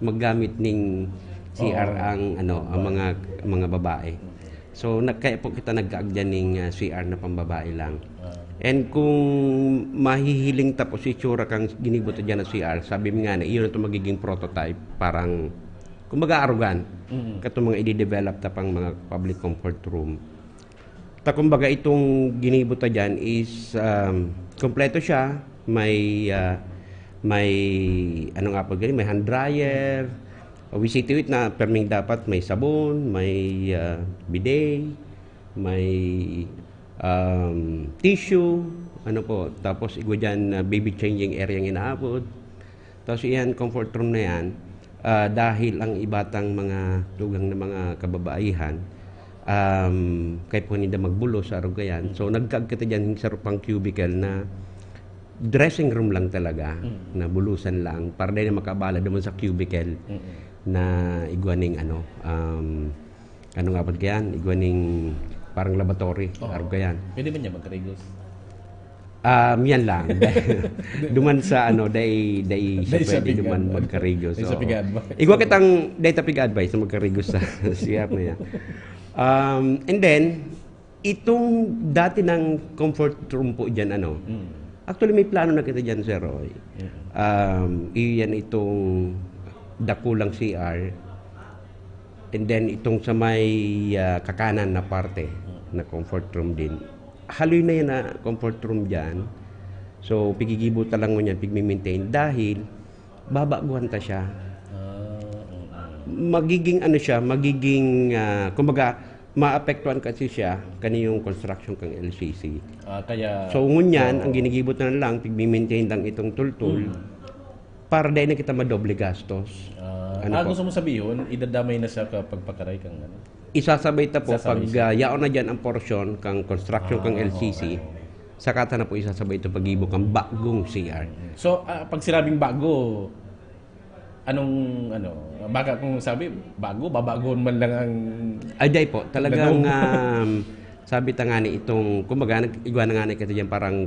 maggamit ning C R Oo. ang, ano, ang Babae. mga, mga babae. Mm. So, nag-, kaya po kita nagkaagyan ning, ah, C R na pambabae lang. Ah. And kung mahihiling ta po si itsura kang ginibo ta diyan na C R, sabi mi nga na, iyon na to magiging prototype. Parang, kumbaga, arugan. Mm. Katong mga i-develop ta pang mga public comfort room. Ta, kumbaga, itong ginibo ta diyan is, um, kompleto siya. May, ah, may, ano nga po gani, may hand dryer. We see to it na perming dapat may sabon, may, ah, bidet, may, um, tissue, ano po. Tapos, igwa diyan, ah, baby changing area ang inaabot. Tapos, iyan, comfort room na yan, ah, dahil ang iba tang mga tugang na mga kababaihan, um, kaya po ninda magbulos sa arugayan. So, nagkaagkita diyan sa rupang cubicle na dressing room lang talaga, Mm. na bulusan lang, para dai na makabala duman sa cubicle Mm. na igwa ning ano, um, ano nga ba yan? Igwa ning parang laboratory, Oo. arugayan. Pwede ba niya magkarigos? Um, yan lang. Duman sa ano, dai, dai siya Dai sa pwede pigan. duman magkarigos, Dai sa oo. pigan ba? Igwa kitang, dai ta piga-advice na magkarigos sa C R na yan. Um, and then, itong dati ng comfort room po dyan, ano, Mm. actually, may plano na kita dyan, Sir Roy. Mm. Um, iyan itong dakulang C R. And then, itong sa may, ah, kakanan na parte, Mm. na comfort room din. Haloy na yan na comfort room dyan. So, pigigibo ta lang ngunyan, pigmi-maintain dahil babaguhan ta siya. Ah, oo. Magiging ano siya, magiging, ah, kumbaga, maapektuhan kasi siya kaniyong construction kang L C C. Ah, kaya So, ngunyan, Oo. ang ginigibo ta na lang, pigmi-maintain lang itong tultul, Mm. para dai na kita madoble gastos. Ah, Ano ah, po? gusto mo sabihon, idadamay na siya kapag pakaray kang ano? Isasabay ta po, Isasabay pag, siya. ah, yaon na dyan ang porsyon kang construction kang Ah, L C C, okay. saka ta na po isasabay ito pag-ibo kang bagong C R. Mm. So, ah, pag sinabing bago, anong, ano, baka kung sabi, bago, babagoon man lang ang Ay, dai po. Talagang, Ano? um, sabi ta nga ni itong, kumbaga, nag-, igwa na nga ni kita dyan parang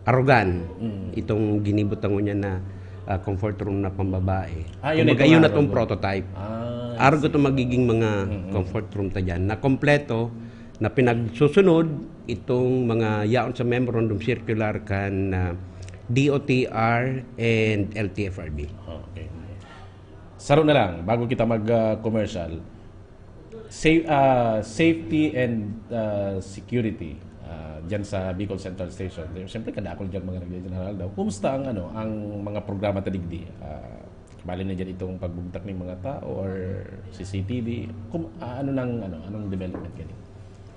arugan. Mm. Itong ginibo ta ngunyan na, ah, comfort room na pambabae. Ah, yun Kumbaga, ito yun nga, na tong arugan. prototype. Ah, I Arugan see. itong magiging mga Mm-mm. comfort room ta dyan na kompleto, na pinagsusunod itong mga yaon sa memorandum circular kan, ah, D O T R and L T F R B. Okay. Saro na lang, bago kita mag, ah, commercial, sa-, ah, safety and, ah, security, ah, dyan sa Bicol Central Station. Siyempre, kadakol dyan mga nagdi-, General daw. Kumusta ang, ano, ang mga programa ta digdi? Ah, bali na dyan itong pagbugtak ng mga tao or C C T V? Kum-, ah, ano nang, ano, anong development kani?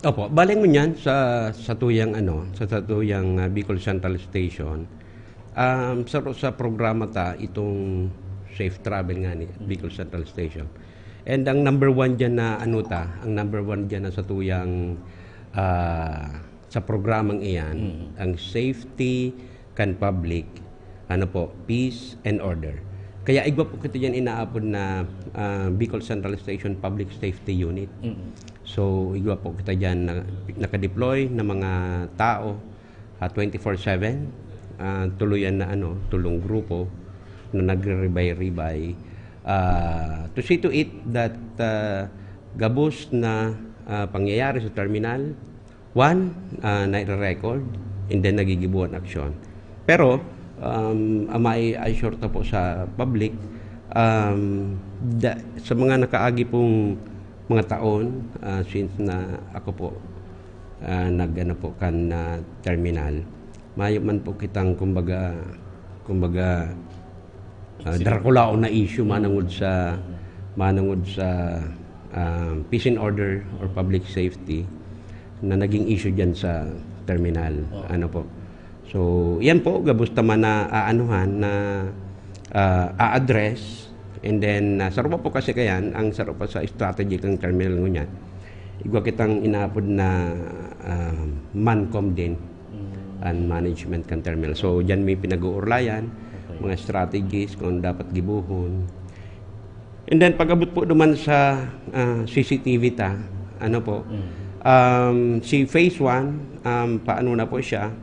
Opo, bale ngunyan sa, sa tuyang, ano, sa, sa tuyang, ah, Bicol Central Station, um, sa, sa programa ta, itong safe travel nga ni Bicol Central Station. And ang number one dyan na, ano ta, ang number one dyan na sa tuyang, ah, sa programang iyan, Mm. ang safety kan public, ano po, peace and order. Kaya igwa po kita dyan inaapod na, ah, Bicol Central Station Public Safety Unit. Mm. So, igwa po kita dyan na, nakadeploy na mga tao, ah, twenty-four seven, ah, tuloyan na, ano, tulong grupo na nagre-ribay-ribay. Ah, to see to it that, ah, gabos na, ah, pangyayari sa terminal, one, ah, nai-record, and then nagigibuan aksyon. Pero, um, ang mai-assure ta po sa public, um, da-, sa mga nakaagi pong mga taon, ah, since na ako po, ah, nag-ano po kan, ah, terminal, mayo man po kitang kumbaga, kumbaga, ah, Sige. Drakulaon na issue manungod sa, manungod sa, ah, peace and order or public safety na naging issue diyan sa terminal. Oo. Ano po? So, yan po, gabos ta man na aanuhan, na, ah, a-address. And then, ah, saro pa po kasi kayan, ang saro pa sa strategy kan terminal ngunyan. Igwa kitang inaapod na, ah, mancom din Mm. an management kan terminal. So, diyan may pinag-uurlayan, Okay. mga strategies kung ano dapat gibohon. And then, pag-abot po duman sa, ah, C C T V ta, ano po, Mm. um, si phase one, um, paano na po siya,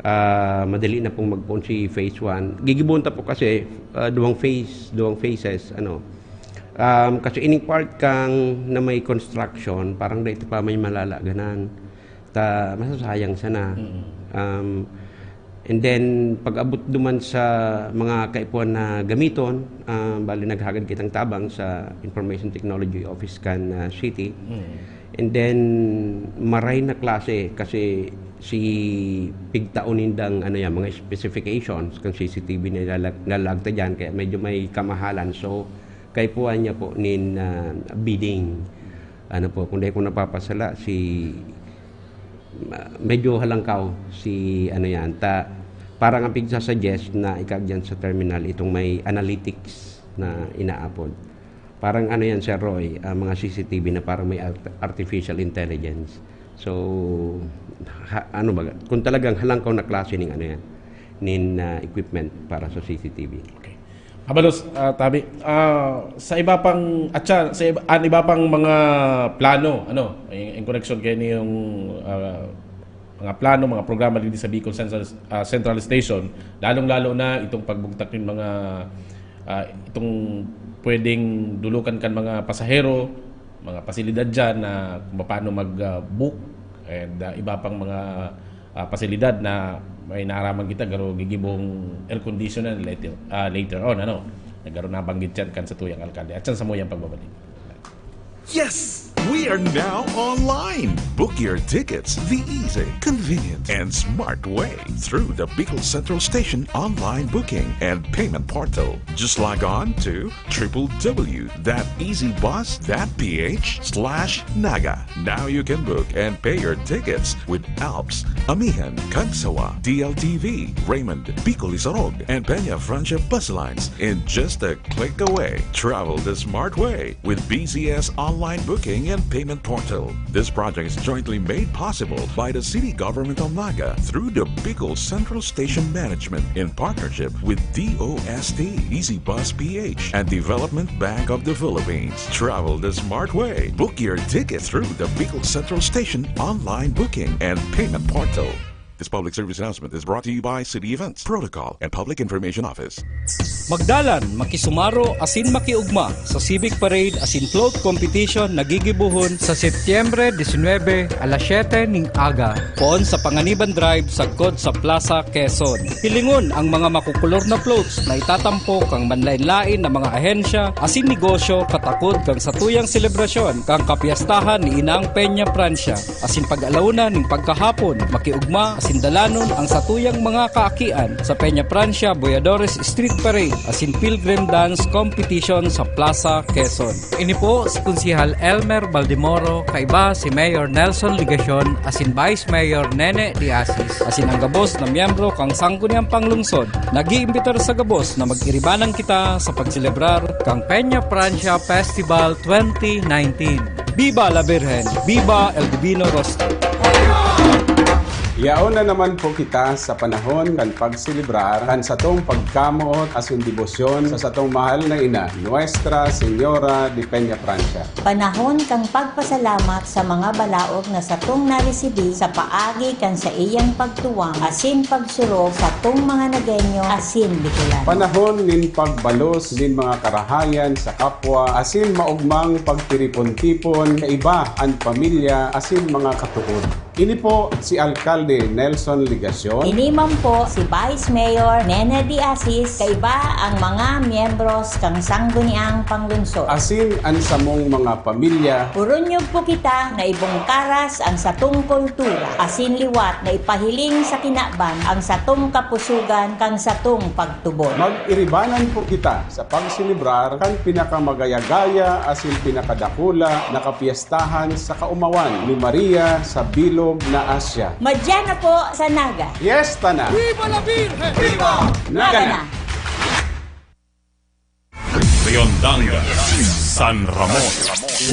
ah, madali na pong magpoon si phase one. Gigibohon ta po kasi, ah, duwang phase, duwang phases, ano. Um, kasi ining part kang na may construction, parang dito pa may malala ganan. Ta, masasayang sana. Mm. Um, and then, pag-abot duman sa mga kaipuhan na gamiton, ah, bali naghagad kitang tabang sa Information Technology Office kan, ah, city. Mm. And then, maray na klase kasi si pigtaon nindang, ano yan, mga specifications kan C C T V na ilalag-, lalagta dyan, kaya medyo may kamahalan. So, kaipuhan niya po nin, ah, bidding. Ano po, kung di ko napapasala, si, ma-, medyo halangkaw si, ano yan, ta, parang ang pigsa-suggest na ikag dyan sa terminal, itong may analytics na inaapod. Parang ano yan, Sir Roy, ah, mga C C T V na parang may art-, artificial intelligence. So, ha-, ano ba, kung talagang halangkaw na klase ning ano yan, nin, ah, equipment para sa C C T V. Okay. Abalos, ah, Tabi, ah, sa iba pang, at siya, sa iba, an iba pang mga plano, ano, in, in connection kayo niyong, ah, mga plano, mga programa dito sa Bicol Central, ah, Central Station, lalong-lalo na itong pagbugtak ng mga, ah, itong pwedeng dulukan kan mga pasahero, mga pasilidad dyan na kung paano mag, ah, book and, ah, iba pang mga, ah, pasilidad na may naaraman kita, garo gigibong air condition na later, ah, later on, ano? Nagkaroon nabanggit yan kan sa tuyang alkalde. At yan sa muyang pagbabalik. Yes! We are now online. Book your tickets the easy, convenient, and smart way through the Bicol Central Station online booking and payment portal. Just log on to triple W dot easy bus dot P H slash naga. Now you can book and pay your tickets with Alps, Amihan, Kagsawa, D L T V, Raymond, Bicol Isarog, and Peña Francia bus lines in just a click away. Travel the smart way with B C S online booking and payment portal. This project is jointly made possible by the City Government of Naga through the Bicol Central Station Management in partnership with D O S T, Easy Bus P H, and Development Bank of the Philippines. Travel the smart way. Book your ticket through the Bicol Central Station online booking and payment portal. This public service announcement is brought to you by City Events, Protocol, and Public Information Office. Magdalan, makisumaro, asin makiugma sa Civic Parade asin Float Competition na gigibohon sa Setyembre disinwebe, alas siyete ning aga, poon sa Panganiban Drive, sagkod sa Plaza Quezon. Hilingon ang mga makukulor na floats na itatampok kan manlaen-laen na mga ahensya asin negosyo katakod kan satuyang selebrasyon kan kapyestahan ni Inang Peña Francia. Asin pag-alauna ning pagkahapon, makiugma asin dalanon ang satuyang mga kaakian sa Peña Francia Boyadores Street Parade asin Pilgrim Dance Competition sa Plaza Quezon. Ini po si Konsehal Elmer Baldemoro, kaiba si Mayor Nelson Legacion asin Vice Mayor Nene de Asis, asin ang gabos na miyembro kan Sangguniang Panglungsod, nag-iimbitar sa gabos na mag-iribanan kita sa pagselebrar kan Peña Francia Festival twenty nineteen. Viva la Virgen! Viva el Divino Rostro! Yaon na naman po kita sa panahon kan pagselebrar kan satong pagkamoot asin debosyon sa satong mahal na ina, Nuestra Señora de Peña Francia. Panahon kan pagpasalamat sa mga balaog na satong naresibi sa paagi kan saiyang pagtuwang asin pagsurog satong mga Nagueño asin Bicolan. Panahon nin pagbalos nin mga karahayan sa kapwa asin maogmang pagtiripon-tipon kaiba an pamilya asin mga katood. Ini po si Alkalde Nelson Legacion. Ini man po si Vice Mayor Nene de Asis, kaiba ang mga miyembros kan Sangguniang Panglungsod. Asin an samong mga pamilya. Puronyog po kita na ibungkaras ang satong kultura, asin liwat na ipahiling sa kinaban ang satong kapusugan kan satong pagtubod. Mag-iribanan po kita sa pagselebrar kan pinakamagaya-gaya asin pinakadakula na kapyestahan sa kaomawan ni Maria sa bilog na Asya. Madya na po sa Naga. Fiesta na! Viva la Virgen! Viva! Naga na! Riondang, San Ramon,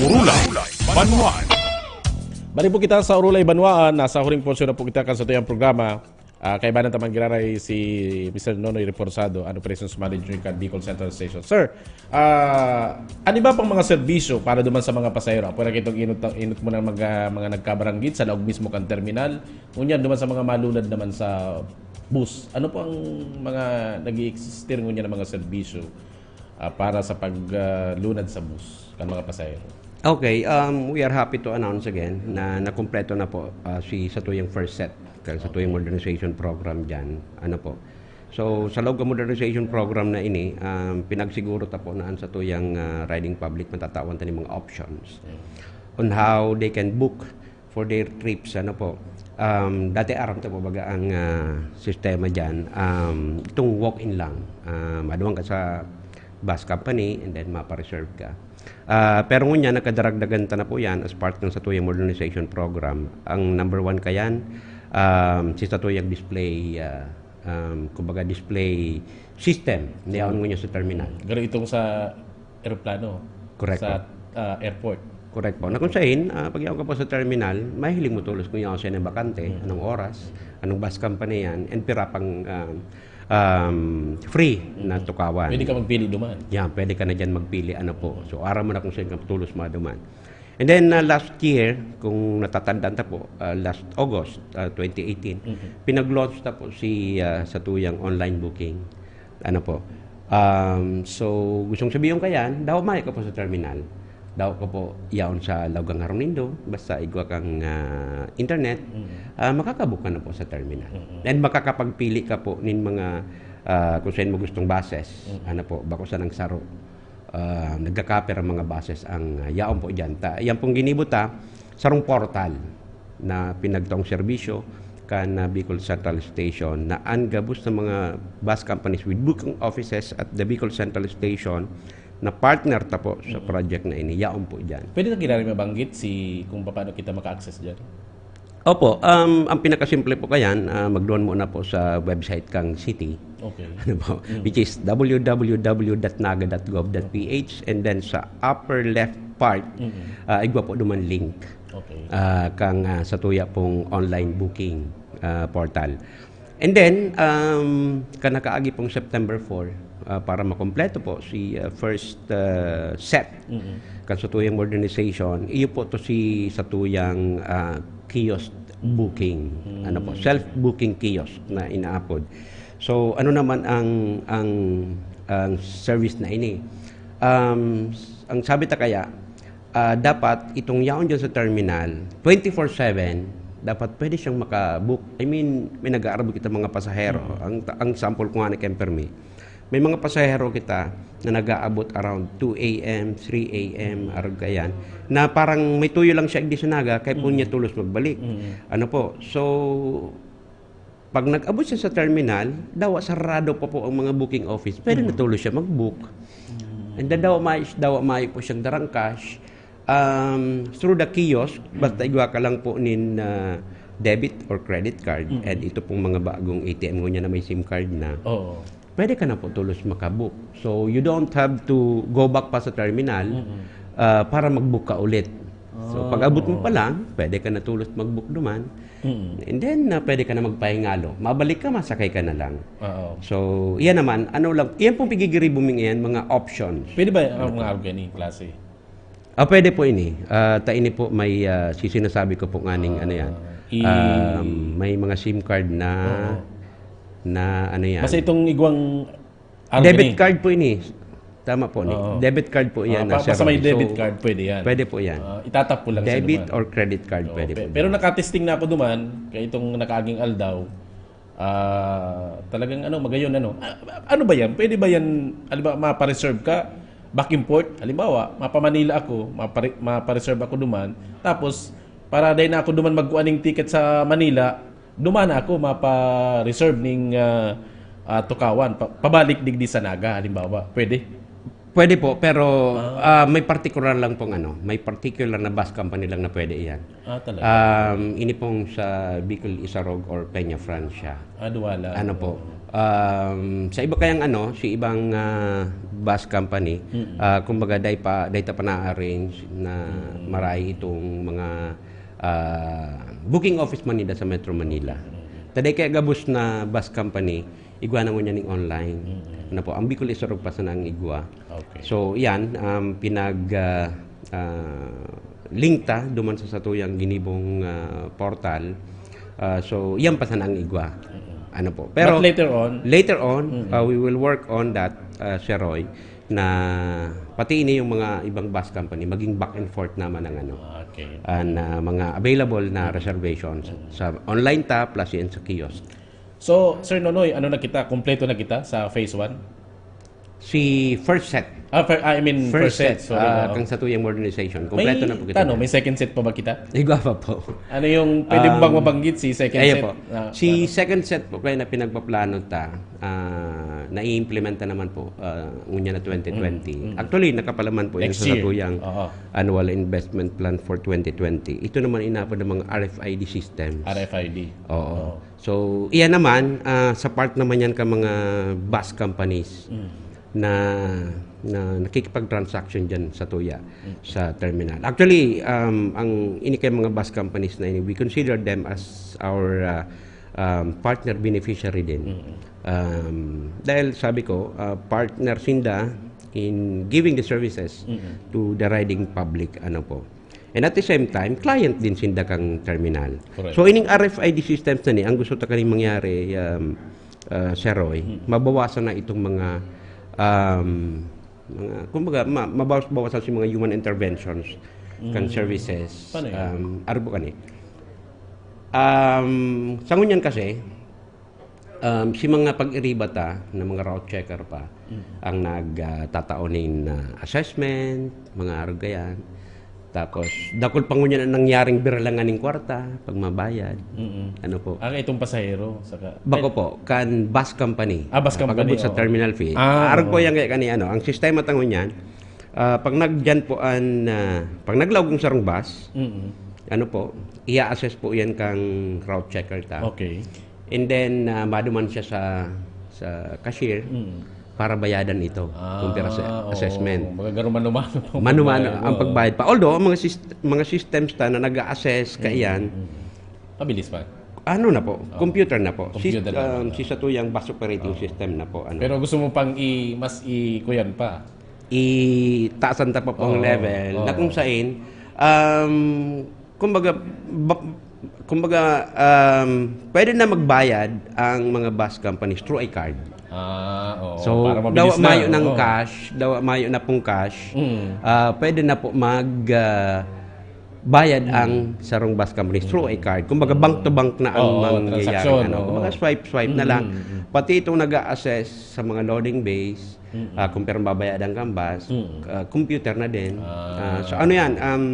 Orolay, Banwaan. Balik po kita sa Orolay, Banwaan. Nasa huling porsyon na po kita kan satuyang programa. Ah, kaiba na ta man giraray si Mister Nonoy Reforzado, an Operations Manager kan Bicol Central Station. Sir, ah, ano ba pang mga serbisyo para duman sa mga pasahero? Pwede kitong inot, inot mo ng mga, mga nagkabaranggit sa laog mismo kan terminal. Ngunyan, duman sa mga malunad naman sa bus. Ano po ang mga nag-i-existir ngunyan na mga serbisyo, ah, para sa pag, ah, lunad sa bus kan mga pasahero? Okay, um, we are happy to announce again na nakumpleto na po, ah, si satuyang first set, kan satuyang modernization program dyan. Ano po? So, sa loob ng modernization program na ini, um, pinagsiguro ta po na an satuyang, ah, riding public matatawan ta nin mga options on how they can book for their trips, ano po. Um, dati aram ta po baga ang, ah, sistema dyan, um, itong walk-in lang. Ah, maduman ka sa bus company and then mapa-reserve ka. Ah, pero ngunyan, nagkadaragdagan ta na po yan as part ng satuyang modernization program. Ang number one kayan, um, si satuyang display, ah, um, kumbaga display system na yaon ngunyan sa terminal. Garo itong sa eroplano, Correct sa, po. ah, airport. Correct po. Na kung sain, ah, pag yaon ka po sa terminal, mahiling mo tolos kung yaon siya na bakante, Mm. anong oras, anong bus company yan, and pira pang, ah, um, free na Mm. tukawan. Pwede ka magpili duman. Yan, pwede ka na dyan magpili, ano po. So, aram mo na kung saan ka tolos maduman. And then, ah, last year, kung natatandaan ta po, ah, last August, ah, twenty eighteen, Mm-hmm. pinag-launch ta po si, ah, satuyang online booking. Ano po? Um, so, gustong sabihin ko yan, daw may ka po sa terminal. Daw ka po yaon sa laog kan harong nindo, basta igwa kang, ah, internet, Mm-hmm. ah, makakabook ka na po sa terminal. Mm-hmm. And makakapagpili ka po nin mga, ah, kung saan mo gustong buses. Mm-hmm. Ano po, bako sa nang saro. Ah, nagka-cover ang mga buses ang, ah, yaon po dyan. Ta, yan pong ginibo ta, sarong portal na pinagtaong serbisyo kan, ah, Bicol Central Station na an gabos na mga bus companies with booking offices at the Bicol Central Station na partner ta po sa Mm. project na ini, yaon po dyan. Pwede na giraray mabanggit si, kung paano kita maka-access dyan? Opo, um, ang pinakasimple po kayan, ah, magduon muna po sa website kang city. Okay. Ano po? Mm. Which is w w w dot naga dot gov dot p h, and then sa upper left part, Mm. ah, igwa po duman link, Okay. ah, kang, ah, satuya pong online booking, ah, portal. And then, um, kan nakaagi pong September four, ah, para makompleto po si, ah, first, ah, set Mm. kan satuyang modernization, iyo po to si satuyang, ah, kiosk booking. Ano po, self-booking kiosk na inaapod. So, ano naman ang, ang, ang service na ini? Um, ang sabi ta kaya, ah, dapat itong yaon dyan sa terminal, twenty-four seven, dapat pwede siyang makabook. I mean, may nag-aabot kita mga pasahero. Ang, ang sample ko nga ni Kempermi, may mga pasahero kita na nag-aabot around two a m, three a m, arog kayan, na parang may tuyo lang siya igdi sa Naga, kay po niya tulos magbalik. Ano po? So, pag nag-abot siya sa terminal, dawa sarado pa po ang mga booking office. Pwede na tulos siya mag-book. And then dawa may, dawa may po siyang darang cash. Um, through the kiosk, basta igwa ka lang po nin, ah, debit or credit card. And ito pong mga bagong A T M ngunyan na may SIM card na. Oo. Pwede ka na po tulos makabook. So, you don't have to go back pa sa terminal, ah, para mag-book ka ulit. So, pag-abot mo pa lang, pwede ka na tulos mag-book duman. And then, ah, pwede ka na magpahingalo. Mabalik ka, masakay ka na lang. Oo. So, iyan naman, ano lang, iyan pong pigigiribo ming iyan, mga options. Pwede ba ang mga arog kaini klase? Ah, pwede po ini. Ah, ta ini po may, ah, si sinasabi ko po nganing ano yan. i- Um, may mga SIM card na, na ano yan. Basta itong igwang arog Debit kaini. Card po ini. Tama po ni. Oo. Debit card po yan. Ah, pa- Sir basta may Roy. debit So, card, pwede yan. Pwede po yan. Ah, itatap po lang siya Debit naman. Or credit card, Oo, pwede pe- po. Pero nakatesting na ako duman, kaya itong nakaaging aldaw, ah, talagang ano, magayon ano. Ah, ano ba yan? Pwede ba yan, halimbawa, mapa-reserve ka, back and forth, halimbawa, mapa-Manila ako, mapa-, mapa-reserve ako duman, tapos, para dahil na ako duman magkuha ning ticket sa Manila, duman na ako, mapa-reserve ning ah, ah, Tukawan, pa- pabalik digdi sa Naga, halimbawa. Pwede? Pwede po, pero ah, may particular lang pong ano, may particular na bus company lang na pwede iyan. Ah, talaga? Um, ini pong sa Bicol Isarog or Peña Francia. Ah, duwala. Ano po? Um, sa iba kayang ano, si ibang ah, bus company, ah, kumbaga dai pa dai ta pa na-arrange na maray itong mga ah, booking office man nila sa Metro Manila. Taday kaya gabos na bus company, igwa na ngunyan ning online. Ano po, ang Bicol Isarog pa sana ang igwa. Okay. So, yan, um, pinag ah, ah, link ta duman sa satuyang ginibong ah, portal. Ah, so, yan pa sana ang igwa. Ano po. Pero But later on, later on, uh, we will work on that, uh, Sir Roy, na pati ini yung mga ibang bus company, maging back and forth naman ang ano, okay. Ang ah, mga available na reservations sa online ta plus yan sa kiosk. So, Sir Nonoy, ano na kita? Kompleto na kita sa phase one? Si first set. Ah, fir- I mean, first, set. Sorry. Ah, Oo. Kang satuyang modernization. May, Kompleto na po kita. Tano, may second set pa ba kita? Igwa pa po. Ano yung pwede mo bang mabanggit si second Ayun set? po. Ah, Si second set po, kaya na pinagpaplano ta, ah, naiimplementa naman po, ah, ngunya na twenty twenty. Actually, nakapalaman po Next yan sa year. satuyang Oo. annual investment plan for twenty twenty. Ito naman inapod ng mga R F I D systems. R F I D. Oo. So, iyan naman, ah, sa part naman yan ka mga bus companies na, na nakikipag-transaction dyan sa tuya, sa terminal. Actually, um, ang ini kay mga bus companies na ini, we consider them as our ah, um, partner beneficiary din. Um, dahil sabi ko, ah, partner sinda in giving the services to the riding public, ano po. And at the same time, client din sinda kang terminal. Correct. So, ining R F I D systems na ni, ang gusto ta kaning mangyari, um, ah, Sir Roy, mabawasan na itong mga, um, mga, kumbaga, ma- mabawas-bawasan si mga human interventions kan services. Paano yun? Um, ano po kani? Um, sa ngunyan kasi, um, si mga pag-iriba ta na mga route checker pa ang nagtatao nin ah, assessment, mga arog kayan. Tapos, dakul pa ngunyan ang nangyaring birlangan ning kwarta pag mabayad. Mm-mm. Ano po? Ang itong pasahero, saka... Bako po, kan bus company. Ah, bus company, Pag-abot sa oo. terminal fee. Ah, Arog po oo. yan kaya kani, ano, ang sistema tangon yan, ah, pag nagdyan po an, ah, pag naglaog ang sarong bus, Mm-mm. ano po, i-assess po yan kang route checker ta. Okay. And then, ah, maduman siya sa sa cashier Mm. para bayadan ito. Ah, Kumpara sa oo. assessment. Magagaro mano-mano po. Mano-mano Pagbayad, ang oo. pagbayad pa. Although, ang mga syst- mga systems ta na nag-a-assess kaiyan, Mabilis pa. ano na po, computer na po. Computer Sys- na. um, si satuyang bus operating system na po. Ano. Pero gusto mo pang i mas i kuyan pa. Itaasan ta pa po ang Oo, level oo. Na kung sain, um, kumbaga, ba- Kumbaga, um, pwede na magbayad ang mga bus companies through a card. Ah, oo. So, Para mabilis dawa na, mayo ng oo. cash, dawa mayo na pong cash, Mm. ah, pwede na po mag ah, bayad ang sarong bus companies through a card. Kumbaga, bank to bank na ang Oo, mangyayari. transaksyon, Ano. Oo. Kumbaga, swipe, swipe na Mm, lang. mm, mm. Pati itong nag-a-assess sa mga loading bays, ah, kung pirang babayadan kang bus, Mm. ah, computer na din. Ah. Ah, so, ano yan? Um,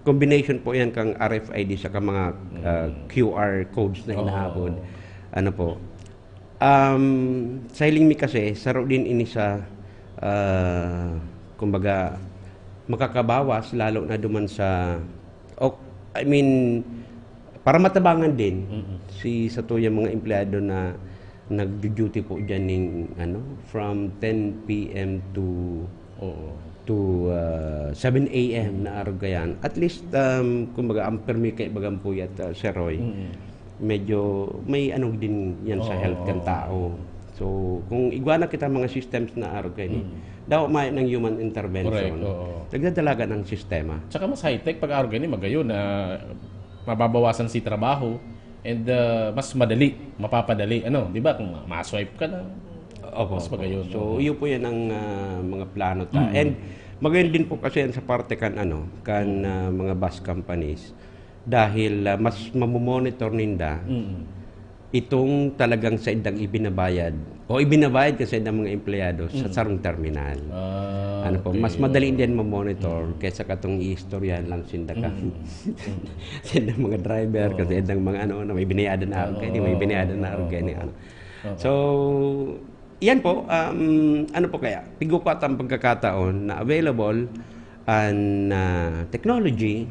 combination po yan kang R F I D sa mga ah, Q R codes na Oo. inaabot. Ano po? Um, sa hiling mi kasi, saro din ini sa, ah, kumbaga, makakabawas, lalo na duman sa, o, I mean, para matabangan din Mm-mm. si sa tuyang mga empleyado na nagjo-duty po dyan ning, ano, from ten P M to Oo. to uh, seven A M na arog kayan. At least, um, kumbaga, ang permi kay bagang puyat, uh, Sir Roy, Mm. medyo may ano din yan sa Oo, health kan oo. tao. So, kung igwa na kita mga systems na arog kayan, Mm. daw may ng human intervention. Correct, oo. Nagdadalagan ang sistema. Tsaka mas high-tech pag arog ni magayon na mababawasan si trabaho and uh, mas madali, mapapadali. Ano, di ba? Kung ma- ma-swipe ka na, Opo, mas opo. magayon. So, Oo. yun po yan ang ah, mga plano ta. Mm. And magayon din po kasi yan sa parte kan ano, kan ah, mga bus companies. Dahil ah, mas mamomonitor ninda Mm. itong talagang sa indang ibinabayad o ibinabayad ka sa indang mga empleyado sa Mm. sarong terminal. Ah, Ano po, okay. mas madali din mamonitor kaysa katong iistoryahan lang sinda ka. Mm. Sa indang mga driver, Oo. kasi indang mga ano, na may binayadan na Oo, arog kayan, may binayadan na oo, arog kayan, oo. ano. Oo. So, yan po, um, ano po kaya? Pigukwa ta ang pagkakataon na available an ah, technology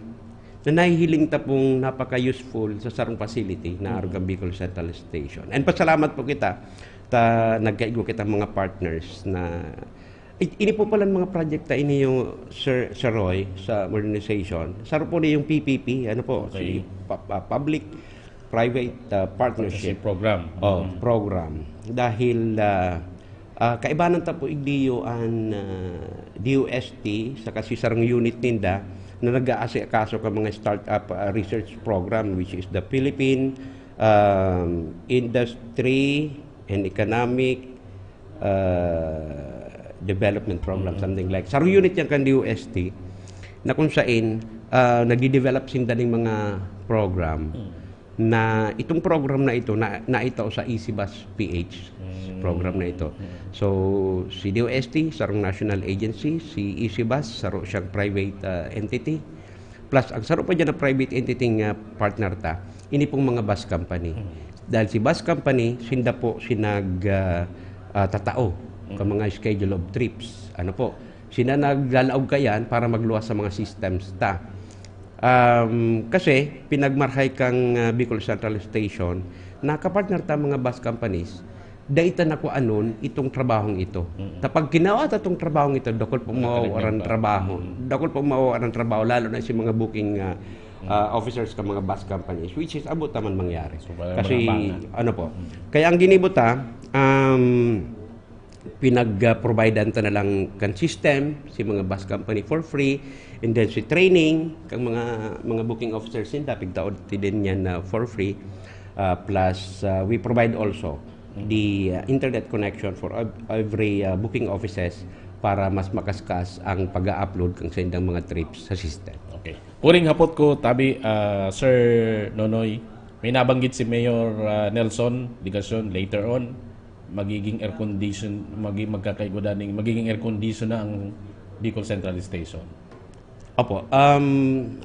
na nahihiling ta pong napaka-useful sa sarong facility na arog kan Bicol Central Station. And pasalamat po kita ta nagkaigwa kita mga partners na i- ini po pala mga project ta ini yung Sir, Sir Roy sa modernization. Saro po na yung P P P, ano po, Okay. si pa- pa- public private ah, partnership Partnership program. oh, Mm. program. Dahil ah, ah, kaibanan ta po igdiyo an ah, D O S T sa kasi sarong unit ninda na nag-aasikaso ka mga startup ah, research program, which is the Philippine um, Industry and Economic uh, Development Program, something like. Sarong unit yan kan D O S T na kung sain ah, nagdi-develop sinda ning mga program na itong program na ito na naitao sa EasyBus P H program na ito. So, si D O S T, sarong national agency, si EasyBus, saro siyang private ah, entity. Plus, ang saro pa dyan na private entity nga partner ta, ini pong mga bus company. Dahil si bus company, sinda po sinag ah, ah, tatao ka mga schedule of trips. Ano po? Sina naglalaog kayan para magluwas sa mga systems ta. Um, kasi pinagmarhay kang ah, Bicol Central Station, nakapartner ta mga bus companies, dai ta nakuanon itong trabahong ito. Ta pag kinawa ta itong trabahong ito, dakul po mawawaran trabaho. Dakul po mawawaran trabaho, lalo na si mga booking ah, ah, officers ka mga bus companies, which is abot naman mangyari. So, wala Kasi, man abangan. Ano po, kaya ang ginibo ta, um, pinag-providean ta na lang kan system si mga bus company for free, and then si training kang mga mga booking officers ninda, pigtaod ti din yan na for free. Ah, plus ah, we provide also the ah, internet connection for ev- every ah, booking offices para mas makaskas ang pag-upload kang sa indang mga trips sa system. Okay. Puring hapot ko tabi ah, Sir Nonoy, may nabanggit si Mayor ah, Nelson Legacion later on, magiging air condition, magi magkakaigudaning magiging air condition na ang Bicol Central Station. Opo, um,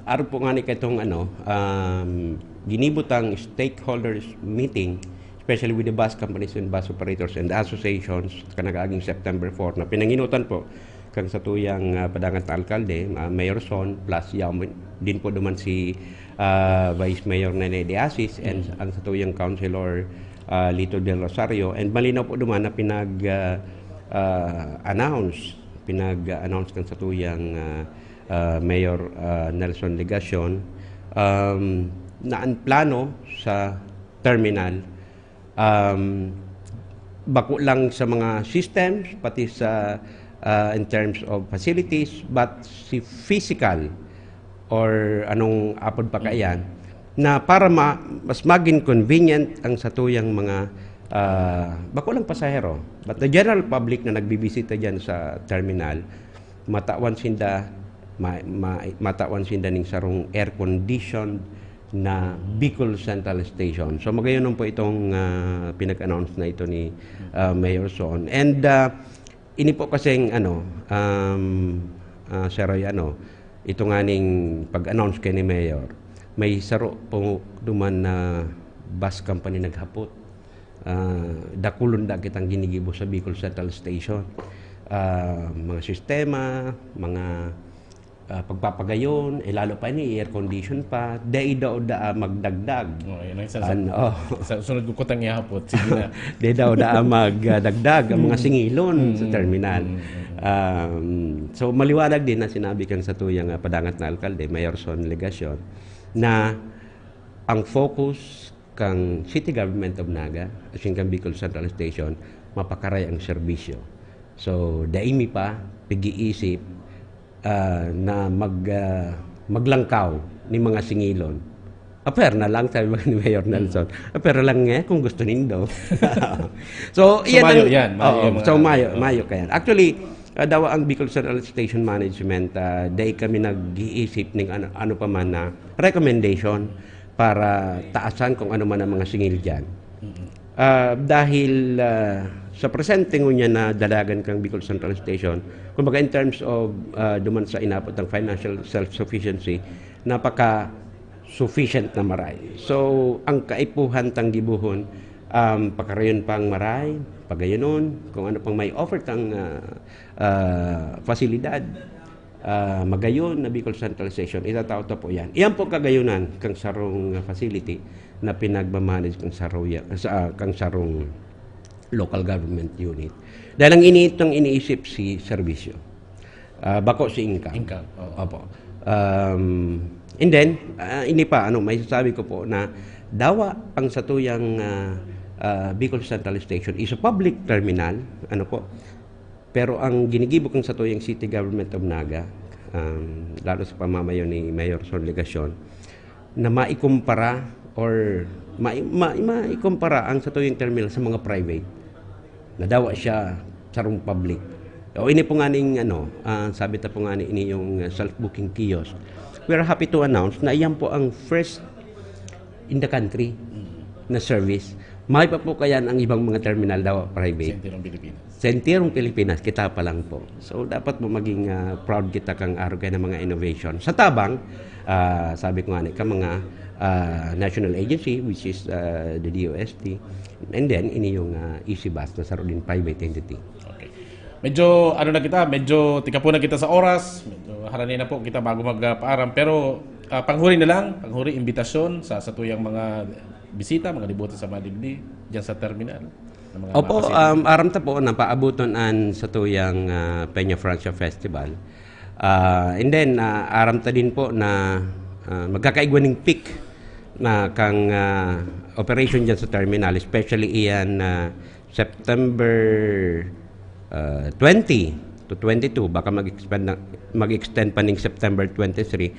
arog po nga ni katong ano, um, ginibo tang stakeholders meeting, especially with the bus companies and bus operators and associations, kanagaaging September four, na pinanginutan po kang satuyang ah, padangat na alkalde, ah, Mayor Son, plus yaon din po duman si ah, Vice Mayor Nene de Asis and ang satuyang Councilor ah, Lito Del Rosario, and malinaw po duman na pinag ah, ah, announce, pinag-announce kang satuyang ah, ah, Mayor ah, Nelson Legacion, um, na ang plano sa terminal, um, bako lang sa mga systems, pati sa ah, in terms of facilities, but si physical or anong apod pa kaiyan, na para ma-, mas maging convenient ang satuyang mga, ah, bako lang pasahero, but the general public na nagbibisita diyan sa terminal, matawan sinda, ma-, ma-, matawan sinda ning sarong air-conditioned na Bicol Central Station. So, magayon po itong, ah, pinag-announce na ito ni, ah, Mayor Son. And, ah, ini po kasing, ano, um, ah, Sir Roy, ano, ito nga ning pag-announce kay ni Mayor, may saro po duman na bus company naghapot. Ah, dakulon da kitang ginigibo sa Bicol Central Station. Ah, mga sistema, mga, ah, pagpapagayon, eh, lalo pa ini, air condition pa, dai daw daa magdagdag. Oh, yun ang isa sa, Ano? sa sunod ko kutang ihapot. Sige na. Dai daw daa magdagdag ang mga Mm. singilon sa Mm, terminal. mm, mm. Um, so, maliwanag din na sinabi kan satuyang, ah, padangat na alkalde, Mayor Son Legacion, na ang focus kan City Government of Naga, asin kan Bicol Central Station, mapakaray ang serbisyo. So, dai mi pa pig-iisip, ah, na mag, ah, maglangkaw ni mga singilon. "Apwera na lang," sabi ni Mayor Nelson. "Apwera lang nga kung gusto nindo." So, So, iyan mayo ang yan, mayo oo, yung mga so, mayo, oo. mayo kayan. Actually, ah, dawa ang Bicol Central Station Management, ah, dai kami nag-iisip ning ano, ano pa man na recommendation para taasan kung ano man ang mga singil diyan. Mm. Ah, dahil, ah, sa presente ngunyan na dalagan kang Bicol Central Station, kumbaga in terms of, ah, duman sa inapot ng financial self-sufficiency, napaka-sufficient na maray. So, ang kaipuhan tang gibohon, um, pakarayon pang maray, pagayonon, kung ano pang may offer tang, ah, ah, pasilidad, ah, magayon na Bicol Central Station, itatao ta po yan. Iyan po kagayonan kang sarong facility na pinagmamanage kang saruya-, sa, kang sarong local government unit. Dahil ang ini-, itong iniisip si serbisyo. Ah, bako si income. Income, oo. Opo. Um, and then, ah, ini pa, ano, may sasabi ko po na dawa ang satuyang, ah, ah, Bicol Central Station is a public terminal, ano po. Pero ang ginigibo kan satuyang City Government of Naga, um, lalo sa pamamayo ni Mayor Son Legacion, na maikumpara or mai-, ma-, maikumpara ang satuyang terminal sa mga private. Na dawa siya sarong public. O ini po nga ning, ano, ah, sabi ta po nga ni, ini yung, ah, self-booking kiosk. We are happy to announce na iyan po ang first in the country Mm. na service. Mayo pa po kayan ang ibang mga terminal dawa private. Sa entirong Pilipinas. Sa entirong Pilipinas, kita pa lang po. So, dapat po maging, ah, proud kita kang arog kaya ng mga innovation. Sa tabang, ah, sabi ko nga ni, ka mga, ah, national agency, which is, ah, the D O S T. And then, ini yung, ah, Easy Bus na saro din private entity. Okay. Medyo, ano na kita, medyo tikapo na kita sa oras. Medyo harani na po kita bago magpaaram. Pero, ah, panghuri na lang, panghuri, imbitasyon sa satuyang mga bisita, mga deboto sa mga digdi, dyan sa terminal, na mga Opo, mapasya. um, aram ta po na paabuton an satuyang, ah, Peña Francia Festival. Ah, and then, ah, aram ta din po na, ah, magkakaigwa ning peak na kang, ah, operation dyan sa terminal, especially iyan, ah, September, ah, twenty to twenty-two, baka mag-expand na, mag-extend pa ning September twenty-three.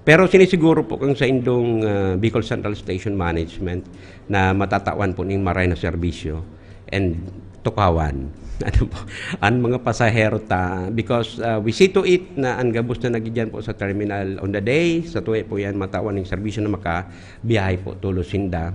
Pero sinisiguro po kang sa indong, ah, Bicol Central Station Management na matatawan po ning maray na serbisyo and tukawan. Ano po, ang mga pasahero ta, because, ah, we see to it na ang gabos na nagigyan po sa terminal on the day, sa tuwi po yan, matawan ng serbisyo na makabiyahe po tulos sinda.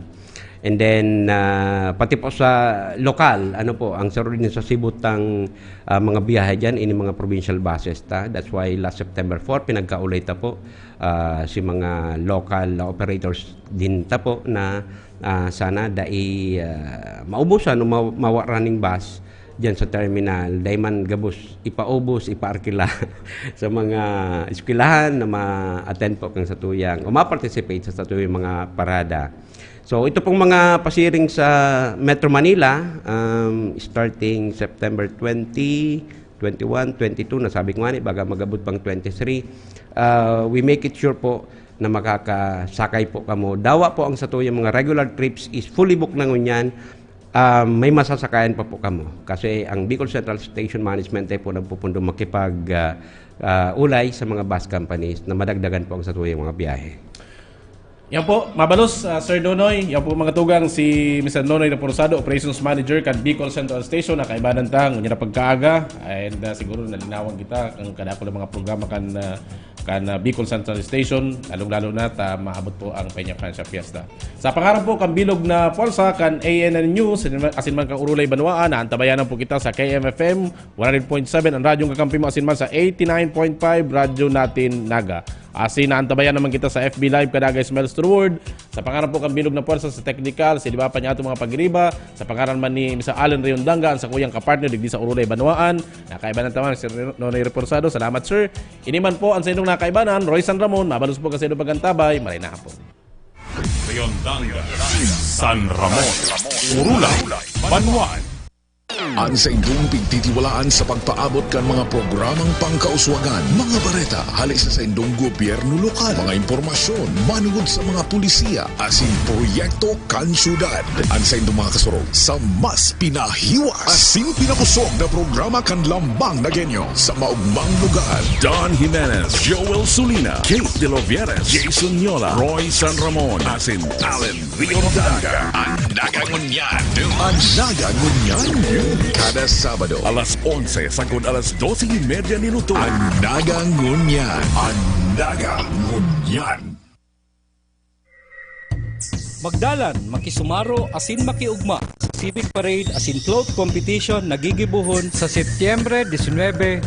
And then, ah, pati po sa lokal, ano po, ang sarili sa sibutang, ah, mga biyahe dyan, ini mga provincial buses ta. That's why last September four, pinagkaulay ta po, ah, si mga local operators din ta po na, ah, sana dai, ah, maubusan o ma-, mawa running bus dyan sa terminal. Dai man gabos ipaubos, ipaarkila sa mga eskwelahan na ma-attend po kang satuyang o ma-participate sa satuyang mga parada. So, ito pong mga pasiring sa Metro Manila, um, starting September twenty, twenty-one, twenty-two, nasabi ko nga ni, baga magabot pang twenty-three. Ah, we make it sure po na makakasakay po kamo. Dawa po ang satuyang mga regular trips is fully booked na ngunyan. Ah, may masasakayan pa po kamo. Kasi ang Bicol Central Station Management ay po nagpupundo makipag, ah, ah, ulay sa mga bus companies na madagdagan po ang satuyang mga biyahe. Yan po, mabalos, ah, Sir Nonoy. Yan po, mga tugang, si Mister Nonoy Reporsado, Operations Manager kan Bicol Central Station, na kaibanan ta, ngunyan na pagkaaga. And, ah, siguro nalinawan kita kan kadakul na mga programa kan, ah, kan, ah, Bicol Central Station, lalong-lalo na ta maabot po ang Peña Francia Fiesta. Sa pangaran po kan bilog na pwersa kan A N N News, asin man, asin man kan Orolay Banwaan, naantabayanan po kita sa K M F M one hundred point seven, ang radyong kakampi mo, asin man sa eighty-nine point five Radyo Natin Naga. Asin naantabayan naman kita sa F B Live, Kadagay Smiles Reward. Sa pangaran po kan bilog na pwersa, sa teknikal, si Liba pa niya atong mga pagiriba. Sa pangaran man ni Mister Allen Riondanga, ang sakuyang kapartner digdi sa Orolay Banwaan. Nakaiba ng taman, Sir Nonoy Reporsado. Salamat, sir. Ini man po ang sa inyong nakaibanan, Roy San Ramon. Mabalos po kasi inyong pagkantabay. Maray na po. Riondanga, San Ramon, Orolay, Banwaan. An saindong pigtitiwalaan sa pagpaabot kan mga programang pangkauswagan, mga bareta hali sa saindong gobyerno lokal, mga impormasyon manungod sa mga pulisiya asin proyekto kan syudad. An saindong mga kasurog sa mas pinahiwas asin pinakosog na programa kan Lambang na Genyo sa maugmang lugar. Don Jimenez, Joel Sulina, Kate De Lovieres, Jason Yola, Roy San Ramon, asin Allen Riondanga. An Naga Ngunyan. An Naga Ngunyan. Kada Sabado, alas onse sagkod alas dose y media nin udto. An Naga Ngunyan. An Naga Ngunyan. Magdalan, makisumaro asin makiugma sa Civic Parade asin Float Competition na gigibohon sa Setyembre disinwebe